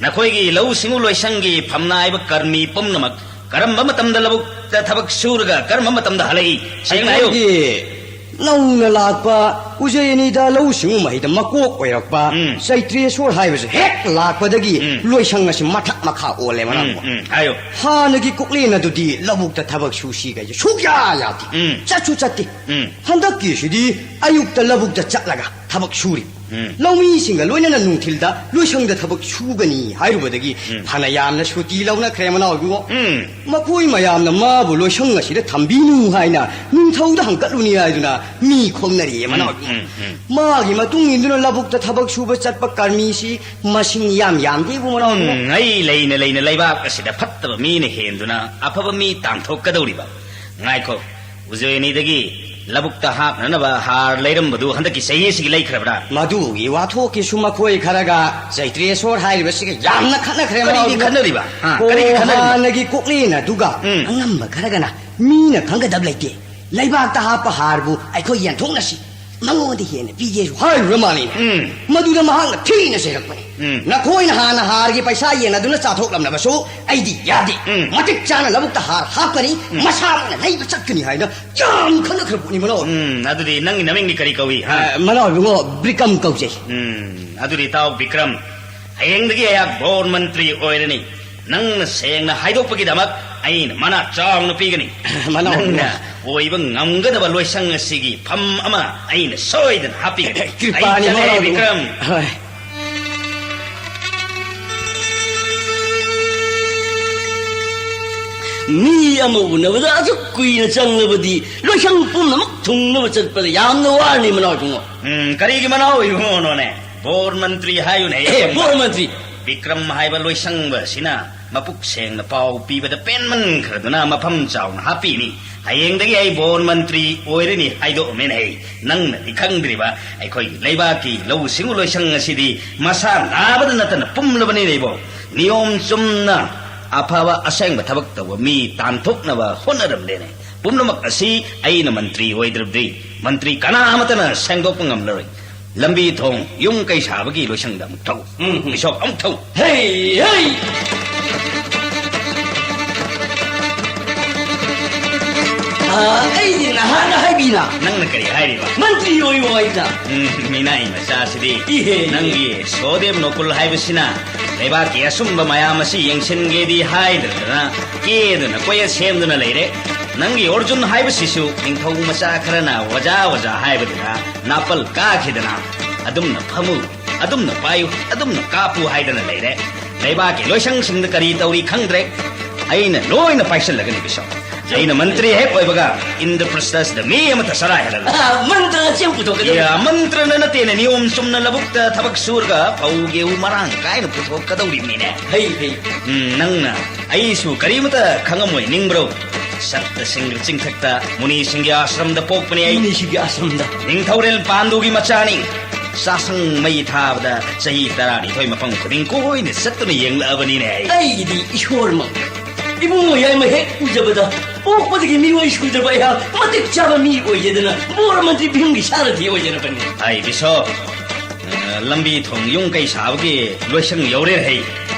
ꯅꯈꯣꯏꯒꯤ ꯂꯧꯎ ꯁꯤꯡꯎ ꯂꯣꯏꯁꯪꯒꯤ ꯐꯝꯅꯥꯏꯕ ꯀꯔꯃꯤ ꯄꯨꯝꯅꯃꯛ ꯀꯔꯝꯕ ꯃꯇꯝꯗ ꯂꯧꯕꯨꯛꯇ ꯊꯕꯛ ꯁꯨꯔꯒ ꯀꯔꯝꯕ ꯃꯇꯝꯗ ꯍꯜꯂꯛꯏ? ꯁꯦꯡꯅ ꯍꯥꯏꯌꯨ꯫ ꯑꯩꯈꯣꯏꯒꯤ ꯅꯧꯅ ꯂꯥꯛꯄ ꯎꯖꯩ ꯑꯅꯤꯗ ꯂꯧꯎ ꯁꯤꯡꯎ ꯃꯍꯩꯗ ꯃꯀꯣꯛ ꯑꯣꯏꯔꯛꯄ ꯎꯝ꯫ ꯆꯩꯇ꯭ꯔꯦꯁꯣꯔ ꯍꯥꯏꯕꯁꯦ ꯍꯦꯛ ꯂꯥꯛꯄꯗꯒꯤ ꯎꯝ꯫ ꯂꯣꯏꯁꯪ ꯑꯁꯤ ꯃꯊꯛ ꯃꯈꯥ ꯑꯣꯜꯂꯦ ꯎꯝ, ꯃꯅꯥꯎꯕ꯫ ꯎꯝ, ꯍꯥꯏꯌꯨ꯫ ꯍꯥꯟꯅꯒꯤ ꯀꯣꯛꯂꯦꯟ ꯑꯗꯨꯗꯤ ꯂꯧꯕꯨꯛꯇ ꯊꯕꯛ ꯁꯨꯁꯤꯒꯁꯦ ꯁꯨꯛꯌꯥ ꯌꯥꯗꯦ꯫ ꯎꯝ꯫ ꯆꯠꯁꯨ ꯆꯠꯇꯦ꯫ ꯎꯝ꯫ ꯍꯟꯗꯛꯀꯤꯁꯤꯗꯤ ꯑꯌꯨꯛꯇ ꯂꯧꯕꯨꯛꯇ ꯆꯠꯂꯒ ꯊꯕꯛ ꯁꯨꯔꯤ꯫ ꯎꯝ꯫ ꯂꯧꯃꯤꯁꯤꯡꯒ ꯂꯣꯏꯅꯅ ꯅꯨꯡꯊꯤꯜꯗ ꯂꯣꯏꯁꯪꯗ ꯊꯕꯛ ꯁꯨꯒꯅꯤ ꯍꯥꯏꯔꯨꯕꯗꯒꯤ ꯎꯝ꯫ ꯐꯅ ꯌꯥꯝꯅ ꯁꯨꯇꯤ ꯂꯧꯅꯈ꯭ꯔꯦ ꯃꯅꯥꯎ ꯏꯕꯨꯡꯉꯣ꯫ ꯎꯝ꯫ ꯃꯈꯣꯏ ꯃꯌꯥꯝꯅ ꯃꯥꯕꯨ ꯂꯣꯏꯁꯪ ꯑꯁꯤꯗ ꯊꯝꯕꯤꯅꯨ ꯍꯥꯏꯅ ꯅꯤꯡꯊꯧꯗ ꯍꯪꯀꯠꯂꯨꯅꯤ ꯍꯥꯏꯗꯨꯅ ꯃꯤ ꯈꯣꯝꯅꯔꯤꯌꯦ ꯃꯅꯥꯎ ꯎꯝ, ꯏꯕꯨꯡꯉꯣ꯫ ꯎꯝ, ꯎꯝ꯫ ꯃꯥꯒꯤ ꯃꯇꯨꯡ ꯏꯟꯗꯨꯅ ꯂꯧꯕꯨꯛꯇ ꯊꯕꯛ ꯁꯨꯕ ꯆꯠꯄ ꯀꯔꯃꯤꯁꯤ ꯃꯁꯤꯡ ꯌꯥꯝ ꯌꯥꯝꯗꯦꯕꯨ ꯃꯅꯥꯎ ꯏꯕꯨꯡꯉꯣ꯫ ꯎꯝ, ꯑꯩ ꯂꯩꯅ ꯂꯩꯅ ꯂꯩꯕꯥꯛ ꯑꯁꯤꯗ ꯐꯠꯇꯕ ꯃꯤꯅ ꯍꯦꯟꯗꯨꯅ ꯑꯐꯕ ꯃꯤ ꯇꯥꯟꯊꯣꯛꯀꯗꯧꯔꯤꯕ꯫ ꯉꯥꯏꯈꯣ, ꯎꯖꯣꯏ ꯑꯅꯤꯗꯒꯤ ꯂꯧꯕꯨꯛꯇ ꯍꯥꯞꯅꯅꯕ ꯍꯥꯔ ꯂꯩꯔꯝꯕꯗꯨ ꯍꯟꯗꯛꯀꯤ ꯆꯍꯤꯁꯤꯒꯤ ꯂꯩꯈ꯭ꯔꯕ꯭ꯔꯥ? ꯃꯗꯨꯒꯤ ꯋꯥꯊꯣꯛꯀꯤꯁꯨ ꯃꯈꯣꯏ ꯈꯔꯒ ꯆꯩꯇ꯭ꯔꯦꯁꯣꯔ ꯍꯥꯏꯔꯤꯕꯁꯤꯒ ꯌꯥꯝꯅ ꯈꯠꯅꯈ꯭ꯔꯦ ꯀꯔꯤꯒꯤ ꯃꯅꯥꯎ꯫ ꯈꯠꯅꯔꯤꯕ? ꯍꯥ, ꯑꯣ, ꯀꯔꯤꯒꯤ ꯈꯠꯅꯔꯤꯕ? ꯍꯥꯟꯅꯒꯤ ꯀꯣꯛꯂꯦꯟ ꯑꯗꯨꯒ ꯎꯝ꯫ ꯑꯉꯝꯕ ꯈꯔꯒꯅ ꯃꯤꯅ ꯈꯪꯒꯗꯕ ꯂꯩꯇꯦ, ꯂꯩꯕꯥꯛꯇ ꯍꯥꯞꯄ ꯍꯥꯔꯕꯨ ꯑꯩꯈꯣꯏ ꯌꯦꯟꯊꯣꯛꯅꯁꯤ, ꯃꯉꯣꯟꯗ ꯍꯦꯟꯅ ꯄꯤꯒꯦꯁꯨ ꯍꯥꯏꯔꯨꯔ ꯃꯥꯜꯂꯦ꯫ ꯎꯝ꯫ ꯃꯗꯨꯗ ꯃꯍꯥꯛꯅ ꯊꯤꯅ ꯆꯩꯔꯛꯄꯅꯤ꯫ ꯎꯝ꯫ ꯅꯈꯣꯏꯅ ꯍꯥꯟꯅ ꯍꯥꯔꯒꯤ ꯄꯩꯁꯥ ꯌꯦꯟꯅꯗꯨꯅ ꯆꯥꯊꯣꯛꯂꯝꯂꯕꯁꯨ ꯑꯩꯗꯤ ꯌꯥꯗꯦ꯫ ꯎꯝ꯫ ꯃꯇꯤꯛ ꯆꯥꯅ ꯂꯧꯕꯨꯛꯇ ꯍꯥꯔ ꯍꯥꯞꯀꯅꯤ, ꯎꯝ꯫ ꯃꯁꯥꯃꯛꯅ ꯂꯩꯕ ꯆꯠꯀꯅꯤ ꯍꯥꯏꯅ ꯌꯥꯝ ꯈꯟꯅꯈ꯭ꯔ ꯄꯣꯠꯅꯤ ꯃꯅꯥꯎ꯫ ꯎꯝ, ꯑꯗꯨꯗꯤ ꯅꯪꯒꯤ ꯅꯃꯤꯡꯗꯤ ꯀꯔꯤ ꯀꯧꯏ, ꯍꯥ? ꯑ, ꯃꯅꯥꯎ ꯏꯕꯨꯡꯉꯣ, ꯕ꯭ꯔꯤꯀꯝ ꯀꯧꯖꯩ꯫ ꯎꯝ, ꯑꯗꯨꯗꯤ ꯇꯥꯎ ꯕꯤꯀ꯭ꯔꯝ, ꯍꯌꯦꯡꯗꯒꯤ ꯑꯩꯍꯥꯛ ꯕꯣꯔ ꯃꯟꯇ꯭ꯔꯤ ꯑꯣꯏꯔꯅꯤ꯫ ꯅꯪꯅ ꯁꯦꯡꯅ ꯍꯥꯏꯗꯣꯛꯄꯒꯤꯗꯃꯛ ꯑꯩꯅ ꯃꯅꯥ ꯆꯥꯎꯅ ꯄꯤꯒꯅꯤ꯫ ꯃꯅꯥꯎ ꯅꯪꯅ ꯏꯕꯨꯡꯉꯣ꯫ ꯑꯣꯏꯕ ꯉꯝꯒꯗꯕ ꯂꯣꯏꯁꯪ ꯑꯁꯤꯒꯤ ꯐꯝ ꯑꯃ ꯑꯩꯅ ꯁꯣꯏꯗꯅ ꯍꯥꯞꯄꯤꯒꯅꯤ꯫ ꯀ꯭ꯔꯤꯄꯥꯅꯤ ꯑꯩ ꯆꯠꯂꯦ, ꯃꯅꯥꯎ ꯏꯕꯨꯡꯉꯣ꯫ ꯕꯤꯀ꯭ꯔꯝ꯫ ꯍꯣꯏ꯫ ꯃꯤ ꯑꯃ ꯎꯅꯕꯗ ꯑꯁꯨꯛ ꯀꯨꯏꯅ ꯆꯪꯂꯕꯗꯤ ꯂꯣꯏꯁꯪ ꯄꯨꯝꯅꯃꯛ ꯊꯨꯡꯅꯕ ꯆꯠꯄꯗ ꯌꯥꯝꯅ ꯋꯥꯔꯅꯤ ꯃꯅꯥꯎ ꯏꯕꯨꯡꯉꯣ꯫ ꯎꯝ, ꯀꯔꯤꯒꯤ ꯃꯅꯥꯎ ꯏꯕꯨꯡꯉꯣꯅꯣꯅꯦ? ꯕꯣꯔ ꯃꯟꯇ꯭ꯔꯤ ꯍꯥꯏꯌꯨꯅꯦ꯫ ꯑꯦ, ꯕꯣꯔ ꯃꯟꯇ꯭ꯔꯤ꯫ ꯕꯤꯀ꯭ꯔꯝ ꯍꯥꯏꯕ ꯂꯣꯏꯁꯪꯕ ꯑꯁꯤꯅ ꯃꯄꯨꯛ ꯁꯦꯡꯅ ꯄꯥꯎ ꯄꯤꯕꯗ ꯄꯦꯟꯃꯟꯈ꯭ꯔꯗꯨꯅ ꯃꯐꯝ ꯆꯥꯎꯅ ꯍꯥꯞꯄꯤꯅꯤ꯫ ꯍꯌꯦꯡꯗꯒꯤ ꯑꯩ ꯕꯣꯔ ꯃꯟꯇ꯭ꯔꯤ ꯑꯣꯏꯔꯅꯤ ꯍꯥꯏꯗꯣꯛꯑꯝꯃꯦꯅꯦ꯫ ꯅꯪꯅꯗꯤ ꯈꯪꯗ꯭ꯔꯤꯕ, ꯑꯩꯈꯣꯏꯒꯤ ꯂꯩꯕꯥꯛꯀꯤ ꯂꯧꯎ ꯁꯤꯡꯎ ꯂꯣꯏꯁꯪ ꯑꯁꯤꯗꯤ ꯃꯁꯥ ꯅꯥꯕꯗ ꯅꯠꯇꯅ ꯄꯨꯝꯂꯕꯅꯤꯅꯦ ꯏꯕꯣ꯫ ꯅꯤꯌꯣꯝ ꯆꯨꯝꯅ ꯑꯐꯕ ꯑꯁꯦꯡꯕ ꯊꯕꯛ ꯇꯧꯕ ꯃꯤ ꯇꯥꯟꯊꯣꯛꯅꯕ ꯍꯣꯠꯅꯔꯝꯂꯦꯅꯦ꯫ ꯄꯨꯝꯅꯃꯛ ꯑꯁꯤ ꯑꯩꯅ ꯃꯟꯇ꯭ꯔꯤ ꯑꯣꯏꯗ꯭ꯔꯕꯗꯤ ꯃꯟꯇ꯭ꯔꯤ ꯀꯅꯥ ꯑꯃꯠꯇꯅ ꯁꯦꯡꯗꯣꯛꯄ ꯉꯝꯂꯔꯣꯏ꯫ ꯂꯝꯕꯤ ꯊꯣꯡ, ꯌꯨꯝ ꯀꯩ ꯁꯥꯕꯒꯤ ꯂꯣꯏꯁꯪꯗ ꯑꯃꯨꯛ ꯊꯧ꯫ ꯎꯝ, ꯎꯝ꯫ ꯕꯤꯁꯣꯞ ꯑꯃꯨꯛ ꯊꯧ꯫ ꯍꯩ, ꯍꯩ! ꯑꯩꯗꯤ ꯅꯍꯥꯟꯅ ꯍꯥꯏꯕꯤꯅ꯫ ꯅꯪꯅ ꯀꯔꯤ ꯍꯥꯏꯔꯤꯕ? ꯃꯟꯇ꯭ꯔꯤ ꯑꯣꯏꯌꯣ ꯍꯥꯏꯗ꯫ ꯎꯝ, ꯃꯤꯅꯥꯏ ꯃꯆꯥꯁꯤꯗꯤ꯫ ꯏꯍꯦ꯫ ꯅꯪꯒꯤ ꯁꯣꯗꯦꯕ ꯅꯣꯀꯨꯜ ꯍꯥꯏꯕꯁꯤꯅ ꯂꯩꯕꯥꯛꯀꯤ ꯑꯆꯨꯝꯕ ꯃꯌꯥꯝ ꯑꯁꯤ ꯌꯦꯡꯁꯤꯟꯒꯦꯗꯤ ꯍꯥꯏꯗꯗꯅ ꯀꯦꯗꯨꯅ ꯀꯣꯌꯦꯠ ꯁꯦꯝꯗꯨꯅ ꯂꯩꯔꯦ꯫ ꯅꯪꯒꯤ ꯑꯣꯔꯖꯨꯟ ꯍꯥꯏꯕꯁꯤꯁꯨ ꯅꯤꯡꯊꯧ ꯃꯆꯥ ꯈꯔꯅ ꯑꯣꯖꯥ ꯑꯣꯖꯥ ꯍꯥꯏꯕꯗꯨꯗ ꯅꯥꯄꯜ ꯀꯥꯈꯤꯗꯅ ꯑꯗꯨꯝꯅ ꯐꯝꯃꯨ, ꯑꯗꯨꯝꯅ ꯄꯥꯏꯌꯨ, ꯑꯗꯨꯝꯅ ꯀꯥꯞꯄꯨ ꯍꯥꯏꯗꯅ ꯂꯩꯔꯦ꯫ ꯂꯩꯕꯥꯛꯀꯤ ꯂꯣꯏꯁꯪꯁꯤꯡꯗ ꯀꯔꯤ ꯇꯧꯔꯤ ꯈꯪꯗ꯭ꯔꯦ꯫ ꯑꯩꯅ ꯂꯣꯏꯅ ꯄꯥꯏꯁꯜꯂꯒꯅꯤ ꯕꯤꯁꯣꯞ꯫ ꯑꯩꯅ ꯃꯟꯇ꯭ꯔꯤ ꯍꯦꯛ ꯑꯣꯏꯕꯒ ꯏꯟꯗ꯭ꯔꯄ꯭ꯔꯁꯊꯁꯤꯗ ꯃꯤ ꯑꯃꯠꯇ ꯆꯔꯥ ꯍꯦꯜꯍꯜꯂꯣꯏ꯫ ꯃꯟꯇ꯭ꯔꯅ ꯆꯦꯡ ꯄꯨꯊꯣꯛꯀꯗꯕ꯫ ꯌꯥ, ꯃꯟꯇ꯭ꯔꯅ ꯅꯠꯇꯦꯅꯦ, ꯅꯤꯌꯣꯝ ꯆꯨꯝꯅ ꯂꯧꯕꯨꯛꯇ ꯊꯕꯛ ꯁꯨꯔꯒ ꯐꯧ ꯒꯦꯍꯨ ꯃꯔꯥꯡ ꯀꯥꯏꯅ ꯄꯨꯊꯣꯛꯀꯗꯧꯔꯤꯕꯅꯤꯅꯦ꯫ ꯐꯩ ꯐꯩ꯫ ꯎꯝ, ꯅꯪꯅ ꯑꯩꯁꯨ ꯀꯔꯤꯃꯇ ꯈꯪꯉꯝꯃꯣꯏ ꯅꯤꯡꯕ꯭ꯔꯣ? ꯁꯠꯇꯁꯤꯡꯒꯤ ꯆꯤꯡꯊꯛꯇ ꯃꯨꯅꯤꯁꯤꯡꯒꯤ ꯑꯥꯁ꯭ꯔꯝꯗ ꯄꯣꯛꯄꯅꯦ ꯑꯩ꯫ ꯃꯨꯅꯤꯁꯤꯡꯒꯤ ꯑꯥꯁ꯭ꯔꯝꯗ꯫ ꯅꯤꯡꯊꯧꯔꯦꯜ ꯄꯥꯟꯗꯨꯒꯤ ꯃꯆꯥꯅꯤ꯫ ꯆꯥꯁꯪ ꯃꯩ ꯊꯥꯕꯗ ꯆꯍꯤ ꯇꯔꯥꯅꯤꯊꯣꯏ ꯃꯐꯝ ꯈꯨꯗꯤꯡ ꯀꯣꯏꯅ ꯆꯠꯇꯨꯅ ꯌꯦꯡꯂꯛꯑꯕꯅꯤꯅꯦ ꯑꯩ꯫ ꯑꯩꯒꯤꯗꯤ ꯏꯁꯣꯔꯃꯛ ꯏꯕꯨꯡꯉꯣ ꯌꯥꯏꯃ ꯍꯦꯛ ꯎꯖꯕꯗ ꯄꯣꯛꯄꯗꯒꯤ ꯃꯤꯑꯣꯏ ꯁꯨꯗꯕ ꯑꯩꯍꯥꯛ ꯃꯇꯤꯛ ꯆꯥꯕ ꯃꯤ ꯑꯣꯏꯖꯗꯅ ꯕꯣꯔ ꯃꯟꯇ꯭ꯔꯤ ꯚꯤꯝꯒꯤ ꯁꯥꯔꯊꯤ ꯑꯣꯏꯖꯔꯕꯅꯤ꯫ ꯑꯩ ꯕꯤꯁꯣꯞ, ꯑ, ꯂꯝꯕꯤ ꯊꯣꯡ ꯌꯨꯝ ꯀꯩ ꯁꯥꯕꯒꯤ ꯂꯣꯏꯁꯪ ꯌꯧꯔꯦ ꯍꯩ꯫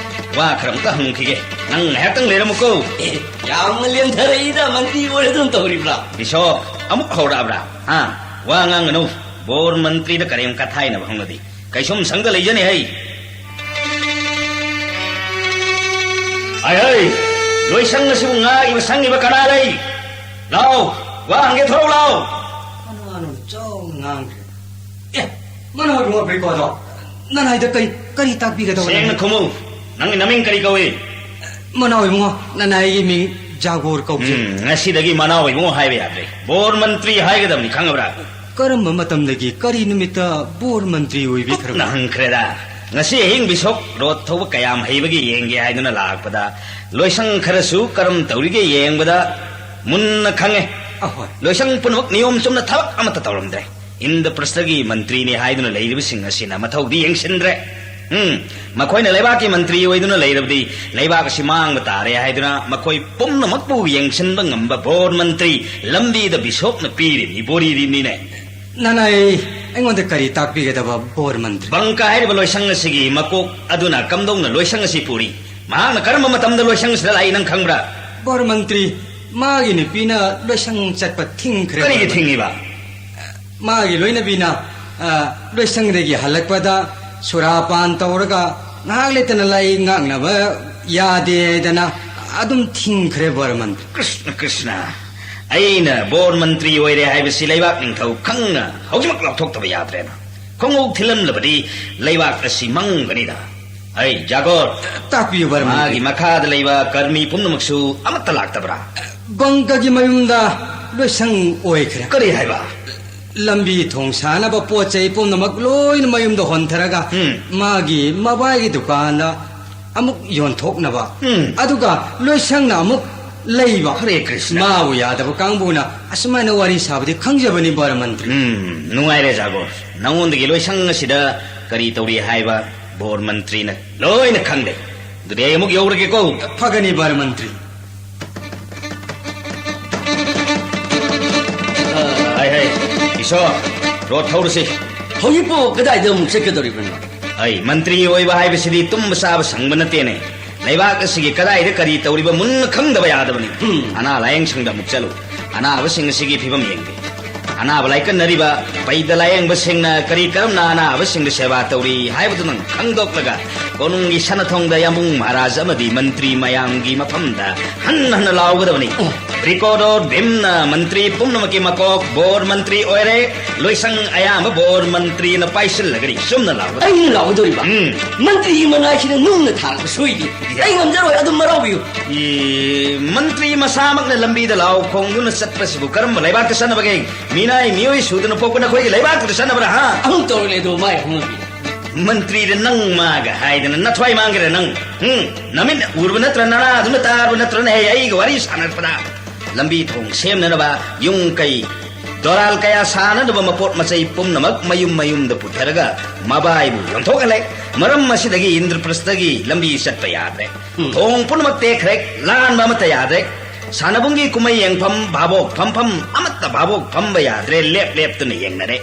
ꯋꯥ ꯈꯔ ꯑꯃꯨꯛꯇ ꯍꯪꯈꯤꯒꯦ꯫ ꯅꯪ ꯉꯥꯏꯍꯥꯛꯇꯪ ꯂꯩꯔꯝꯃꯨꯀꯣ꯫ ꯑꯦ, ꯌꯥꯝꯅ ꯂꯦꯝꯊꯔꯛꯏꯗ ꯃꯟꯇ꯭ꯔꯤ ꯑꯣꯏꯔꯗꯨꯅ ꯇꯧꯔꯤꯕ꯭ꯔꯥ? ꯕꯤꯁꯣꯞ, ꯑꯃꯨꯛ ꯍꯧꯔꯛꯑꯕ꯭ꯔꯥ? ꯍꯥ? ꯋꯥ ꯉꯥꯡꯒꯅꯨ꯫ ꯕꯣꯔ ꯃꯟꯇ꯭ꯔꯤꯗ ꯀꯔꯦꯝ ꯀꯊꯥꯏꯅꯕ ꯍꯧꯅꯗꯦ꯫ ꯀꯩꯁꯨꯝ ꯁꯪꯗ ꯂꯩꯖꯅꯤ ꯍꯩ꯫ ꯍꯩ ꯍꯩ! ꯂꯣꯏꯁꯪ ꯑꯁꯤꯕꯨ ꯉꯥꯛꯏꯕ ꯁꯪꯉꯤꯕ ꯀꯅꯥ ꯂꯩ? ꯂꯥꯎ! ꯋꯥ ꯍꯪꯒꯦ ꯊꯣꯔꯛꯎ ꯂꯥꯎ! ꯃꯅꯥꯅ ꯆꯥꯎꯅ ꯉꯥꯡꯈ꯭ꯔꯦ꯫ ꯑꯦ, ꯃꯅꯥ ꯏꯕꯨꯡꯉꯣ ꯕ꯭ꯔꯤꯀꯣꯗꯣ, ꯅꯅꯥꯏꯗ ꯀꯔꯤ, ꯀꯔꯤ ꯇꯥꯛꯄꯤꯒꯗꯧꯕ ꯁꯦꯡꯅ ꯂꯩ? ꯈꯨꯝꯃꯨ꯫ ꯅꯪꯒꯤ ꯅꯃꯤꯡ ꯀꯔꯤ ꯀꯧꯏ? ꯃꯅꯥꯎ ꯏꯕꯨꯡꯉꯣ, ꯅꯅꯥꯏꯒꯤ ꯃꯤꯡ ꯖꯥꯒꯣꯔ ꯀꯧꯖꯩ꯫ ꯎꯝ, ꯉꯁꯤꯗꯒꯤ ꯃꯅꯥꯎ ꯏꯕꯨꯡꯉꯣ ꯍꯥꯏꯕ ꯌꯥꯗ꯭ꯔꯦ꯫ ꯕꯣꯔ ꯃꯟꯇ꯭ꯔꯤ ꯍꯥꯏꯒꯗꯕꯅꯤ, ꯈꯪꯉꯕ꯭ꯔꯥ? ꯀꯔꯝꯕ ꯃꯇꯝꯗꯒꯤ ꯀꯔꯤ ꯅꯨꯃꯤꯠꯇ ꯕꯣꯔ ꯃꯟꯇ꯭ꯔꯤ ꯑꯣꯏꯕꯤꯈ꯭ꯔꯕ? ꯀꯨꯞꯅ ꯍꯪꯈ꯭ꯔꯦꯗ꯫ ꯉꯁꯤ ꯑꯍꯤꯡ ꯕꯤꯁꯣꯞ ꯔꯣꯠ ꯊꯧꯕ ꯀꯌꯥꯝ ꯍꯩꯕꯒꯦ ꯌꯦꯡꯒꯦ ꯍꯥꯏꯗꯨꯅ ꯂꯥꯛꯄꯗ ꯂꯣꯏꯁꯪ ꯈꯔꯁꯨ ꯀꯔꯝ ꯇꯧꯔꯤꯒꯦ ꯌꯦꯡꯕꯗ ꯃꯨꯟꯅ ꯈꯪꯉꯦ꯫ ꯑꯍꯣꯏ꯫ ꯂꯣꯏꯁꯪ ꯄꯨꯝꯅꯃꯛ ꯅꯤꯌꯣꯝ ꯆꯨꯝꯅ ꯊꯕꯛ ꯑꯃꯠꯇ ꯇꯧꯔꯝꯗ꯭ꯔꯦ꯫ ꯏꯟꯗ꯭ꯔꯄ꯭ꯔꯁꯊꯒꯤ ꯃꯟꯇ꯭ꯔꯤꯅꯤ ꯍꯥꯏꯗꯨꯅ ꯂꯩꯔꯤꯕꯁꯤꯡ ꯑꯁꯤꯅ ꯃꯊꯧꯗꯤ ꯌꯦꯡꯁꯤꯟꯗ꯭ꯔꯦ꯫ ꯎꯝ, ꯃꯈꯣꯏꯅ ꯂꯩꯕꯥꯛꯀꯤ ꯃꯟꯇ꯭ꯔꯤ ꯑꯣꯏꯗꯨꯅ ꯂꯩꯔꯕꯗꯤ ꯂꯩꯕꯥꯛ ꯑꯁꯤ ꯃꯥꯡꯕ ꯇꯥꯔꯦ ꯍꯥꯏꯗꯨꯅ ꯃꯈꯣꯏ ꯄꯨꯝꯅꯃꯛꯄꯨ ꯌꯦꯡꯁꯤꯟꯕ ꯉꯝꯕ ꯕꯣꯔ ꯃꯟꯇ꯭ꯔꯤ ꯂꯝꯕꯤꯗ ꯕꯤꯁꯣꯞꯅ ꯄꯤꯔꯤꯕꯅꯤ, ꯕꯣꯔꯤꯔꯤꯅꯤꯅꯦ꯫ ꯅꯅꯥꯏ ꯑꯩꯉꯣꯟꯗ ꯀꯔꯤ ꯇꯥꯛꯄꯤꯒꯗꯕ ꯕꯣꯔ ꯃꯟꯇ꯭ꯔꯤ? ꯕꯪꯀ ꯍꯥꯏꯔꯤꯕ ꯂꯣꯏꯁꯪ ꯑꯁꯤꯒꯤ ꯃꯀꯣꯛ ꯑꯗꯨꯅ ꯀꯝꯗꯧꯅ ꯂꯣꯏꯁꯪ ꯑꯁꯤ ꯄꯨꯔꯤ? ꯃꯍꯥꯛꯅ ꯀꯔꯝꯕ ꯃꯇꯝꯗ ꯂꯣꯏꯁꯪ ꯑꯁꯤꯗ ꯂꯥꯛꯏ, ꯅꯪ ꯈꯪꯕ꯭ꯔꯥ? ꯕꯣꯔ ꯃꯟꯇ꯭ꯔꯤ, ꯃꯥꯒꯤ ꯅꯨꯄꯤꯅ ꯂꯣꯏꯁꯪ ꯆꯠꯄ ꯊꯤꯡꯈ꯭ꯔꯦ꯫ ꯀꯔꯤꯒꯤ ꯊꯤꯡꯉꯤꯕ? ꯃꯥꯒꯤ ꯂꯣꯏꯅꯕꯤꯅ, ꯑ, ꯂꯣꯏꯁꯪꯗꯒꯤ ꯍꯜꯂꯛꯄꯗ ꯁꯨꯔꯥꯄꯥꯟ ꯇꯧꯔꯒ ꯉꯥꯏꯍꯥꯛ ꯂꯩꯇꯅ ꯂꯥꯏ ꯉꯥꯛꯅꯕ ꯌꯥꯗꯦ ꯍꯥꯏꯗꯅ ꯑꯗꯨꯝ ꯊꯤꯡꯈ꯭ꯔꯦ ꯕꯔꯃꯟ꯫ ꯀ꯭ꯔꯤꯁꯅ, ꯀ꯭ꯔꯤꯁꯅ, ꯑꯩꯅ ꯕꯣꯔ ꯃꯟꯇ꯭ꯔꯤ ꯑꯣꯏꯔꯦ ꯍꯥꯏꯕꯁꯤ ꯂꯩꯕꯥꯛ ꯅꯤꯡꯊꯧ ꯈꯪꯅ ꯍꯧꯖꯤꯛꯃꯛ ꯂꯥꯎꯊꯣꯛꯇꯕ ꯌꯥꯗ꯭ꯔꯦꯅ꯫ ꯈꯣꯡꯎꯞ ꯊꯤꯜꯂꯝꯂꯕꯗꯤ ꯂꯩꯕꯥꯛ ꯑꯁꯤ ꯃꯪꯒꯅꯤꯗ꯫ ꯑꯩ ꯖꯥꯒꯣꯔ, ꯇꯥꯛꯄꯤꯌꯨ ꯕꯔꯃꯟ꯫ ꯃꯥꯒꯤ ꯃꯈꯥꯗ ꯂꯩꯕ ꯀꯔꯃꯤ ꯄꯨꯝꯅꯃꯛꯁꯨ ꯑꯃꯠꯇ ꯂꯥꯛꯇꯕ꯭ꯔꯥ? ꯕꯪꯀꯒꯤ ꯃꯌꯨꯝꯗ ꯂꯣꯏꯁꯪ ꯑꯣꯏꯈ꯭ꯔꯦ꯫ ꯀꯔꯤ ꯍꯥꯏꯕ? ꯂꯝꯕꯤ ꯊꯣꯡ ꯁꯥꯅꯕ ꯄꯣꯠ ꯆꯩ ꯄꯨꯝꯅꯃꯛ ꯂꯣꯏꯅ ꯃꯌꯨꯝꯗ ꯍꯣꯟꯊꯔꯒ ꯎꯝ꯫ ꯃꯥꯒꯤ ꯃꯕꯥꯏꯒꯤ ꯗꯨꯀꯥꯟꯗ ꯑꯃꯨꯛ ꯌꯣꯟꯊꯣꯛꯅꯕ꯫ ꯎꯝ꯫ ꯑꯗꯨꯒ ꯂꯣꯏꯁꯪꯅ ꯑꯃꯨꯛ ꯂꯩꯕ꯫ ꯍꯔꯦ ꯀ꯭ꯔꯤꯁꯅ꯫ ꯃꯥꯕꯨ ꯌꯥꯗꯕ ꯀꯥꯡꯕꯨꯅ ꯑꯁꯨꯃꯥꯏꯅ ꯋꯥꯔꯤ ꯁꯥꯕꯗꯤ ꯈꯪꯖꯕꯅꯤ ꯕꯔꯃꯟꯇ꯭ꯔꯤ꯫ ꯎꯝ, ꯅꯨꯡꯉꯥꯏꯔꯦ ꯖꯥꯒꯣꯔ꯫ ꯅꯉꯣꯟꯗꯒꯤ ꯂꯣꯏꯁꯪ ꯑꯁꯤꯗ ꯀꯔꯤ ꯇꯧꯔꯤ ꯍꯥꯏꯕ ꯕꯣꯔ ꯃꯟꯇ꯭ꯔꯤꯅ ꯂꯣꯏꯅ ꯈꯪꯂꯦ꯫ ꯑꯗꯨꯗꯤ ꯑꯩ ꯑꯃꯨꯛ ꯌꯧꯔꯒꯦꯀꯣ꯫ ꯐꯒꯅꯤ ꯕꯔꯃꯟꯇ꯭ꯔꯤ꯫ ꯑ, ꯍꯥꯏ, ꯍꯥꯏ꯫ ꯏꯁꯣꯔ, ꯔꯣꯠ ꯊꯧꯔꯁꯤ꯫ ꯍꯧꯖꯤꯛꯄꯨ ꯀꯗꯥꯏꯗ ꯑꯃꯨꯛ ꯆꯠꯀꯗꯧꯔꯤꯕꯅꯣ? ꯑꯩ ꯃꯟꯇ꯭ꯔꯤ ꯑꯣꯏꯕ ꯍꯥꯏꯕꯁꯤꯗꯤ ꯇꯨꯝꯕ ꯆꯥꯕ ꯁꯪꯕ ꯅꯠꯇꯦꯅꯦ꯫ ꯂꯩꯕꯥꯛ ꯑꯁꯤꯒꯤ ꯀꯗꯥꯏꯗ ꯀꯔꯤ ꯇꯧꯔꯤꯕ ꯃꯨꯟꯅ ꯈꯪꯗꯕ ꯌꯥꯗꯕꯅꯤ꯫ ꯎꯝ꯫ ꯑꯅꯥ ꯂꯥꯌꯦꯡ ꯁꯪꯗ ꯑꯃꯨꯛ ꯆꯠꯂꯨ꯫ ꯑꯅꯥꯕꯁꯤꯡ ꯑꯁꯤꯒꯤ ꯐꯤꯕꯝ ꯌꯦꯡꯒꯦ꯫ ꯑꯅꯥꯕ ꯂꯥꯏꯀꯠꯅꯔꯤꯕ, ꯄꯩꯗ ꯂꯥꯌꯦꯡꯕꯁꯤꯡꯅ ꯀꯔꯤ ꯀꯔꯝꯅ ꯑꯅꯥꯕꯁꯤꯡꯗ ꯁꯦꯕꯥ ꯇꯧꯔꯤ ꯍꯥꯏꯕꯗꯨ ꯅꯪ ꯈꯪꯗꯣꯛꯂꯒ, ꯀꯣꯅꯨꯡꯒꯤ ꯁꯅꯥꯊꯣꯡꯗ ꯌꯥꯝꯕꯨꯡ ꯃꯍꯥꯔꯥꯖ ꯑꯃꯗꯤ ꯃꯟꯇ꯭ꯔꯤ ꯃꯌꯥꯝꯒꯤ ꯃꯐꯝꯗ ꯍꯟꯅ ꯍꯟꯅ ꯂꯥꯎꯒꯗꯕꯅꯤ꯫ ꯑꯣ꯫ ꯔꯤꯀꯣꯔꯗꯣ ꯚꯤꯝꯅ ꯃꯟꯇ꯭ꯔꯤ ꯄꯨꯝꯅꯃꯛꯀꯤ ꯃꯀꯣꯛ ꯕꯣꯔ ꯃꯟꯇ꯭ꯔꯤ ꯑꯣꯏꯔꯦ꯫ ꯂꯣꯏꯁꯪ ꯑꯌꯥꯝꯕ ꯕꯣꯔ ꯃꯟꯇ꯭ꯔꯤꯅ ꯄꯥꯏꯁꯤꯜꯂꯒꯅꯤ꯫ ꯆꯨꯝꯅ ꯂꯥꯎꯒꯗꯕꯅꯤ꯫ ꯑꯩꯅ ꯂꯥꯎꯒꯗꯧꯔꯤꯕ? ꯎꯝ꯫ ꯃꯟꯇ꯭ꯔꯤꯒꯤ ꯃꯅꯥꯏꯁꯤꯗ ꯅꯨꯡꯅ ꯊꯥꯔꯛꯄ ꯁꯣꯏꯗꯦ꯫ ꯑꯩ ꯉꯝꯖꯔꯣꯏ, ꯑꯗꯨꯝ ꯃꯔꯥꯎꯕꯤꯌꯨ꯫ ꯏ, ꯃꯟꯇ꯭ꯔꯤ ꯃꯁꯥꯃꯛꯅ ꯂꯝꯕꯤꯗ ꯂꯥꯎ ꯈꯣꯡꯗꯨꯅ ꯆꯠꯄꯁꯤꯕꯨ ꯀꯔꯝꯕ ꯂꯩꯕꯥꯛꯇ ꯆꯠꯅꯕꯒꯦ? ꯃꯤꯅꯥꯏ ꯃꯤꯑꯣꯏ ꯁꯨꯗꯅ ꯄꯣꯛꯄ ꯅꯈꯣꯏꯒꯤ ꯂꯩꯕꯥꯛꯇꯨꯗ ꯆꯠꯅꯕ꯭ꯔꯥ, ꯍꯥ? ꯑꯍꯨꯝ ꯇꯧꯔꯛꯂꯦ ꯑꯗꯣ, ꯃꯥꯏ ꯍꯧꯅꯕꯤ꯫ ꯃꯟꯇ꯭ꯔꯤꯗ ꯅꯪ ꯃꯥꯒ ꯍꯥꯏꯗꯅ ꯅꯊ꯭ꯋꯥꯏ ꯃꯥꯡꯒꯦꯔ ꯅꯪ? ꯎꯝ? ꯅꯃꯤꯠ ꯎꯔꯕ ꯅꯠꯇ꯭ꯔ, ꯅꯅꯥꯗꯨꯅ ꯇꯥꯔꯕ ꯅꯠꯇ꯭ꯔꯅꯦ? ꯍꯦ, ꯑꯩꯒ ꯋꯥꯔꯤ ꯁꯥꯟꯅꯔꯛꯄꯗ ꯂꯝꯕꯤ ꯊꯣꯡ ꯁꯦꯝꯅꯅꯕ ꯌꯨꯝ ꯀꯩ ꯗꯣꯔꯥꯜ ꯀꯌꯥ ꯁꯥꯅꯅꯕ ꯃꯄꯣꯠ ꯃꯆꯩ ꯄꯨꯝꯅꯃꯛ ꯃꯌꯨꯝ ꯃꯌꯨꯝꯗ ꯄꯨꯊꯔꯒ ꯃꯕꯥꯏꯕꯨ ꯌꯣꯟꯊꯣꯛꯍꯜꯂꯦ꯫ ꯃꯔꯝ ꯑꯁꯤꯗꯒꯤ ꯏꯟꯗ꯭ꯔꯄ꯭ꯔꯁꯊꯒꯤ ꯂꯝꯕꯤ ꯆꯠꯄ ꯌꯥꯗ꯭ꯔꯦ꯫ ꯎꯝ꯫ ꯊꯣꯡ ꯄꯨꯝꯅꯃꯛ ꯇꯦꯛꯈ꯭ꯔꯦ, ꯂꯥꯟꯕ ꯑꯃꯠꯇ ꯌꯥꯗ꯭ꯔꯦ꯫ ꯁꯥꯟꯅꯕꯨꯡꯒꯤ ꯀꯨꯝꯍꯩ ꯌꯦꯡꯐꯝ, ꯚꯥꯕꯣꯛ ꯐꯝꯐꯝ ꯑꯃꯠꯇ ꯚꯥꯕꯣꯛ ꯐꯝꯕ ꯌꯥꯗ꯭ꯔꯦ, ꯂꯦꯞ ꯂꯦꯞꯇꯨꯅ ꯌꯦꯡꯅꯔꯦ꯫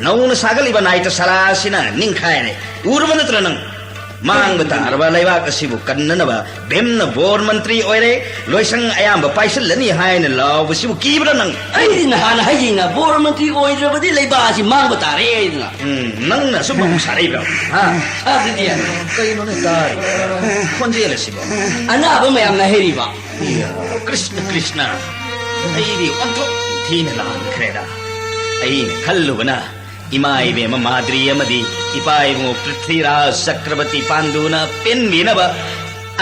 ꯅꯧꯅ ꯁꯥꯒꯠꯂꯤꯕ ꯅꯥꯏꯇ ꯁꯂꯥ ꯑꯁꯤꯅ ꯅꯤꯡꯈꯥꯏꯔꯦ꯫ ꯎꯔꯕ ꯅꯠꯇ꯭ꯔ ꯅꯪ? ꯃꯥꯡꯕ ꯇꯥꯔꯕ ꯂꯩꯕꯥꯛ ꯑꯁꯤꯕꯨ ꯀꯟꯅꯅꯕ ꯚꯤꯝꯅ ꯕꯣꯔ ꯃꯟꯇ꯭ꯔꯤ ꯑꯣꯏꯔꯦ, ꯂꯣꯏꯁꯪ ꯑꯌꯥꯝꯕ ꯄꯥꯏꯁꯤꯜꯂꯅꯤ ꯍꯥꯏꯅ ꯂꯥꯎꯕꯁꯤꯕꯨ ꯀꯤꯕ꯭ꯔꯥ ꯅꯪ? ꯑꯩꯗꯤ ꯅꯍꯥꯟ ꯍꯥꯏꯖꯩꯅ, ꯕꯣꯔ ꯃꯟꯇ꯭ꯔꯤ ꯑꯣꯏꯗ꯭ꯔꯕꯗꯤ ꯂꯩꯕꯥꯛ ꯑꯁꯤ ꯃꯥꯡꯕ ꯇꯥꯔꯦ ꯍꯥꯏꯗꯅ꯫ ꯎꯝ, ꯅꯪꯅ ꯑꯁꯨꯝ ꯑꯃꯨꯛ ꯁꯥꯔꯛꯏꯕ꯭ꯔꯥ? ꯍꯥ? ꯁꯥꯗ꯭ꯔꯗꯤ꯫ ꯀꯩꯅꯣꯅꯦ ꯇꯥꯔꯤ ꯈꯣꯟꯖꯦꯜ ꯑꯁꯤꯕꯣ? ꯑꯅꯥꯕ ꯃꯌꯥꯝꯅ ꯍꯩꯔꯤꯕ꯫ ꯏꯌꯥ, ꯀ꯭ꯔꯤꯁꯅ, ꯀ꯭ꯔꯤꯁꯅ, ꯑꯩꯗꯤ ꯑꯣꯟꯊꯣꯛ ꯊꯤꯅ ꯂꯥꯟꯈ꯭ꯔꯦꯗ꯫ ꯑꯩꯅ ꯈꯜꯂꯨꯕꯅ ꯏꯃꯥ ꯏꯕꯦꯝꯃ ꯃꯥꯗ꯭ꯔꯤ ꯑꯃꯗꯤ ꯏꯄꯥ ꯏꯕꯨꯡꯉꯣ ꯄ꯭ꯔꯤꯊ꯭ꯋꯤꯔꯥꯖ ꯆꯀ꯭ꯔꯕꯔꯇꯤ ꯄꯥꯟꯗꯨꯅ ꯄꯦꯟꯕꯤꯅꯕ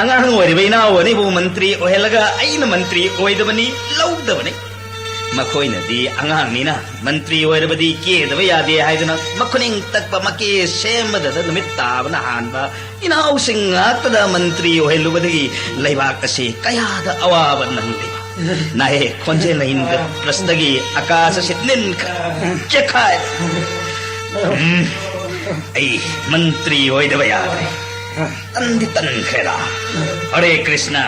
ꯑꯉꯥꯡ ꯑꯣꯏꯔꯤꯕ ꯏꯅꯥꯎ ꯑꯅꯤꯕꯨ ꯃꯟꯇ꯭ꯔꯤ ꯑꯣꯏꯍꯜꯂꯒ ꯑꯩꯅ ꯃꯟꯇ꯭ꯔꯤ ꯑꯣꯏꯗꯕꯅꯤ, ꯂꯧꯗꯕꯅꯤ꯫ ꯃꯈꯣꯏꯅꯗꯤ ꯑꯉꯥꯡꯅꯤꯅ ꯃꯟꯇ꯭ꯔꯤ ꯑꯣꯏꯔꯕꯗꯤ ꯀꯦꯗꯕ ꯌꯥꯗꯦ ꯍꯥꯏꯗꯨꯅ ꯃꯈꯨꯅꯤꯡ ꯇꯛꯄ ꯃꯀꯦ ꯁꯦꯝꯕꯗꯗ ꯅꯨꯃꯤꯠ ꯇꯥꯕꯅ ꯍꯥꯟꯕ ꯏꯅꯥꯎꯁꯤꯡ ꯉꯥꯛꯇꯗ ꯃꯟꯇ꯭ꯔꯤ ꯑꯣꯏꯍꯜꯂꯨꯕꯗꯒꯤ ꯂꯩꯕꯥꯛ ꯑꯁꯤ ꯀꯌꯥꯗ ꯑꯋꯥꯕ ꯅꯪꯂꯤꯕ꯫ ꯅꯥꯍꯦ ꯈꯣꯟꯖꯦꯜꯅ ꯏꯟꯗ꯭ꯔꯄ꯭ꯔꯁꯇꯒꯤ ꯑꯀꯥꯁ ꯑꯁꯤ ꯅꯤꯟꯈ꯭ꯔꯦ, ꯆꯦꯛꯈꯥꯏ꯫ ꯎꯝ, ꯑꯩ ꯃꯟꯇ꯭ꯔꯤ ꯑꯣꯏꯗꯕ ꯌꯥꯗ꯭ꯔꯦ꯫ ꯇꯟꯗꯤ ꯇꯟꯈ꯭ꯔꯦꯗ꯫ ꯍꯔꯦ ꯀ꯭ꯔꯤꯁꯅ,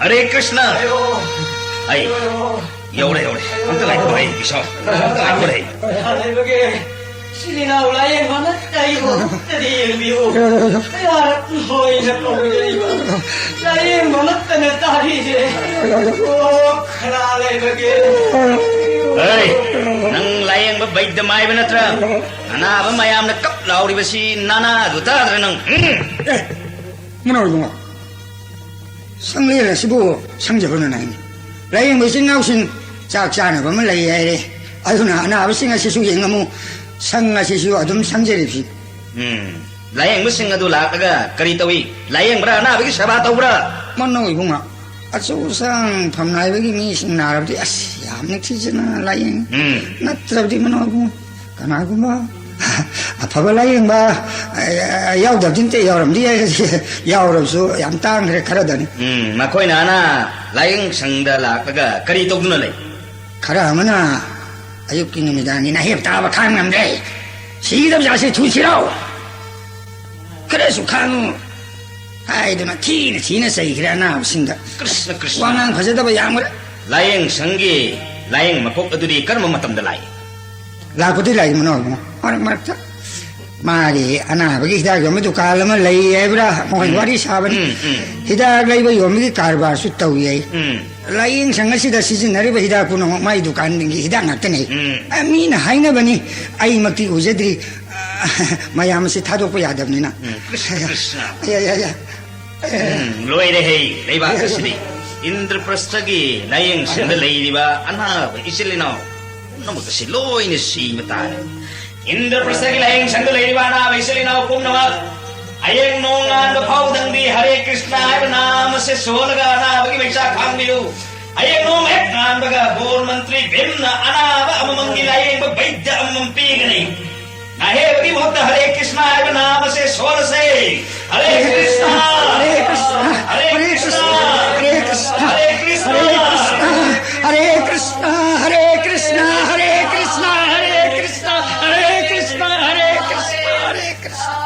ꯍꯔꯦ ꯀ꯭ꯔꯤꯁꯅ꯫ ꯑꯩ ꯌꯧꯔꯦ, ꯌꯧꯔꯦ꯫ ꯑꯝꯇ ꯉꯥꯏꯈꯣ, ꯑꯩ ꯏꯁꯥ꯫ ꯑꯝꯇ ꯉꯥꯏꯈꯣ, ꯑꯩ꯫ ꯂꯩꯕꯒꯦ꯫ ꯁꯤꯗꯤ ꯅꯥꯎ ꯂꯥꯏꯌꯦꯡꯕ ꯑꯃꯠꯇ ꯑꯩꯕꯨ ꯑꯃꯠꯇꯗꯤ ꯌꯦꯡꯕꯤꯌꯨ꯫ ꯀꯌꯥꯔꯛ ꯍꯣꯏꯅ ꯀꯧꯖꯔꯤꯕ ꯂꯥꯏꯌꯦꯡꯕ ꯑꯃꯠꯇꯅ ꯇꯥꯕꯤꯗꯦ꯫ ꯑꯣ, ꯈꯅꯥ ꯂꯩꯕꯒꯦ꯫ ꯍꯩ, ꯅꯪ ꯂꯥꯏꯌꯦꯡꯕ ꯕꯩꯗ ꯃꯥꯏꯕ ꯅꯠꯇ꯭ꯔꯥ? ꯑꯅꯥꯕ ꯃꯌꯥꯝꯅ ꯀꯞ ꯂꯥꯎꯔꯤꯕꯁꯤ ꯅꯅꯥꯗꯨ ꯇꯥꯗ꯭ꯔꯥ ꯅꯪ? ꯎꯝ? ꯑꯦ, ꯃꯅꯥꯎ ꯏꯕꯨꯡꯉꯣ, ꯁꯪꯂꯦꯟ ꯑꯁꯤꯕꯨ ꯁꯪꯖꯕꯅ ꯅꯥꯏꯅꯤ꯫ ꯂꯥꯏꯌꯦꯡꯕ ꯏꯆꯤꯟ ꯏꯅꯥꯎꯁꯤꯡ ꯆꯥꯛ ꯆꯥꯅꯕ ꯑꯃ ꯂꯩ ꯍꯥꯏꯔꯦ꯫ ꯑꯗꯨꯅ ꯑꯅꯥꯕꯁꯤꯡ ꯑꯁꯤꯁꯨ ꯌꯦꯡꯉꯝꯃꯨ꯫ ꯁꯪ ꯑꯁꯤꯁꯨ ꯑꯗꯨꯝ ꯁꯪꯖꯔꯤꯕꯁꯤ꯫ ꯎꯝ꯫ ꯂꯥꯏꯌꯦꯡꯕꯁꯤꯡ ꯑꯗꯨ ꯂꯥꯛꯂꯒ ꯀꯔꯤ ꯇꯧꯏ? ꯂꯥꯏꯌꯦꯡꯕ꯭ꯔꯥ? ꯑꯅꯥꯕꯒꯤ ꯁꯦꯕꯥ ꯇꯧꯕ꯭ꯔꯥ? ꯃꯅꯧ ꯏꯕꯨꯡꯉꯣ, ꯑꯆꯧ ꯑꯁꯥꯡ ꯐꯝꯅꯥꯏꯕꯒꯤ ꯃꯤꯁꯤꯡ ꯅꯥꯔꯕꯗꯤ ꯑꯁ ꯌꯥꯝ ꯅꯤꯡꯊꯤꯖꯅ ꯂꯥꯏꯌꯦꯡꯉꯤ꯫ ꯎꯝ꯫ ꯅꯠꯇ꯭ꯔꯕꯗꯤ ꯃꯅꯧ ꯏꯕꯨꯡꯉꯣ, ꯀꯅꯥꯒꯨꯝꯕ ꯑꯐꯕ ꯂꯥꯏꯌꯦꯡꯕ, ꯑ, ꯌꯥꯎꯗꯕꯗꯤ ꯅꯠꯇꯦ, ꯌꯥꯎꯔꯝꯗꯤ ꯌꯥꯏ, ꯌꯥꯎꯔꯕꯁꯨ ꯌꯥꯝ ꯇꯥꯡꯈ꯭ꯔꯦ ꯈꯔꯗꯅꯤ꯫ ꯎꯝ, ꯃꯈꯣꯏꯅ ꯑꯅꯥ ꯂꯥꯏꯌꯦꯡ ꯁꯪꯗ ꯂꯥꯛꯂꯒ ꯀꯔꯤ ꯇꯧꯗꯨꯅ ꯂꯩ? ꯈꯔ ꯑꯃꯅ ꯑꯌꯨꯛꯀꯤ ꯅꯨꯃꯤꯗꯥꯡꯒꯤ ꯅꯥꯍꯦꯞ ꯇꯥꯕ ꯈꯥꯡ ꯉꯝꯗ꯭ꯔꯦ꯫ ꯁꯤꯒꯗꯕ ꯖꯥꯠꯁꯦ ꯊꯨꯁꯤꯔꯣ? ꯈꯔꯁꯨ ꯈꯥꯡꯉꯨ ꯍꯥꯏꯗꯨꯅ ꯊꯤꯅ ꯊꯤꯅ ꯆꯩꯈ꯭ꯔꯦ ꯑꯅꯥꯕꯁꯤꯡꯗ꯫ ꯀ꯭ꯔꯤꯁꯅ, ꯀ꯭ꯔꯤꯁꯅ꯫ ꯋꯥꯉꯥꯡ ꯐꯖꯗꯕ ꯌꯥꯝꯈ꯭ꯔꯦ꯫ ꯂꯥꯏꯌꯦꯡ ꯁꯪꯒꯤ ꯂꯥꯏꯌꯦꯡ ꯃꯀꯣꯛ ꯑꯗꯨꯗꯤ ꯀꯔꯝꯕ ꯃꯇꯝꯗ ꯂꯥꯛꯏ? ꯂꯥꯛꯄꯗꯤ ꯂꯥꯛꯏ ꯃꯅꯥꯎ ꯏꯕꯨꯡꯉꯣ, ꯃꯔꯛ ꯃꯔꯛꯇ꯫ ꯃꯥꯒꯤ ꯑꯅꯥꯕꯒꯤ ꯍꯤꯗꯥꯛ ꯌꯣꯟꯕ ꯗꯨꯀꯥꯟ ꯑꯃ ꯂꯩ ꯍꯥꯏꯕ꯭ꯔꯥ? ꯃꯈꯣꯏ ꯎꯝ꯫ ꯋꯥꯔꯤ ꯁꯥꯕꯅꯤ꯫ ꯎꯝ, ꯎꯝ꯫ ꯍꯤꯗꯥꯛ ꯂꯩꯕ ꯌꯣꯟꯕꯒꯤ ꯀꯔꯕꯥꯔꯁꯨ ꯇꯧꯏ ꯍꯥꯏ꯫ ꯎꯝ꯫ ꯂꯥꯏꯌꯦꯡ ꯁꯪ ꯑꯁꯤꯗ ꯁꯤꯖꯤꯟꯅꯔꯤꯕ ꯍꯤꯗꯥꯛ ꯄꯨꯝꯅꯃꯛ ꯃꯥꯒꯤ ꯗꯨꯀꯥꯟꯒꯤ ꯍꯤꯗꯥꯛ ꯉꯥꯛꯇꯅꯤ꯫ ꯎꯝ꯫ ꯑ, ꯃꯤꯅ ꯍꯥꯏꯅꯕꯅꯤ, ꯑꯩꯃꯛꯇꯤ ꯎꯖꯗ꯭ꯔꯤ꯫ ꯑ, ꯃꯌꯥꯝ ꯑꯁꯤ ꯊꯥꯗꯣꯛꯄ ꯌꯥꯗꯕꯅꯤꯅ꯫ ꯎꯝ, ꯀ꯭ꯔꯤꯁꯅ, ꯀ꯭ꯔꯤꯁꯅ꯫ ꯌꯥ, ꯌꯥ, ꯌꯥ꯫ ꯎꯝ, ꯂꯣꯏꯔꯦ ꯍꯦ, ꯂꯩꯕꯥꯛ ꯑꯁꯤꯗꯤ꯫ ꯏꯟꯗ꯭ꯔꯄ꯭ꯔꯁꯊꯒꯤ ꯂꯥꯏꯌꯦꯡ ꯁꯪꯗ ꯂꯩꯔꯤꯕ ꯑꯅꯥꯕ ꯏꯆꯤꯜ ꯏꯅꯥꯎ ꯄꯨꯝꯅꯃꯛ ꯑꯁꯤ ꯂꯣꯏꯅ ꯁꯤꯕ ꯇꯥꯔꯦ꯫ ꯏꯟꯗ꯭ꯔꯄ꯭ꯔꯁꯊꯒꯤ ꯂꯥꯏꯌꯦꯡ ꯁꯪꯗ ꯂꯩꯔꯤꯕ ꯑꯅꯥꯕ ꯏꯆꯤꯜ ꯏꯅꯥꯎ ꯄꯨꯝꯅꯃꯛ, ꯍꯌꯦꯡ ꯅꯣꯡ ꯉꯥꯟꯕ ꯐꯥꯎꯗꯪꯗꯤ ꯍꯔꯦ ꯀ꯭ꯔꯤꯁꯅ ꯍꯥꯏꯕ ꯅꯥꯝ ꯑꯁꯦ ꯁꯣꯜꯂꯒ ꯑꯅꯥꯕꯒꯤ ꯃꯩꯆꯥꯛ ꯈꯥꯡꯕꯤꯌꯨ꯫ ꯍꯌꯦꯡ ꯅꯣꯡ ꯍꯦꯛ ꯉꯥꯟꯕꯒ ꯕꯣꯔ ꯃꯟꯇ꯭ꯔꯤ ꯚꯤꯝꯅ ꯑꯅꯥꯕ ꯑꯃꯃꯝꯒꯤ ꯂꯥꯏꯌꯦꯡꯕ ꯕꯩꯗ꯭ꯌ ꯑꯃꯃꯝ ꯄꯤꯒꯅꯤ꯫ ꯅꯥꯍꯦꯕꯒꯤ ꯃꯍꯨꯠꯇ ꯍꯔꯦ ꯀ꯭ꯔꯤꯁꯅ ꯍꯥꯏꯕ ꯅꯥꯝ ꯑꯁꯦ ꯁꯣꯜꯂꯁꯦ꯫ ꯍꯔꯦ ꯀ꯭ꯔꯤꯁꯅ! ꯍꯔꯦ ꯀ꯭ꯔꯤꯁꯅ! ꯍꯔꯦ ꯀ꯭ꯔꯤꯁꯅ! ꯍꯔꯦ ꯀ꯭ꯔꯤꯁꯅ! ꯍꯔꯦ ꯀ꯭ꯔꯤꯁꯅ! ꯍꯔꯦ ꯀ꯭ꯔꯤꯁꯅ! ꯍꯔꯦ ꯀ꯭ꯔꯤꯁꯅ! ꯍꯔꯦ ꯀ꯭ꯔꯤꯁꯅ! ꯍꯔꯦ ꯀ꯭ꯔꯤꯁꯅ! ꯍꯔꯦ ꯀ꯭ꯔꯤꯁꯅ! ꯍꯔꯦ ꯀ꯭ꯔꯤꯁꯅ! ꯍꯔꯦ ꯀ꯭ꯔꯤꯁꯅ!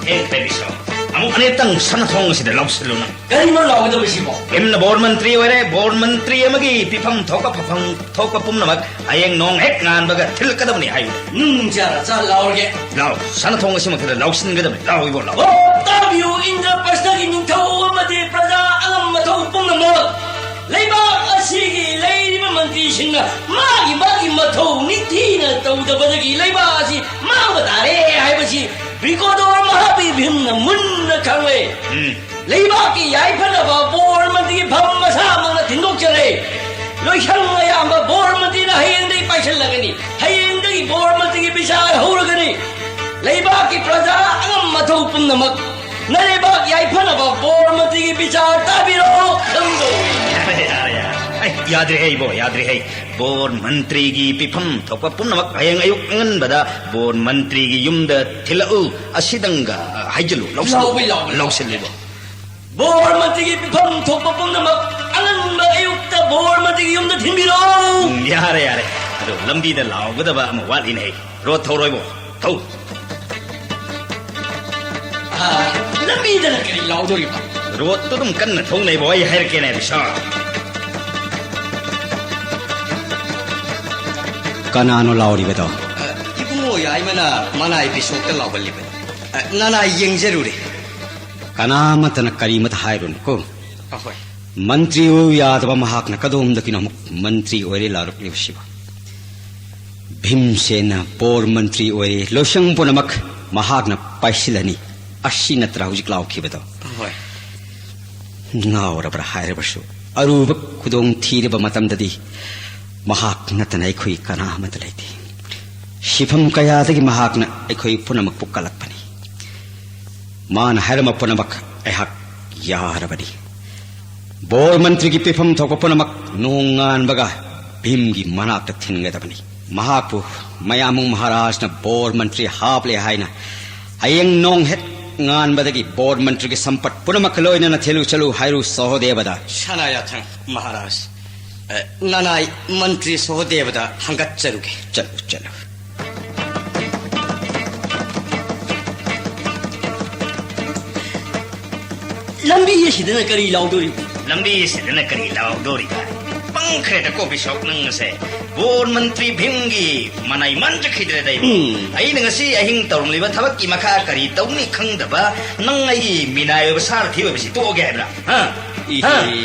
ꯊꯦꯡꯈ꯭ꯔꯦ ꯕꯤꯁ꯭ꯔꯥꯝ꯫ ꯑꯃꯨꯛ ꯑꯅꯤꯔꯛꯇꯪ ꯁꯅꯥꯊꯣꯡ ꯑꯁꯤꯗ ꯂꯥꯎꯁꯤꯜꯂꯨ ꯅꯪ꯫ ꯀꯔꯤꯅꯣ ꯂꯥꯎꯒꯗꯕꯁꯤꯕꯣ? ꯚꯤꯝꯅ ꯕꯣꯔ ꯃꯟꯇ꯭ꯔꯤ ꯑꯣꯏꯔꯦ꯫ ꯕꯣꯔ ꯃꯟꯇ꯭ꯔꯤ ꯑꯃꯒꯤ ꯄꯤꯐꯝ ꯊꯣꯛꯄ ꯐꯐꯝ ꯊꯣꯛꯄ ꯄꯨꯝꯅꯃꯛ ꯍꯌꯦꯡ ꯅꯣꯡ ꯍꯦꯛ ꯉꯥꯟꯕꯒ ꯊꯤꯜꯂꯛꯀꯗꯕꯅꯤ ꯍꯥꯏꯌꯨ꯫ ꯅꯨꯡ ꯆꯥꯔ ꯆꯥ ꯂꯥꯎꯔꯒꯦ꯫ ꯂꯥꯎ, ꯁꯅꯥꯊꯣꯡ ꯑꯁꯤꯃꯛꯇꯗ ꯂꯥꯎꯁꯤꯟꯒꯗꯕꯅꯤ꯫ ꯂꯥꯎ ꯏꯕꯣ, ꯂꯥꯎ꯫ ꯑꯣ, ꯇꯥꯕꯤꯌꯨ, ꯏꯟꯗ꯭ꯔꯄ꯭ꯔꯁꯊꯒꯤ ꯅꯤꯡꯊꯧ ꯑꯃꯗꯤ ꯄ꯭ꯔꯖꯥ ꯑꯉꯝ ꯑꯊꯧ ꯄꯨꯝꯅꯃꯛ꯫ ꯂꯩꯕꯥꯛ ꯑꯁꯤꯒꯤ ꯂꯩꯔꯤꯕ ꯃꯟꯇ꯭ꯔꯤꯁꯤꯡꯅ ꯃꯥꯒꯤ ꯃꯥꯒꯤ ꯃꯊꯧ ꯅꯤꯡꯊꯤꯅ ꯇꯧꯗꯕꯗꯒꯤ ꯂꯩꯕꯥꯛ ꯑꯁꯤ ꯃꯥꯡꯕ ꯇꯥꯔꯦ ꯍꯥꯏꯕꯁꯤ ꯕ꯭ꯔꯤꯀꯣꯗꯣꯔ ꯃꯍꯥꯕꯤꯔ ꯚꯤꯝꯅ ꯃꯨꯟꯅ ꯈꯪꯂꯦ꯫ ꯎꯝ꯫ ꯂꯩꯕꯥꯛꯀꯤ ꯌꯥꯏꯐꯅꯕ ꯕꯣꯔ ꯃꯟꯇ꯭ꯔꯤꯒꯤ ꯐꯝ ꯃꯁꯥꯃꯛꯅ ꯊꯤꯟꯗꯣꯛꯆꯔꯦ꯫ ꯂꯣꯏꯁꯪ ꯑꯌꯥꯝꯕ ꯕꯣꯔ ꯃꯟꯇ꯭ꯔꯤꯅ ꯍꯌꯦꯡꯗꯒꯤ ꯄꯥꯏꯁꯤꯜꯂꯒꯅꯤ꯫ ꯍꯌꯦꯡꯗꯒꯤ ꯕꯣꯔ ꯃꯟꯇ꯭ꯔꯤꯒꯤ ꯕꯤꯆꯥꯔ ꯍꯧꯔꯒꯅꯤ꯫ ꯂꯩꯕꯥꯛꯀꯤ ꯄ꯭ꯔꯖꯥ ꯑꯉꯝ ꯑꯊꯧ ꯄꯨꯝꯅꯃꯛ ꯅꯂꯩꯕꯥꯛ ꯌꯥꯏꯐꯅꯕ ꯕꯣꯔ ꯃꯟꯇ꯭ꯔꯤꯒꯤ ꯕꯤꯆꯥꯔ ꯇꯥꯕꯤꯔꯛꯑꯣ꯫ ꯈꯪꯗꯧꯔꯤ꯫ ꯌꯥꯔꯦ, ꯌꯥꯔꯦ, ꯌꯥꯔꯦ꯫ ꯑꯩ, ꯌꯥꯗ꯭ꯔꯦꯍꯦ ꯏꯕꯣ, ꯌꯥꯗ꯭ꯔꯦꯍꯦ꯫ ꯕꯣꯔ ꯃꯟꯇ꯭ꯔꯤꯒꯤ ꯄꯤꯐꯝ ꯊꯣꯛꯄ ꯄꯨꯝꯅꯃꯛ ꯍꯌꯦꯡ ꯑꯌꯨꯛ ꯑꯉꯟꯕꯗ ꯕꯣꯔ ꯃꯟꯇ꯭ꯔꯤꯒꯤ ꯌꯨꯝꯗ ꯊꯤꯜꯂꯛꯎ꯫ ꯑꯁꯤꯗꯪꯒ, ꯑ, ꯍꯥꯏꯖꯤꯜꯂꯨ, ꯂꯧꯁꯤꯜꯂꯨ꯫ ꯂꯥꯎꯕ, ꯂꯥꯎꯕ, ꯂꯥꯎꯕ꯫ ꯂꯧꯁꯤꯜꯂꯨ ꯏꯕꯣ꯫ ꯕꯣꯔ ꯃꯟꯇ꯭ꯔꯤꯒꯤ ꯄꯤꯐꯝ ꯊꯣꯛꯄ ꯄꯨꯝꯅꯃꯛ ꯑꯉꯟꯕ ꯑꯌꯨꯛꯇ ꯕꯣꯔ ꯃꯟꯇ꯭ꯔꯤꯒꯤ ꯌꯨꯝꯗ ꯊꯤꯟꯕꯤꯔꯛꯎ꯫ ꯎꯝ, ꯌꯥꯔꯦ, ꯌꯥꯔꯦ꯫ ꯑꯗꯣ ꯂꯝꯕꯤꯗ ꯂꯥꯎꯒꯗꯕ ꯑꯃ ꯋꯥꯠꯂꯤꯅꯦꯍꯦ꯫ ꯔꯣꯗ ꯊꯧꯔꯣꯏꯕꯣ, ꯊꯧ꯫ ꯑꯥ, ꯂꯝꯕꯤꯗꯅ ꯀꯔꯤ ꯂꯥꯎꯗꯣꯔꯤꯕ? ꯔꯣꯗꯇꯨ ꯑꯗꯨꯝ ꯀꯟꯅ ꯊꯧꯅꯩꯕ, ꯑꯩ ꯍꯥꯏꯔꯛꯀꯦꯅꯦ, ꯕꯤꯁꯣ꯫ ꯀꯅꯥꯅꯣ ꯂꯥꯎꯔꯤꯕꯗꯣ? ꯑ, ꯏꯕꯨꯡꯉꯣ ꯌꯥꯏꯃꯅ ꯃꯅꯥꯏ ꯕꯤꯁꯣꯛꯇ ꯂꯥꯎꯍꯜꯂꯤꯕꯅꯤ꯫ ꯑ, ꯅꯅꯥꯏ ꯌꯦꯡꯖꯔꯨꯔꯦ꯫ ꯀꯅꯥꯃꯠꯇꯅ ꯀꯔꯤꯃꯠꯇ ꯍꯥꯏꯔꯨꯅꯨꯀꯣ꯫ ꯑꯍꯣꯏ꯫ ꯃꯟꯇ꯭ꯔꯤ ꯑꯣꯏꯌꯨ ꯌꯥꯗꯕ ꯃꯍꯥꯛꯅ ꯀꯗꯣꯝꯗꯒꯤꯅꯣ ꯑꯃꯨꯛ ꯃꯟꯇ꯭ꯔꯤ ꯑꯣꯏꯔꯦ ꯂꯥꯎꯔꯛꯂꯤꯕꯁꯤꯕꯨ? ꯚꯤꯝꯁꯦꯟꯅ ꯕꯣꯔ ꯃꯟꯇ꯭ꯔꯤ ꯑꯣꯏꯔꯦ, ꯂꯣꯏꯁꯪ ꯄꯨꯝꯅꯃꯛ ꯃꯍꯥꯛꯅ ꯄꯥꯏꯁꯤꯜꯂꯅꯤ, ꯑꯁꯤ ꯅꯠꯇ꯭ꯔꯥ ꯍꯧꯖꯤꯛ ꯂꯥꯎꯈꯤꯕꯗꯣ? ꯍꯣꯏ꯫ ꯉꯥꯎꯔꯕ꯭ꯔꯥ ꯍꯥꯏꯔꯕꯁꯨ, ꯑꯔꯨꯕ ꯈꯨꯗꯣꯡ ꯊꯤꯔꯕ ꯃꯇꯝꯗꯗꯤ ꯃꯍꯥꯛ ꯅꯠꯇꯅ ꯑꯩꯈꯣꯏ ꯀꯅꯥ ꯑꯃꯠꯇ ꯂꯩꯇꯦ꯫ ꯁꯤꯐꯝ ꯀꯌꯥꯗꯒꯤ ꯃꯍꯥꯛꯅ ꯑꯩꯈꯣꯏ ꯄꯨꯝꯅꯃꯛꯄꯨ ꯀꯜꯂꯛꯄꯅꯤ꯫ ꯃꯥꯅ ꯍꯥꯏꯔꯝꯕ ꯄꯨꯝꯅꯃꯛ ꯑꯩꯍꯥꯛ ꯌꯥꯔꯕꯅꯤ꯫ ꯕꯣꯔ ꯃꯟꯇ꯭ꯔꯤꯒꯤ ꯄꯤꯐꯝ ꯊꯣꯛꯄ ꯄꯨꯝꯅꯃꯛ ꯅꯣꯡꯉꯥꯟꯕꯒ ꯚꯤꯝꯒꯤ ꯃꯅꯥꯛꯇ ꯊꯤꯟꯒꯗꯕꯅꯤ꯫ ꯃꯍꯥꯛꯄꯨ ꯃꯌꯥꯝꯕꯨꯡ ꯃꯍꯥꯔꯥꯖꯅ ꯕꯣꯔ ꯃꯟꯇ꯭ꯔꯤ ꯍꯥꯞꯂꯦ ꯍꯥꯏꯅ ꯍꯌꯦꯡ ꯅꯣꯡ ꯍꯦꯛ ꯉꯥꯟꯕꯗꯒꯤ ꯕꯣꯔ ꯃꯟꯇ꯭ꯔꯤꯒꯤ ꯁꯝꯄꯠ ꯄꯨꯝꯅꯃꯛꯀ ꯂꯣꯏꯅꯅ ꯊꯤꯜꯂꯨ ꯆꯠꯂꯨ ꯍꯥꯏꯔꯨ ꯁꯍꯣꯗꯦꯕꯗ꯫ ꯁꯅꯥꯌꯥꯊꯪ ꯃꯍꯥꯔꯥꯖ, ꯑ, ꯅꯅꯥꯏ ꯃꯟꯇ꯭ꯔꯤ ꯁꯍꯣꯗꯦꯕꯗ ꯍꯪꯒꯠꯆꯔꯨꯒꯦ꯫ ꯆꯠꯂꯨ, ꯆꯠꯂꯨ꯫ ꯂꯝꯕꯤ ꯑꯁꯤꯗꯅ ꯀꯔꯤ ꯂꯥꯎꯗꯣꯔꯤꯕ? ꯂꯝꯕꯤ ꯑꯁꯤꯗꯅ ꯀꯔꯤ ꯂꯥꯎꯗꯣꯔꯤꯕ? ꯄꯪꯈ꯭ꯔꯦꯗꯀꯣ ꯕꯤꯁꯣꯞ ꯅꯪ ꯑꯁꯦ꯫ ꯕꯣꯔ ꯃꯟꯇ꯭ꯔꯤ ꯚꯤꯝꯒꯤ ꯃꯅꯥꯏ ꯃꯟꯖꯈꯤꯗ꯭ꯔꯦꯗ ꯑꯩꯕꯨ꯫ ꯎꯝ꯫ ꯑꯩꯅ ꯉꯁꯤ ꯑꯍꯤꯡ ꯇꯧꯔꯝꯂꯤꯕ ꯊꯕꯛꯀꯤ ꯃꯈꯥ ꯀꯔꯤ ꯇꯧꯅꯤ ꯈꯪꯗꯕ ꯅꯪ ꯑꯩꯒꯤ ꯃꯤꯅꯥꯏ ꯑꯣꯏꯕ ꯁꯥꯔꯊꯤ ꯑꯣꯏꯕꯁꯤ ꯇꯣꯛꯑꯒꯦ ꯍꯥꯏꯕ꯭ꯔꯥ? ꯍꯥ? ꯏꯍꯦ꯫ ꯍꯥ?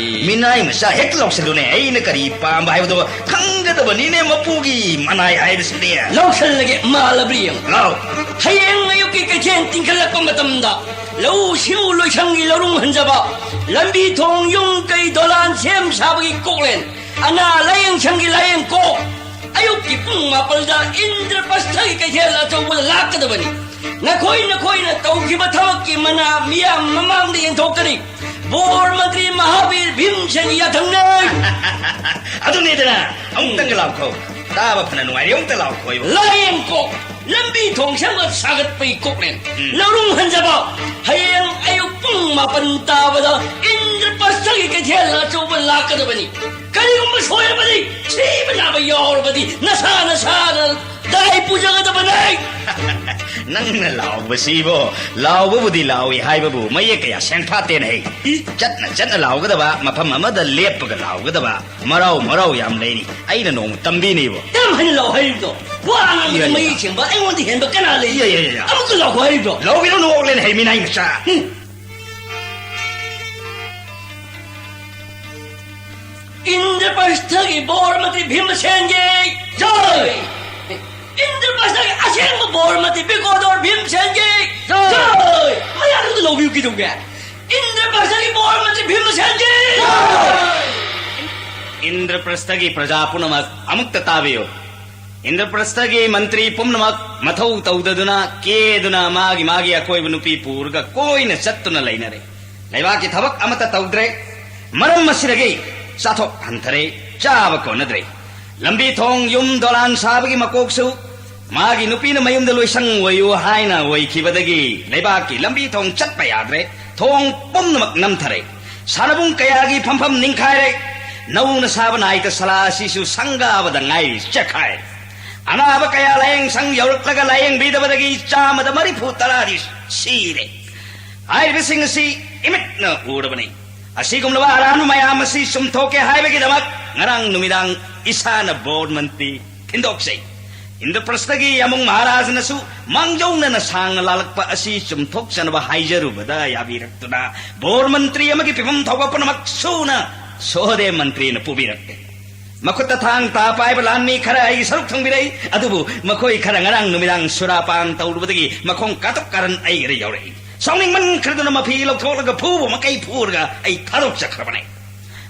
ꯃꯤꯅꯥꯏ ꯃꯆꯥ ꯍꯦꯛ ꯂꯧꯁꯤꯜꯂꯨꯅꯦ, ꯑꯩꯅ ꯀꯔꯤ ꯄꯥꯝꯕ ꯍꯥꯏꯕꯗꯣ ꯈꯪꯒꯗꯕꯅꯤꯅꯦ ꯃꯄꯨꯒꯤ ꯃꯅꯥꯏ ꯍꯥꯏꯕꯁꯤꯗꯤ꯫ ꯂꯧꯁꯤꯜꯂꯒꯦ, ꯃꯥꯜꯂꯕ꯭ꯔꯥ ꯌꯦꯡꯉꯨ꯫ ꯂꯥꯎ꯫ ꯍꯌꯦꯡ ꯑꯌꯨꯛꯀꯤ ꯀꯩꯊꯦꯜ ꯇꯤꯡꯈꯠꯂꯛꯄ ꯃꯇꯝꯗ ꯂꯧꯎ ꯁꯤꯡꯎ ꯂꯣꯏꯁꯪꯒꯤ ꯂꯧꯔꯨꯡ ꯍꯟꯖꯕ, ꯂꯝꯕꯤ ꯊꯣꯡ ꯌꯨꯝ ꯀꯩ ꯗꯣꯂꯥꯟ ꯁꯦꯝ ꯁꯥꯕꯒꯤ ꯀꯣꯛꯂꯦꯟ, ꯑꯅꯥ ꯂꯥꯌꯦꯡ ꯁꯪꯒꯤ ꯂꯥꯌꯦꯡ ꯀꯣꯛ ꯑꯌꯨꯛꯀꯤ ꯄꯨꯡ ꯃꯥꯄꯜꯗ ꯏꯟꯗ꯭ꯔꯄ꯭ꯔꯁꯊꯒꯤ ꯀꯩꯊꯦꯜ ꯑꯆꯧꯕꯗ ꯂꯥꯛꯀꯗꯕꯅꯤ꯫ ꯅꯈꯣꯏ ꯅꯈꯣꯏꯅ ꯇꯧꯈꯤꯕ ꯊꯕꯛꯀꯤ ꯃꯅꯥ ꯃꯤꯌꯥꯝ ꯃꯃꯥꯡꯗ ꯌꯦꯟꯊꯣꯛꯀꯅꯤ꯫ ꯕꯣꯔ ꯃꯟꯇ꯭ꯔꯤ ꯃꯍꯥꯕꯤꯔ ꯚꯤꯝꯁꯦꯟ ꯌꯥꯊꯪꯅꯩ꯫ ꯑꯗꯨꯅꯤꯗꯅ, ꯑꯃꯨꯛꯇꯪꯒ ꯂꯥꯎꯈꯣ꯫ ꯇꯥꯕ ꯐꯅ ꯅꯨꯡꯉꯥꯏꯔꯦ, ꯑꯃꯨꯛꯇ ꯂꯥꯎꯈꯣ ꯏꯕꯣ꯫ ꯂꯥꯌꯦꯡꯀꯣꯛ ꯂꯝꯕꯤ ꯊꯣꯡ ꯁꯦꯝꯒꯠ ꯁꯥꯒꯠꯄꯒꯤ ꯀꯣꯛꯂꯦꯟ꯫ ꯎꯝ꯫ ꯂꯧꯔꯨꯡ ꯍꯟꯖꯕ, ꯍꯌꯦꯡ ꯑꯌꯨꯛ ꯄꯨꯡ ꯃꯥꯄꯟ ꯇꯥꯕꯗ ꯏꯟꯗ꯭ꯔꯄ꯭ꯔꯁꯊꯒꯤ ꯀꯩꯊꯦꯜ ꯑꯆꯧꯕ ꯂꯥꯛꯀꯗꯕꯅꯤ꯫ ꯀꯔꯤꯒꯨꯝꯕ ꯁꯣꯏꯔꯕꯗꯤ ꯁꯤꯕ ꯅꯥꯕ ꯌꯥꯎꯔꯕꯗꯤ ꯅꯁꯥ ꯅꯁꯥꯅ ꯀꯥꯏ ꯄꯨꯖꯒꯗꯕꯅꯦ? ꯅꯪꯅ ꯂꯥꯎꯕꯁꯤꯕꯣ, ꯂꯥꯎꯕꯕꯨꯗꯤ ꯂꯥꯎꯏ ꯍꯥꯏꯕꯕꯨ ꯃꯌꯦꯛ ꯀꯌꯥ ꯁꯦꯡꯐꯥꯠꯇꯦꯅꯦ꯫ ꯏ? ꯆꯠꯅ ꯆꯠꯅ ꯂꯥꯎꯒꯗꯕ, ꯃꯐꯝ ꯑꯃꯗ ꯂꯦꯞꯄꯒ ꯂꯥꯎꯒꯗꯕ ꯃꯔꯥꯎ ꯃꯔꯥꯎ ꯌꯥꯝ ꯂꯩꯔꯤ꯫ ꯑꯩꯅ ꯅꯣꯡꯃ ꯇꯝꯕꯤꯅꯤꯕꯣ꯫ ꯌꯥꯝ ꯍꯩꯅ ꯂꯥꯎ ꯍꯥꯏꯔꯤꯕꯗꯣ꯫ ꯋꯥ ꯉꯥꯡꯕꯗ ꯏꯌꯥ, ꯏꯌꯥ꯫ ꯃꯌꯦꯛ ꯁꯦꯡꯕ ꯑꯩꯉꯣꯟꯗ ꯍꯦꯟꯕ ꯀꯅꯥ ꯂꯩ? ꯏꯌꯥ, ꯏꯌꯥ, ꯏꯌꯥ꯫ ꯑꯃꯨꯛꯀ ꯂꯥꯎ ꯍꯥꯏꯔꯤꯕ꯭ꯔꯣ? ꯂꯥꯎꯒꯤꯅꯨ, ꯅꯣꯛꯂꯦꯅꯦ ꯍꯩ ꯃꯤꯅꯥꯏ ꯃꯆꯥ꯫ ꯍꯨꯝ꯫ ꯏꯟꯗ꯭ꯔꯄ꯭ꯔꯁꯊꯒꯤ ꯕꯣꯔ ꯃꯟꯇ꯭ꯔꯤ ꯚꯤꯝꯁꯦꯟꯒꯤ ꯖꯣꯏ! ꯏꯟꯗ꯭ꯔꯄ꯭ꯔꯁꯊꯒꯤ ꯑꯁꯦꯡꯕ ꯕꯣꯔ ꯃꯟꯇ꯭ꯔꯤ ꯕꯤꯀꯣꯗꯣꯔ ꯚꯤꯝꯁꯦꯟꯒꯤ ꯖꯣꯏ! ꯖꯣꯏ! ꯃꯌꯥꯝꯗꯨ ꯂꯧꯕꯤꯌꯨ ꯀꯩꯗꯧꯒꯦ? ꯏꯟꯗ꯭ꯔꯄ꯭ꯔꯁꯊꯒꯤ ꯕꯣꯔ ꯃꯟꯇ꯭ꯔꯤ ꯚꯤꯝꯁꯦꯟꯒꯤ ꯖꯣꯏ! ꯏꯟꯗ꯭ꯔꯄ꯭ꯔꯁꯊꯒꯤ ꯄ꯭ꯔꯖꯥ ꯄꯨꯝꯅꯃꯛ ꯑꯃꯨꯛꯇ ꯇꯥꯕꯤꯌꯨ꯫ ꯏꯟꯗ꯭ꯔꯄ꯭ꯔꯁꯊꯒꯤ ꯃꯟꯇ꯭ꯔꯤ ꯄꯨꯝꯅꯃꯛ ꯃꯊꯧ ꯇꯧꯗꯗꯨꯅ, ꯀꯦꯗꯨꯅ, ꯃꯥꯒꯤ ꯃꯥꯒꯤ ꯑꯀꯣꯏꯕ ꯅꯨꯄꯤ ꯄꯨꯔꯒ ꯀꯣꯏꯅ ꯆꯠꯇꯨꯅ ꯂꯩꯅꯔꯦ꯫ ꯂꯩꯕꯥꯛꯀꯤ ꯊꯕꯛ ꯑꯃꯠꯇ ꯇꯧꯗ꯭ꯔꯦ꯫ ꯃꯔꯝ ꯑꯁꯤꯗꯒꯤ ꯆꯥꯊꯣꯛ ꯍꯟꯊꯔꯦ, ꯆꯥꯕ ꯀꯣꯟꯅꯗ꯭ꯔꯦ꯫ ꯂꯝꯕꯤ ꯊꯣꯡ, ꯌꯨꯝ ꯗꯣꯂꯥꯟ ꯁꯥꯕꯒꯤ ꯃꯀꯣꯛꯁꯨ ꯃꯥꯒꯤ ꯅꯨꯄꯤꯅ ꯃꯌꯨꯝꯗ ꯂꯣꯏꯁꯪ ꯑꯣꯏꯌꯨ ꯍꯥꯏꯅ ꯑꯣꯏꯈꯤꯕꯗꯒꯤ ꯂꯩꯕꯥꯛꯀꯤ ꯂꯝꯕꯤ ꯊꯣꯡ ꯆꯠꯄ ꯌꯥꯗ꯭ꯔꯦ꯫ ꯊꯣꯡ ꯄꯨꯝꯅꯃꯛ ꯅꯝꯊꯔꯦ꯫ ꯁꯥꯟꯅꯕꯨꯡ ꯀꯌꯥꯒꯤ ꯐꯝꯐꯝ ꯅꯤꯡꯈꯥꯏꯔꯦ꯫ ꯅꯧꯅ ꯁꯥꯕ ꯅꯥꯏꯇ ꯁꯂꯥ ꯑꯁꯤꯁꯨ ꯁꯪꯒꯥꯕꯗ ꯉꯥꯏꯔꯤ, ꯆꯦꯛꯈꯥꯏꯔꯦ꯫ ꯑꯅꯥꯕ ꯀꯌꯥ ꯂꯥꯌꯦꯡ ꯁꯪ ꯌꯧꯔꯛꯂꯒ ꯂꯥꯌꯦꯡꯕꯤꯗꯕꯗꯒꯤ ꯆꯥꯝꯃꯗ ꯃꯔꯤꯐꯨ ꯇꯔꯥꯗꯤ ꯁꯤꯔꯦ꯫ ꯍꯥꯏꯔꯤꯕꯁꯤꯡ ꯑꯁꯤ ꯏꯃꯤꯠꯅ ꯎꯔꯕꯅꯤ꯫ ꯑꯁꯤꯒꯨꯝꯂꯕ ꯑꯔꯥꯟꯕ ꯃꯌꯥꯝ ꯑꯁꯤ ꯆꯨꯝꯊꯣꯛꯀꯦ ꯍꯥꯏꯕꯒꯤꯗꯃꯛ ꯉꯔꯥꯡ ꯅꯨꯃꯤꯗꯥꯡ ꯏꯁꯥꯅ ꯕꯣꯔ ꯃꯟꯇ꯭ꯔꯤ ꯊꯤꯟꯗꯣꯛꯆꯩ꯫ ꯏꯟꯗ꯭ꯔꯄ꯭ꯔꯁꯊꯒꯤ ꯌꯥꯃꯨꯡ ꯃꯍꯥꯔꯥꯖꯅꯁꯨ ꯃꯥꯡꯖꯧꯅꯅ ꯁꯥꯡꯅ ꯂꯥꯜꯂꯛꯄ ꯑꯁꯤ ꯆꯨꯝꯊꯣꯛꯆꯅꯕ ꯍꯥꯏꯖꯔꯨꯕꯗ ꯌꯥꯕꯤꯔꯛꯇꯨꯅ ꯕꯣꯔ ꯃꯟꯇ꯭ꯔꯤ ꯑꯃꯒꯤ ꯐꯤꯕꯝ ꯊꯧꯕ ꯄꯨꯝꯅꯃꯛ ꯁꯨꯅ ꯁꯣꯍꯗꯦꯕ ꯃꯟꯇ꯭ꯔꯤꯅ ꯄꯨꯕꯤꯔꯛꯂꯦ꯫ ꯃꯈꯨꯠꯇ ꯊꯥꯡ ꯇꯥ ꯄꯥꯏꯕ ꯂꯥꯟꯃꯤ ꯈꯔ ꯑꯩꯒꯤ ꯁꯔꯨꯛ ꯊꯣꯡꯕꯤꯔꯛꯏ, ꯑꯗꯨꯕꯨ ꯃꯈꯣꯏ ꯈꯔ ꯉꯔꯥꯡ ꯅꯨꯃꯤꯗꯥꯡ ꯁꯨꯔꯥꯄꯥꯟ ꯇꯧꯔꯨꯕꯗꯒꯤ ꯃꯈꯣꯡ ꯀꯥꯇꯨꯛ ꯀꯥꯔꯟ ꯑꯩꯒꯤꯗ ꯌꯧꯔꯛꯏ꯫ ꯁꯥꯎꯅꯤꯡꯃꯟꯈ꯭ꯔꯗꯨꯅ ꯃꯐꯤ ꯂꯧꯊꯣꯛꯂꯒ ꯐꯨꯕ ꯃꯈꯩ ꯐꯨꯔꯒ ꯑꯩ ꯊꯥꯗꯣꯛꯆꯈ꯭ꯔꯕꯅꯦ꯫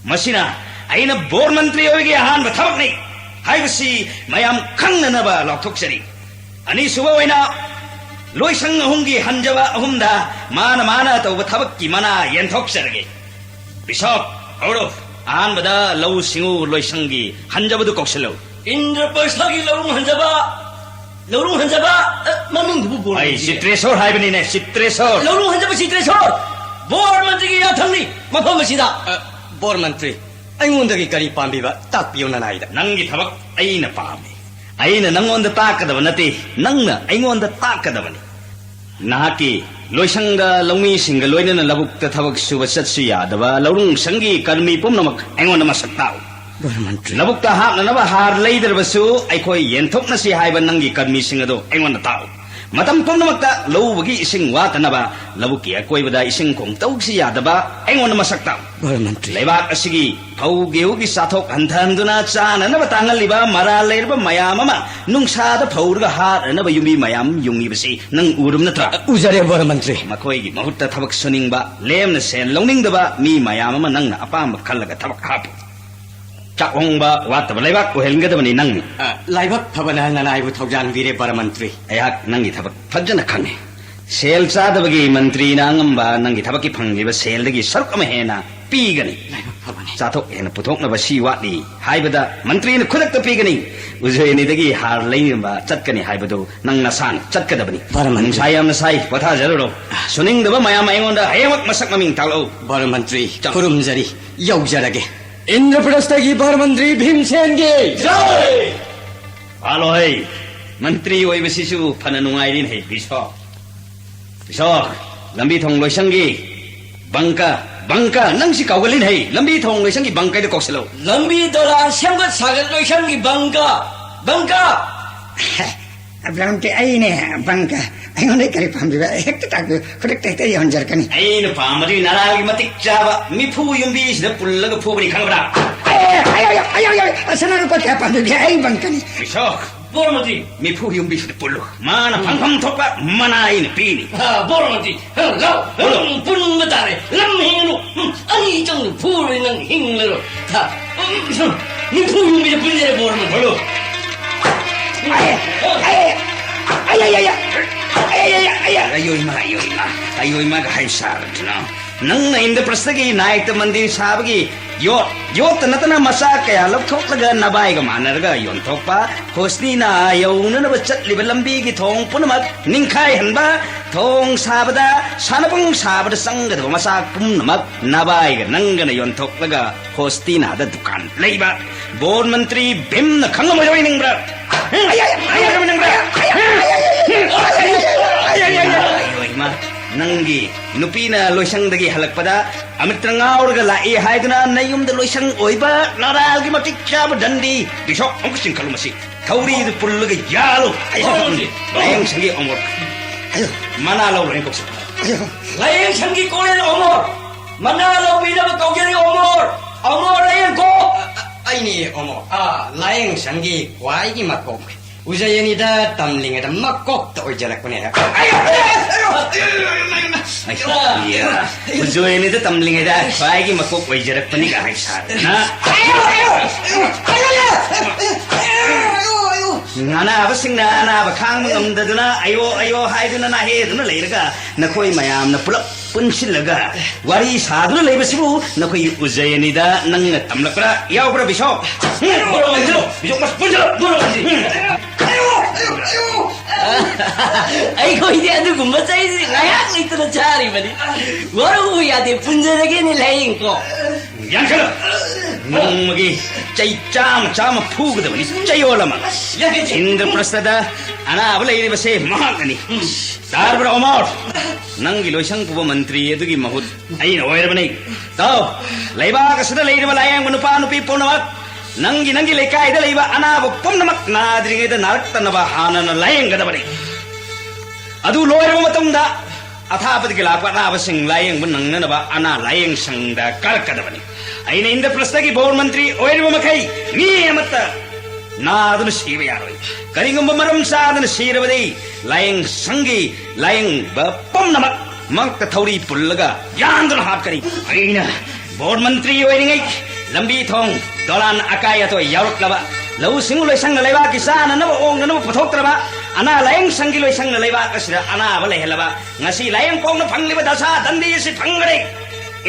ꯃꯁꯤꯅ ꯑꯩꯅ ꯕꯣꯔ ꯃꯟꯇ꯭ꯔꯤ ꯑꯣꯏꯕꯒꯤ ꯑꯍꯥꯟꯕ ꯊꯕꯛꯅꯤ ꯍꯥꯏꯕꯁꯤ ꯃꯌꯥꯝ ꯈꯪꯅꯅꯕ ꯂꯥꯎꯊꯣꯛꯆꯔꯤ꯫ ꯑꯅꯤꯁꯨꯕ ꯑꯣꯏꯅ ꯂꯣꯏꯁꯪ ꯑꯍꯨꯝꯒꯤ ꯍꯟꯖꯕ ꯑꯍꯨꯝꯗ ꯃꯥꯅ ꯃꯥꯅ ꯇꯧꯕ ꯊꯕꯛꯀꯤ ꯃꯅꯥ ꯌꯦꯟꯊꯣꯛꯆꯔꯒꯦ꯫ ꯕꯤꯁꯣꯞ, ꯍꯧꯔꯣ꯫ ꯑꯍꯥꯟꯕꯗ ꯂꯧꯎ ꯁꯤꯡꯎ ꯂꯣꯏꯁꯪꯒꯤ ꯍꯟꯖꯕꯗꯨ ꯀꯧꯁꯤꯜꯂꯨ꯫ ꯏꯟꯗ꯭ꯔꯄ꯭ꯔꯁꯊꯒꯤ ꯂꯧꯔꯨꯡ ꯍꯟꯖꯕ, ꯂꯧꯔꯨꯡ ꯍꯟꯖꯕ, ꯑ, ꯃꯃꯤꯡꯗꯨꯕꯨ ꯕꯣꯔ ꯑꯩ ꯃꯟꯇ꯭ꯔꯤ꯫ ꯆꯤꯇ꯭ꯔꯦꯁꯣꯔ ꯍꯥꯏꯕꯅꯤꯅꯦ, ꯆꯤꯇ꯭ꯔꯦꯁꯣꯔ꯫ ꯂꯧꯔꯨꯡ ꯍꯟꯖꯕ ꯆꯤꯇ꯭ꯔꯦꯁꯣꯔ, ꯕꯣꯔ ꯃꯟꯇ꯭ꯔꯤꯒꯤ ꯌꯥꯊꯪꯅꯤ ꯃꯐꯝ ꯑꯁꯤꯗ꯫ ꯑ, ꯕꯣꯔ ꯃꯟꯇ꯭ꯔꯤ, ꯑꯩꯉꯣꯟꯗꯒꯤ ꯀꯔꯤ ꯄꯥꯝꯕꯤꯕ ꯇꯥꯛꯄꯤꯌꯨ ꯅꯅꯥꯏꯗ꯫ ꯅꯪꯒꯤ ꯊꯕꯛ ꯑꯩꯅ ꯄꯥꯝꯃꯤ꯫ ꯑꯩꯅ ꯅꯪꯉꯣꯟꯗ ꯇꯥꯛꯀꯗꯕ ꯅꯠꯇꯦ, ꯅꯪꯅ ꯑꯩꯉꯣꯟꯗ ꯇꯥꯛꯀꯗꯕꯅꯤ꯫ ꯅꯍꯥꯛꯀꯤ ꯂꯣꯏꯁꯪꯗ ꯂꯧꯃꯤꯁꯤꯡꯒ ꯂꯣꯏꯅꯅ ꯂꯧꯕꯨꯛꯇ ꯊꯕꯛ ꯁꯨꯕ ꯆꯠꯁꯨ ꯌꯥꯗꯕ, ꯂꯧꯔꯨꯡ ꯁꯪꯒꯤ ꯀꯔꯃꯤ ꯄꯨꯝꯅꯃꯛ ꯑꯩꯉꯣꯟꯗ ꯃꯁꯛ ꯇꯥꯛꯎ꯫ ꯕꯔꯃꯟꯇ꯭ꯔꯤ꯫ ꯂꯧꯕꯨꯛꯇ ꯍꯥꯞꯅꯅꯕ ꯍꯥꯔ ꯂꯩꯗ꯭ꯔꯕꯁꯨ ꯑꯩꯈꯣꯏ ꯌꯦꯟꯊꯣꯛꯅꯁꯤ ꯍꯥꯏꯕ ꯅꯪꯒꯤ ꯀꯔꯃꯤꯁꯤꯡ ꯑꯗꯨ ꯑꯩꯉꯣꯟꯗ ꯇꯥꯛꯎ꯫ ꯃꯇꯝ ꯄꯨꯝꯅꯃꯛꯇ ꯂꯧ ꯎꯕꯒꯤ ꯏꯁꯤꯡ ꯋꯥꯠꯇꯅꯕ ꯂꯧꯕꯨꯛꯀꯤ ꯑꯀꯣꯏꯕꯗ ꯏꯁꯤꯡ ꯈꯣꯡ ꯇꯧꯁꯤ ꯌꯥꯗꯕ ꯑꯩꯉꯣꯟꯗ ꯃꯁꯛ ꯇꯥꯛꯎ꯫ ꯕꯔꯃꯟꯇ꯭ꯔꯤ꯫ ꯂꯩꯕꯥꯛ ꯑꯁꯤꯒꯤ ꯐꯧ ꯒꯦꯍꯨꯒꯤ ꯆꯥꯊꯣꯛ ꯍꯟꯊꯍꯟꯗꯨꯅ ꯆꯥꯅꯅꯕ ꯇꯥꯡꯍꯜꯂꯤꯕ ꯃꯔꯥꯜ ꯂꯩꯔꯕ ꯃꯌꯥꯝ ꯑꯃ ꯅꯨꯡꯁꯥꯗ ꯐꯧꯔꯒ ꯍꯥꯠꯅꯅꯕ ꯌꯨꯝꯕꯤ ꯃꯌꯥꯝ ꯌꯨꯡꯉꯤꯕꯁꯤ ꯅꯪ ꯎꯔꯕ ꯅꯠꯇ꯭ꯔꯥ? ꯎꯖꯔꯦ, ꯕꯔꯃꯟꯇ꯭ꯔꯤ꯫ ꯃꯈꯣꯏꯒꯤ ꯃꯍꯨꯠꯇ ꯊꯕꯛ ꯁꯨꯅꯤꯡꯕ, ꯂꯦꯝꯅ ꯁꯦꯟ ꯂꯧꯅꯤꯡꯗꯕ ꯃꯤ ꯃꯌꯥꯝ ꯑꯃ ꯅꯪꯅ ꯑꯄꯥꯝꯕ ꯈꯜꯂꯒ ꯊꯕꯛ ꯍꯥꯞꯄꯨ꯫ ꯆꯥꯛꯍꯣꯡꯕ ꯋꯥꯠꯇꯕ ꯂꯩꯕꯥꯛ ꯑꯣꯏꯍꯟꯒꯗꯕꯅꯤ ꯅꯪꯅ꯫ ꯑ, ꯂꯥꯏꯕꯛ ꯐꯕꯅ ꯅꯅꯥꯏꯕꯨ ꯊꯧꯖꯥꯟꯕꯤꯔꯦ, ꯕꯔꯃꯟꯇ꯭ꯔꯤ꯫ ꯑꯩꯍꯥꯛ ꯅꯪꯒꯤ ꯊꯕꯛ ꯐꯖꯅ ꯈꯪꯉꯤ꯫ ꯁꯦꯜ ꯆꯥꯗꯕꯒꯤ ꯃꯟꯇ꯭ꯔꯤꯅ ꯑꯉꯝꯕ ꯅꯪꯒꯤ ꯊꯕꯛꯀꯤ ꯐꯪꯂꯤꯕ ꯁꯦꯜꯗꯒꯤ ꯁꯔꯨꯛ ꯑꯃ ꯍꯦꯟꯅ ꯄꯤꯒꯅꯤ꯫ ꯂꯥꯏꯕꯛ ꯐꯕꯅꯤ꯫ ꯆꯥꯊꯣꯛ ꯍꯦꯟꯅ ꯄꯨꯊꯣꯛꯅꯕ ꯁꯤ ꯋꯥꯠꯂꯤ ꯍꯥꯏꯕꯗ ꯃꯟꯇ꯭ꯔꯤꯅ ꯈꯨꯗꯛꯇ ꯄꯤꯒꯅꯤ꯫ ꯎꯖꯣꯏ ꯑꯅꯤꯗꯒꯤ ꯍꯥꯔ ꯂꯩꯅꯕ ꯆꯠꯀꯅꯤ ꯍꯥꯏꯕꯗꯨ ꯅꯪ ꯅꯁꯥꯅ ꯆꯠꯀꯗꯕꯅꯤ꯫ ꯕꯔꯃꯟꯇ꯭ꯔꯤ꯫ ꯅꯨꯡꯁꯥ ꯌꯥꯝꯅ ꯁꯥꯏ, ꯄꯣꯊꯥꯖꯔꯨꯔꯣ꯫ ꯁꯨꯅꯤꯡꯗꯕ ꯃꯌꯥꯝ ꯑꯩꯉꯣꯟꯗ ꯍꯌꯦꯡꯃꯛ ꯃꯁꯛ ꯃꯃꯤꯡ ꯇꯥꯛꯂꯛꯎ꯫ ꯕꯔꯃꯟꯇ꯭ꯔꯤ, ꯆꯠꯂꯣ꯫ ꯈꯨꯔꯨꯝꯖꯔꯤ, ꯌꯧꯖꯔꯒꯦ꯫ ꯏꯟꯗ꯭ꯔꯄ꯭ꯔꯁꯊꯒꯤ ꯕꯔꯃꯟꯇ꯭ꯔꯤ ꯚꯤꯝꯁꯦꯟꯒꯤ ꯖꯥꯏ! ꯍꯥꯂꯣ ꯍꯩ, ꯃꯟꯇ꯭ꯔꯤ ꯑꯣꯏꯕꯁꯤꯁꯨ ꯐꯅ ꯅꯨꯡꯉꯥꯏꯔꯤꯅꯦ ꯍꯩ, ꯕꯤꯁꯣ꯫ ꯕꯤꯁꯣ, ꯂꯝꯕꯤ ꯊꯣꯡ ꯂꯣꯏꯁꯪꯒꯤ ꯕꯪꯀ, ꯕꯪꯀ, ꯅꯪ ꯁꯤ ꯀꯥꯎꯒꯜꯂꯤꯅꯦ ꯍꯩ, ꯂꯝꯕꯤ ꯊꯣꯡ ꯂꯣꯏꯁꯪꯒꯤ ꯕꯪꯀ ꯍꯥꯏꯗꯣ ꯀꯧꯁꯤꯜꯂꯣ꯫ ꯂꯝꯕꯤ ꯗꯣꯂꯥꯟ ꯁꯦꯝꯒꯠ ꯁꯥꯒꯠ ꯂꯣꯏꯁꯪꯒꯤ ꯕꯪꯀ, ꯕꯪꯀ꯫ ꯑꯕ꯭ꯔꯥꯝꯇꯤ ꯑꯩꯅꯦ, ꯕꯪꯀ꯫ ꯑꯩꯉꯣꯟꯗ ꯀꯔꯤ ꯄꯥꯝꯕꯤꯕ? ꯍꯦꯛꯇ ꯇꯥꯛꯄꯤꯌꯨ, ꯈꯨꯗꯛꯇ ꯍꯦꯛꯇ ꯌꯧꯍꯟꯖꯔꯛꯀꯅꯤ꯫ ꯑꯩꯅ ꯄꯥꯝꯕꯗꯤ ꯅꯔꯥꯜꯒꯤ ꯃꯇꯤꯛ ꯆꯥꯕ ꯃꯤꯐꯨ ꯌꯨꯝꯕꯤꯁꯤꯗ ꯄꯨꯜꯂꯒ ꯐꯨꯕꯅꯤ, ꯈꯪꯕ꯭ꯔꯥ? ꯑꯦ, ꯑꯌꯣ, ꯑꯌꯣ, ꯑꯌꯣ, ꯑꯌꯣ, ꯁꯅꯥ ꯂꯨꯄꯥ ꯀꯌꯥ ꯄꯥꯝꯕꯤꯒꯦ? ꯑꯩ ꯕꯪꯀꯅꯤ꯫ ꯕꯤꯁꯣ, ꯕꯣꯔꯃꯇꯤ꯫ ꯃꯤꯐꯨ ꯌꯨꯝꯕꯤꯁꯤꯗ ꯄꯨꯜꯂꯨ꯫ ꯃꯥꯅ ꯐꯪꯐꯝ ꯊꯣꯛꯄ ꯃꯅꯥ ꯑꯩꯅ ꯄꯤꯅꯤ꯫ ꯑ, ꯕꯣꯔꯃꯇꯤ꯫ ꯍ, ꯂꯥꯎ꯫ ꯄꯨꯜꯂꯨ꯫ ꯎꯝ, ꯄꯨꯟꯕ ꯇꯥꯔꯦ꯫ ꯂꯝ ꯍꯦꯟꯒꯅꯨ꯫ ꯎꯝ, ꯑꯅꯤ ꯆꯪꯅ ꯐꯨꯔꯣꯏ, ꯅꯪ ꯍꯤꯡꯂꯔꯣꯏ꯫ ꯍ, ꯎꯝ, ꯃꯤꯐꯨ ꯌꯨꯝꯕꯤꯗ ꯄꯨꯟꯖꯔꯦ, ꯕꯣꯔꯃꯇꯤ꯫ ꯄꯨꯜꯂꯨ꯫ ꯑꯌꯦ, ꯑꯌꯦ, ꯑꯌꯦ, ꯑꯌꯦ, ꯑꯌꯦ, ꯑꯌꯦ, ꯑꯌꯦ, ꯑꯌꯦ꯫ ꯑꯌꯣ ꯏꯃꯥ, ꯑꯌꯣ ꯏꯃꯥ, ꯑꯌꯣ ꯏꯃꯥꯒ ꯍꯥꯏ ꯁꯥꯔꯗꯅ꯫ ꯅꯪꯅ ꯏꯟꯗ꯭ꯔꯄ꯭ꯔꯁꯊꯒꯤ ꯅꯥꯌꯛꯇ ꯃꯟꯗꯤꯔ ꯁꯥꯕꯒꯤ ꯌꯣꯠ, ꯌꯣꯠꯇ ꯅꯠꯇꯅ ꯃꯆꯥꯛ ꯀꯌꯥ ꯂꯧꯊꯣꯛꯂꯒ ꯅꯚꯥꯏꯒ ꯃꯥꯟꯅꯔꯒ ꯌꯣꯟꯊꯣꯛꯄ, ꯍꯣꯁꯅꯤꯅꯥ ꯌꯧꯅꯅꯕ ꯆꯠꯂꯤꯕ ꯂꯝꯕꯤꯒꯤ ꯊꯣꯡ ꯄꯨꯝꯅꯃꯛ ꯅꯤꯡꯈꯥꯏꯍꯟꯕ, ꯊꯣꯡ ꯁꯥꯕꯗ, ꯁꯥꯟꯅꯕꯨꯡ ꯁꯥꯕꯗ ꯆꯪꯒꯗꯕ ꯃꯆꯥꯛ ꯄꯨꯝꯅꯃꯛ ꯅꯚꯥꯏꯒ ꯅꯪꯒꯅ ꯌꯣꯟꯊꯣꯛꯂꯒ ꯍꯣꯁꯇꯤꯅꯥꯗ ꯗꯨꯀꯥꯟ ꯂꯩꯕ ꯕꯣꯔ ꯃꯟꯇ꯭ꯔꯤ ꯚꯤꯝꯅ ꯈꯪꯉꯝꯃꯣꯏꯗꯧ ꯅꯤꯡꯕ꯭ꯔꯥ? ꯈꯪꯉꯝꯃꯣꯏꯗꯧ ꯅꯤꯡꯕ꯭ꯔꯥ? ꯑꯌꯣ, ꯏꯃꯥ, ꯅꯪꯒꯤ ꯅꯨꯄꯤꯅ ꯂꯣꯏꯁꯪꯗꯒꯤ ꯍꯜꯂꯛꯄꯗ ꯑꯃꯤꯇ꯭ꯔ ꯉꯥꯎꯔꯒ ꯂꯥꯛꯏ ꯍꯥꯏꯗꯨꯅ ꯅꯌꯨꯝꯗ ꯂꯣꯏꯁꯪ ꯑꯣꯏꯕ ꯅꯔꯥꯜꯒꯤ ꯃꯇꯤꯛ ꯆꯥꯕ ꯗꯟꯗꯤ ꯕꯤꯁꯣꯞ ꯑꯃꯨꯛ ꯆꯤꯡꯈꯠꯂꯨ ꯃꯁꯤ꯫ ꯊꯧꯔꯤꯗꯨ ꯄꯨꯜꯂꯒ ꯌꯥꯜꯂꯨ꯫ ꯑꯌꯣ, ꯂꯥꯏꯌꯦꯡꯁꯪꯒꯤ ꯑꯃꯣꯔ꯫ ꯑꯌꯣ꯫ ꯃꯅꯥ ꯂꯧꯔꯣꯏ ꯀꯧꯁꯤ꯫ ꯑꯌꯣ꯫ ꯂꯥꯏꯌꯦꯡꯁꯪꯒꯤ ꯀꯣꯔꯦꯜ ꯑꯃꯣꯔ꯫ ꯃꯅꯥ ꯂꯧꯕꯤꯅꯕ ꯀꯧꯖꯔꯤ ꯑꯃꯣꯔ꯫ ꯑꯃꯣꯔ ꯂꯥꯏꯌꯦꯡꯈꯣ꯫ ꯑ-, ꯑ-, ꯑꯩꯅꯤ ꯑꯃꯣꯔ꯫ ꯑꯥ, ꯂꯥꯏꯌꯦꯡꯁꯪꯒꯤ ꯈ꯭ꯋꯥꯏꯒꯤ ꯃꯀꯣꯛ꯫ ꯎꯖꯌꯅꯤꯗ ꯇꯝꯂꯤꯉꯩꯗ ꯃꯀꯣꯛꯇ ꯑꯣꯏꯖꯔꯛꯄꯅꯦ꯫ ꯑꯌꯥ! ꯎꯖꯌꯅꯤꯗ ꯇꯝꯂꯤꯉꯩꯗ ꯈ꯭ꯋꯥꯏꯒꯤ ꯃꯀꯣꯛ ꯑꯣꯏꯖꯔꯛꯄꯅꯤꯒ ꯍꯥꯏ ꯁꯥꯗꯅ꯫ ꯑꯅꯥꯕꯁꯤꯡꯅ ꯑꯅꯥꯕ ꯈꯥꯡꯕ ꯉꯝꯗꯗꯨꯅ ꯑꯌꯣ ꯑꯌꯣ ꯍꯥꯏꯗꯨꯅ ꯅꯥꯍꯦꯗꯨꯅ ꯂꯩꯔꯒ ꯅꯈꯣꯏ ꯃꯌꯥꯝꯅ ꯄꯨꯂꯞ ꯄꯨꯟꯁꯤꯜꯂꯒ ꯋꯥꯔꯤ ꯁꯥꯗꯨꯅ ꯂꯩꯕꯁꯤꯕꯨ ꯅꯈꯣꯏꯒꯤ ꯎꯖꯌꯅꯤꯗ ꯅꯪꯅ ꯇꯝꯂꯛꯄ꯭ꯔꯥ ꯌꯥꯎꯕ꯭ꯔꯥ ꯕꯤꯁꯣꯞ? ꯍꯨꯝ, ꯄꯨꯟꯁꯤꯜꯂꯣ, ꯕꯤꯁꯣꯞ, ꯄꯨꯟꯁꯤꯜꯂꯣ, ꯄꯨꯟꯁꯤꯜꯂꯣ꯫ ꯑꯩꯈꯣꯏꯗꯤ ꯑꯗꯨꯒꯨꯝꯕ ꯆꯩꯁꯤ ꯉꯥꯏꯍꯥꯛ ꯂꯩꯇꯅ ꯆꯥꯔꯤꯕꯅꯤ꯫ ꯋꯥꯔꯧꯕ ꯌꯥꯗꯦ, ꯄꯨꯟꯖꯔꯒꯦꯅꯦ ꯂꯥꯏꯌꯦꯡꯀꯣ꯫ ꯌꯥꯡꯈꯠꯂꯣ꯫ ꯅꯣꯡꯃꯒꯤ ꯆꯩ ꯆꯥꯝꯃ ꯆꯥꯝꯃ ꯐꯨꯒꯗꯕꯅꯤ, ꯆꯌꯣꯜ ꯑꯃ꯫ ꯏꯟꯗ꯭ꯔꯄ꯭ꯔꯁꯊꯗ ꯑꯅꯥꯕ ꯂꯩꯔꯤꯕꯁꯦ ꯃꯍꯥꯛꯅꯅꯤ꯫ ꯇꯥꯔꯕ꯭ꯔꯥ ꯑꯣꯃꯣꯔ? ꯅꯪꯒꯤ ꯂꯣꯏꯁꯪ ꯄꯨꯕ ꯃꯟꯇ꯭ꯔꯤ ꯑꯗꯨꯒꯤ ꯃꯍꯨꯠ ꯑꯩꯅ ꯑꯣꯏꯔꯕꯅꯤ꯫ ꯇꯥꯎ, ꯂꯩꯕꯥꯛ ꯑꯁꯤꯗ ꯂꯩꯔꯤꯕ ꯂꯥꯌꯦꯡꯕ ꯅꯨꯄꯥ ꯅꯨꯄꯤ ꯄꯨꯝꯅꯃꯛ ꯅꯪꯒꯤ, ꯅꯪꯒꯤ ꯂꯩꯀꯥꯏꯗ ꯂꯩꯕ ꯑꯅꯥꯕ ꯄꯨꯝꯅꯃꯛ ꯅꯥꯗ꯭ꯔꯤꯉꯩꯗ ꯅꯥꯔꯛꯇꯅꯕ ꯍꯥꯟꯅꯅ ꯂꯥꯌꯦꯡꯒꯗꯕꯅꯤ꯫ ꯑꯗꯨ ꯂꯣꯏꯔꯕ ꯃꯇꯨꯡꯗ ꯑꯊꯥꯞꯄꯗꯒꯤ ꯂꯥꯛꯄ ꯑꯅꯥꯕꯁꯤꯡ ꯂꯥꯌꯦꯡꯕ ꯅꯪꯅꯅꯕ ꯑꯅꯥ ꯂꯥꯌꯦꯡ ꯁꯪꯗ ꯀꯥꯔꯛꯀꯗꯕꯅꯤ꯫ ꯑꯩꯅ ꯏꯟꯗ꯭ꯔꯄ꯭ꯔꯁꯊꯒꯤ ꯕꯣꯔ ꯃꯟꯇ꯭ꯔꯤ ꯑꯣꯏꯔꯤꯕ ꯃꯈꯩ ꯃꯤ ꯑꯃꯠꯇ ꯅꯥꯗꯨꯅ ꯁꯤꯕ ꯌꯥꯔꯣꯏ꯫ ꯀꯔꯤꯒꯨꯝꯕ ꯃꯔꯝ ꯆꯥꯗꯅ ꯁꯤꯔꯕꯗꯤ ꯂꯥꯌꯦꯡ ꯁꯪꯒꯤ ꯂꯥꯌꯦꯡꯕ ꯄꯨꯝꯅꯃꯛ ꯃꯉꯛꯇ ꯊꯧꯔꯤ ꯄꯨꯜꯂꯒ ꯌꯥꯟꯗꯨꯅ ꯍꯥꯠꯀꯅꯤ꯫ ꯑꯩꯅ ꯕꯣꯔ ꯃꯟꯇ꯭ꯔꯤ ꯑꯣꯏꯔꯤꯉꯩ ꯂꯝꯕꯤ ꯊꯣꯡ ꯗꯣꯂꯥꯟ ꯑꯀꯥꯏ ꯑꯇꯣꯏ ꯌꯥꯎꯔꯛꯂꯕ ꯂꯧꯎ ꯁꯤꯡꯎ ꯂꯣꯏꯁꯪꯅ ꯂꯩꯕꯥꯛꯀꯤ ꯆꯥꯅꯅꯕ ꯑꯣꯡꯅꯅꯕ ꯄꯨꯊꯣꯛꯇ꯭ꯔꯕ, ꯑꯅꯥ ꯂꯥꯌꯦꯡ ꯁꯪꯒꯤ ꯂꯣꯏꯁꯪꯅ ꯂꯩꯕꯥꯛ ꯑꯁꯤꯗ ꯑꯅꯥꯕ ꯂꯩꯍꯜꯂꯕ, ꯉꯁꯤ ꯂꯥꯏꯌꯦꯡꯐꯥꯎꯅ ꯐꯪꯂꯤꯕ ꯗꯁꯥ ꯗꯟꯗꯤ ꯑꯁꯤ ꯐꯪꯒꯅꯤ꯫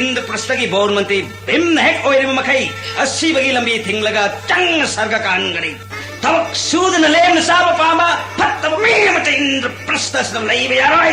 ꯏꯟꯗ꯭ꯔꯄ꯭ꯔꯁꯇꯒꯤ ꯕꯣꯔ ꯃꯟꯇ꯭ꯔꯤ ꯚꯤꯝꯅ ꯍꯦꯛ ꯑꯣꯏꯔꯤꯕ ꯃꯈꯩ ꯑꯁꯤꯕꯒꯤ ꯂꯝꯕꯤ ꯊꯤꯡꯂꯒ ꯆꯪꯅ ꯁꯔꯒ ꯀꯥꯍꯟꯒꯅꯤ꯫ ꯊꯕꯛ ꯁꯨꯗꯅ ꯂꯦꯝꯅ ꯆꯥꯕ ꯄꯥꯝꯕ ꯐꯠꯇꯕ ꯃꯤ ꯑꯃꯠꯇ ꯏꯟꯗ꯭ꯔꯄ꯭ꯔꯁꯇ ꯑꯁꯤꯗ ꯂꯩꯕ ꯌꯥꯔꯣꯏ꯫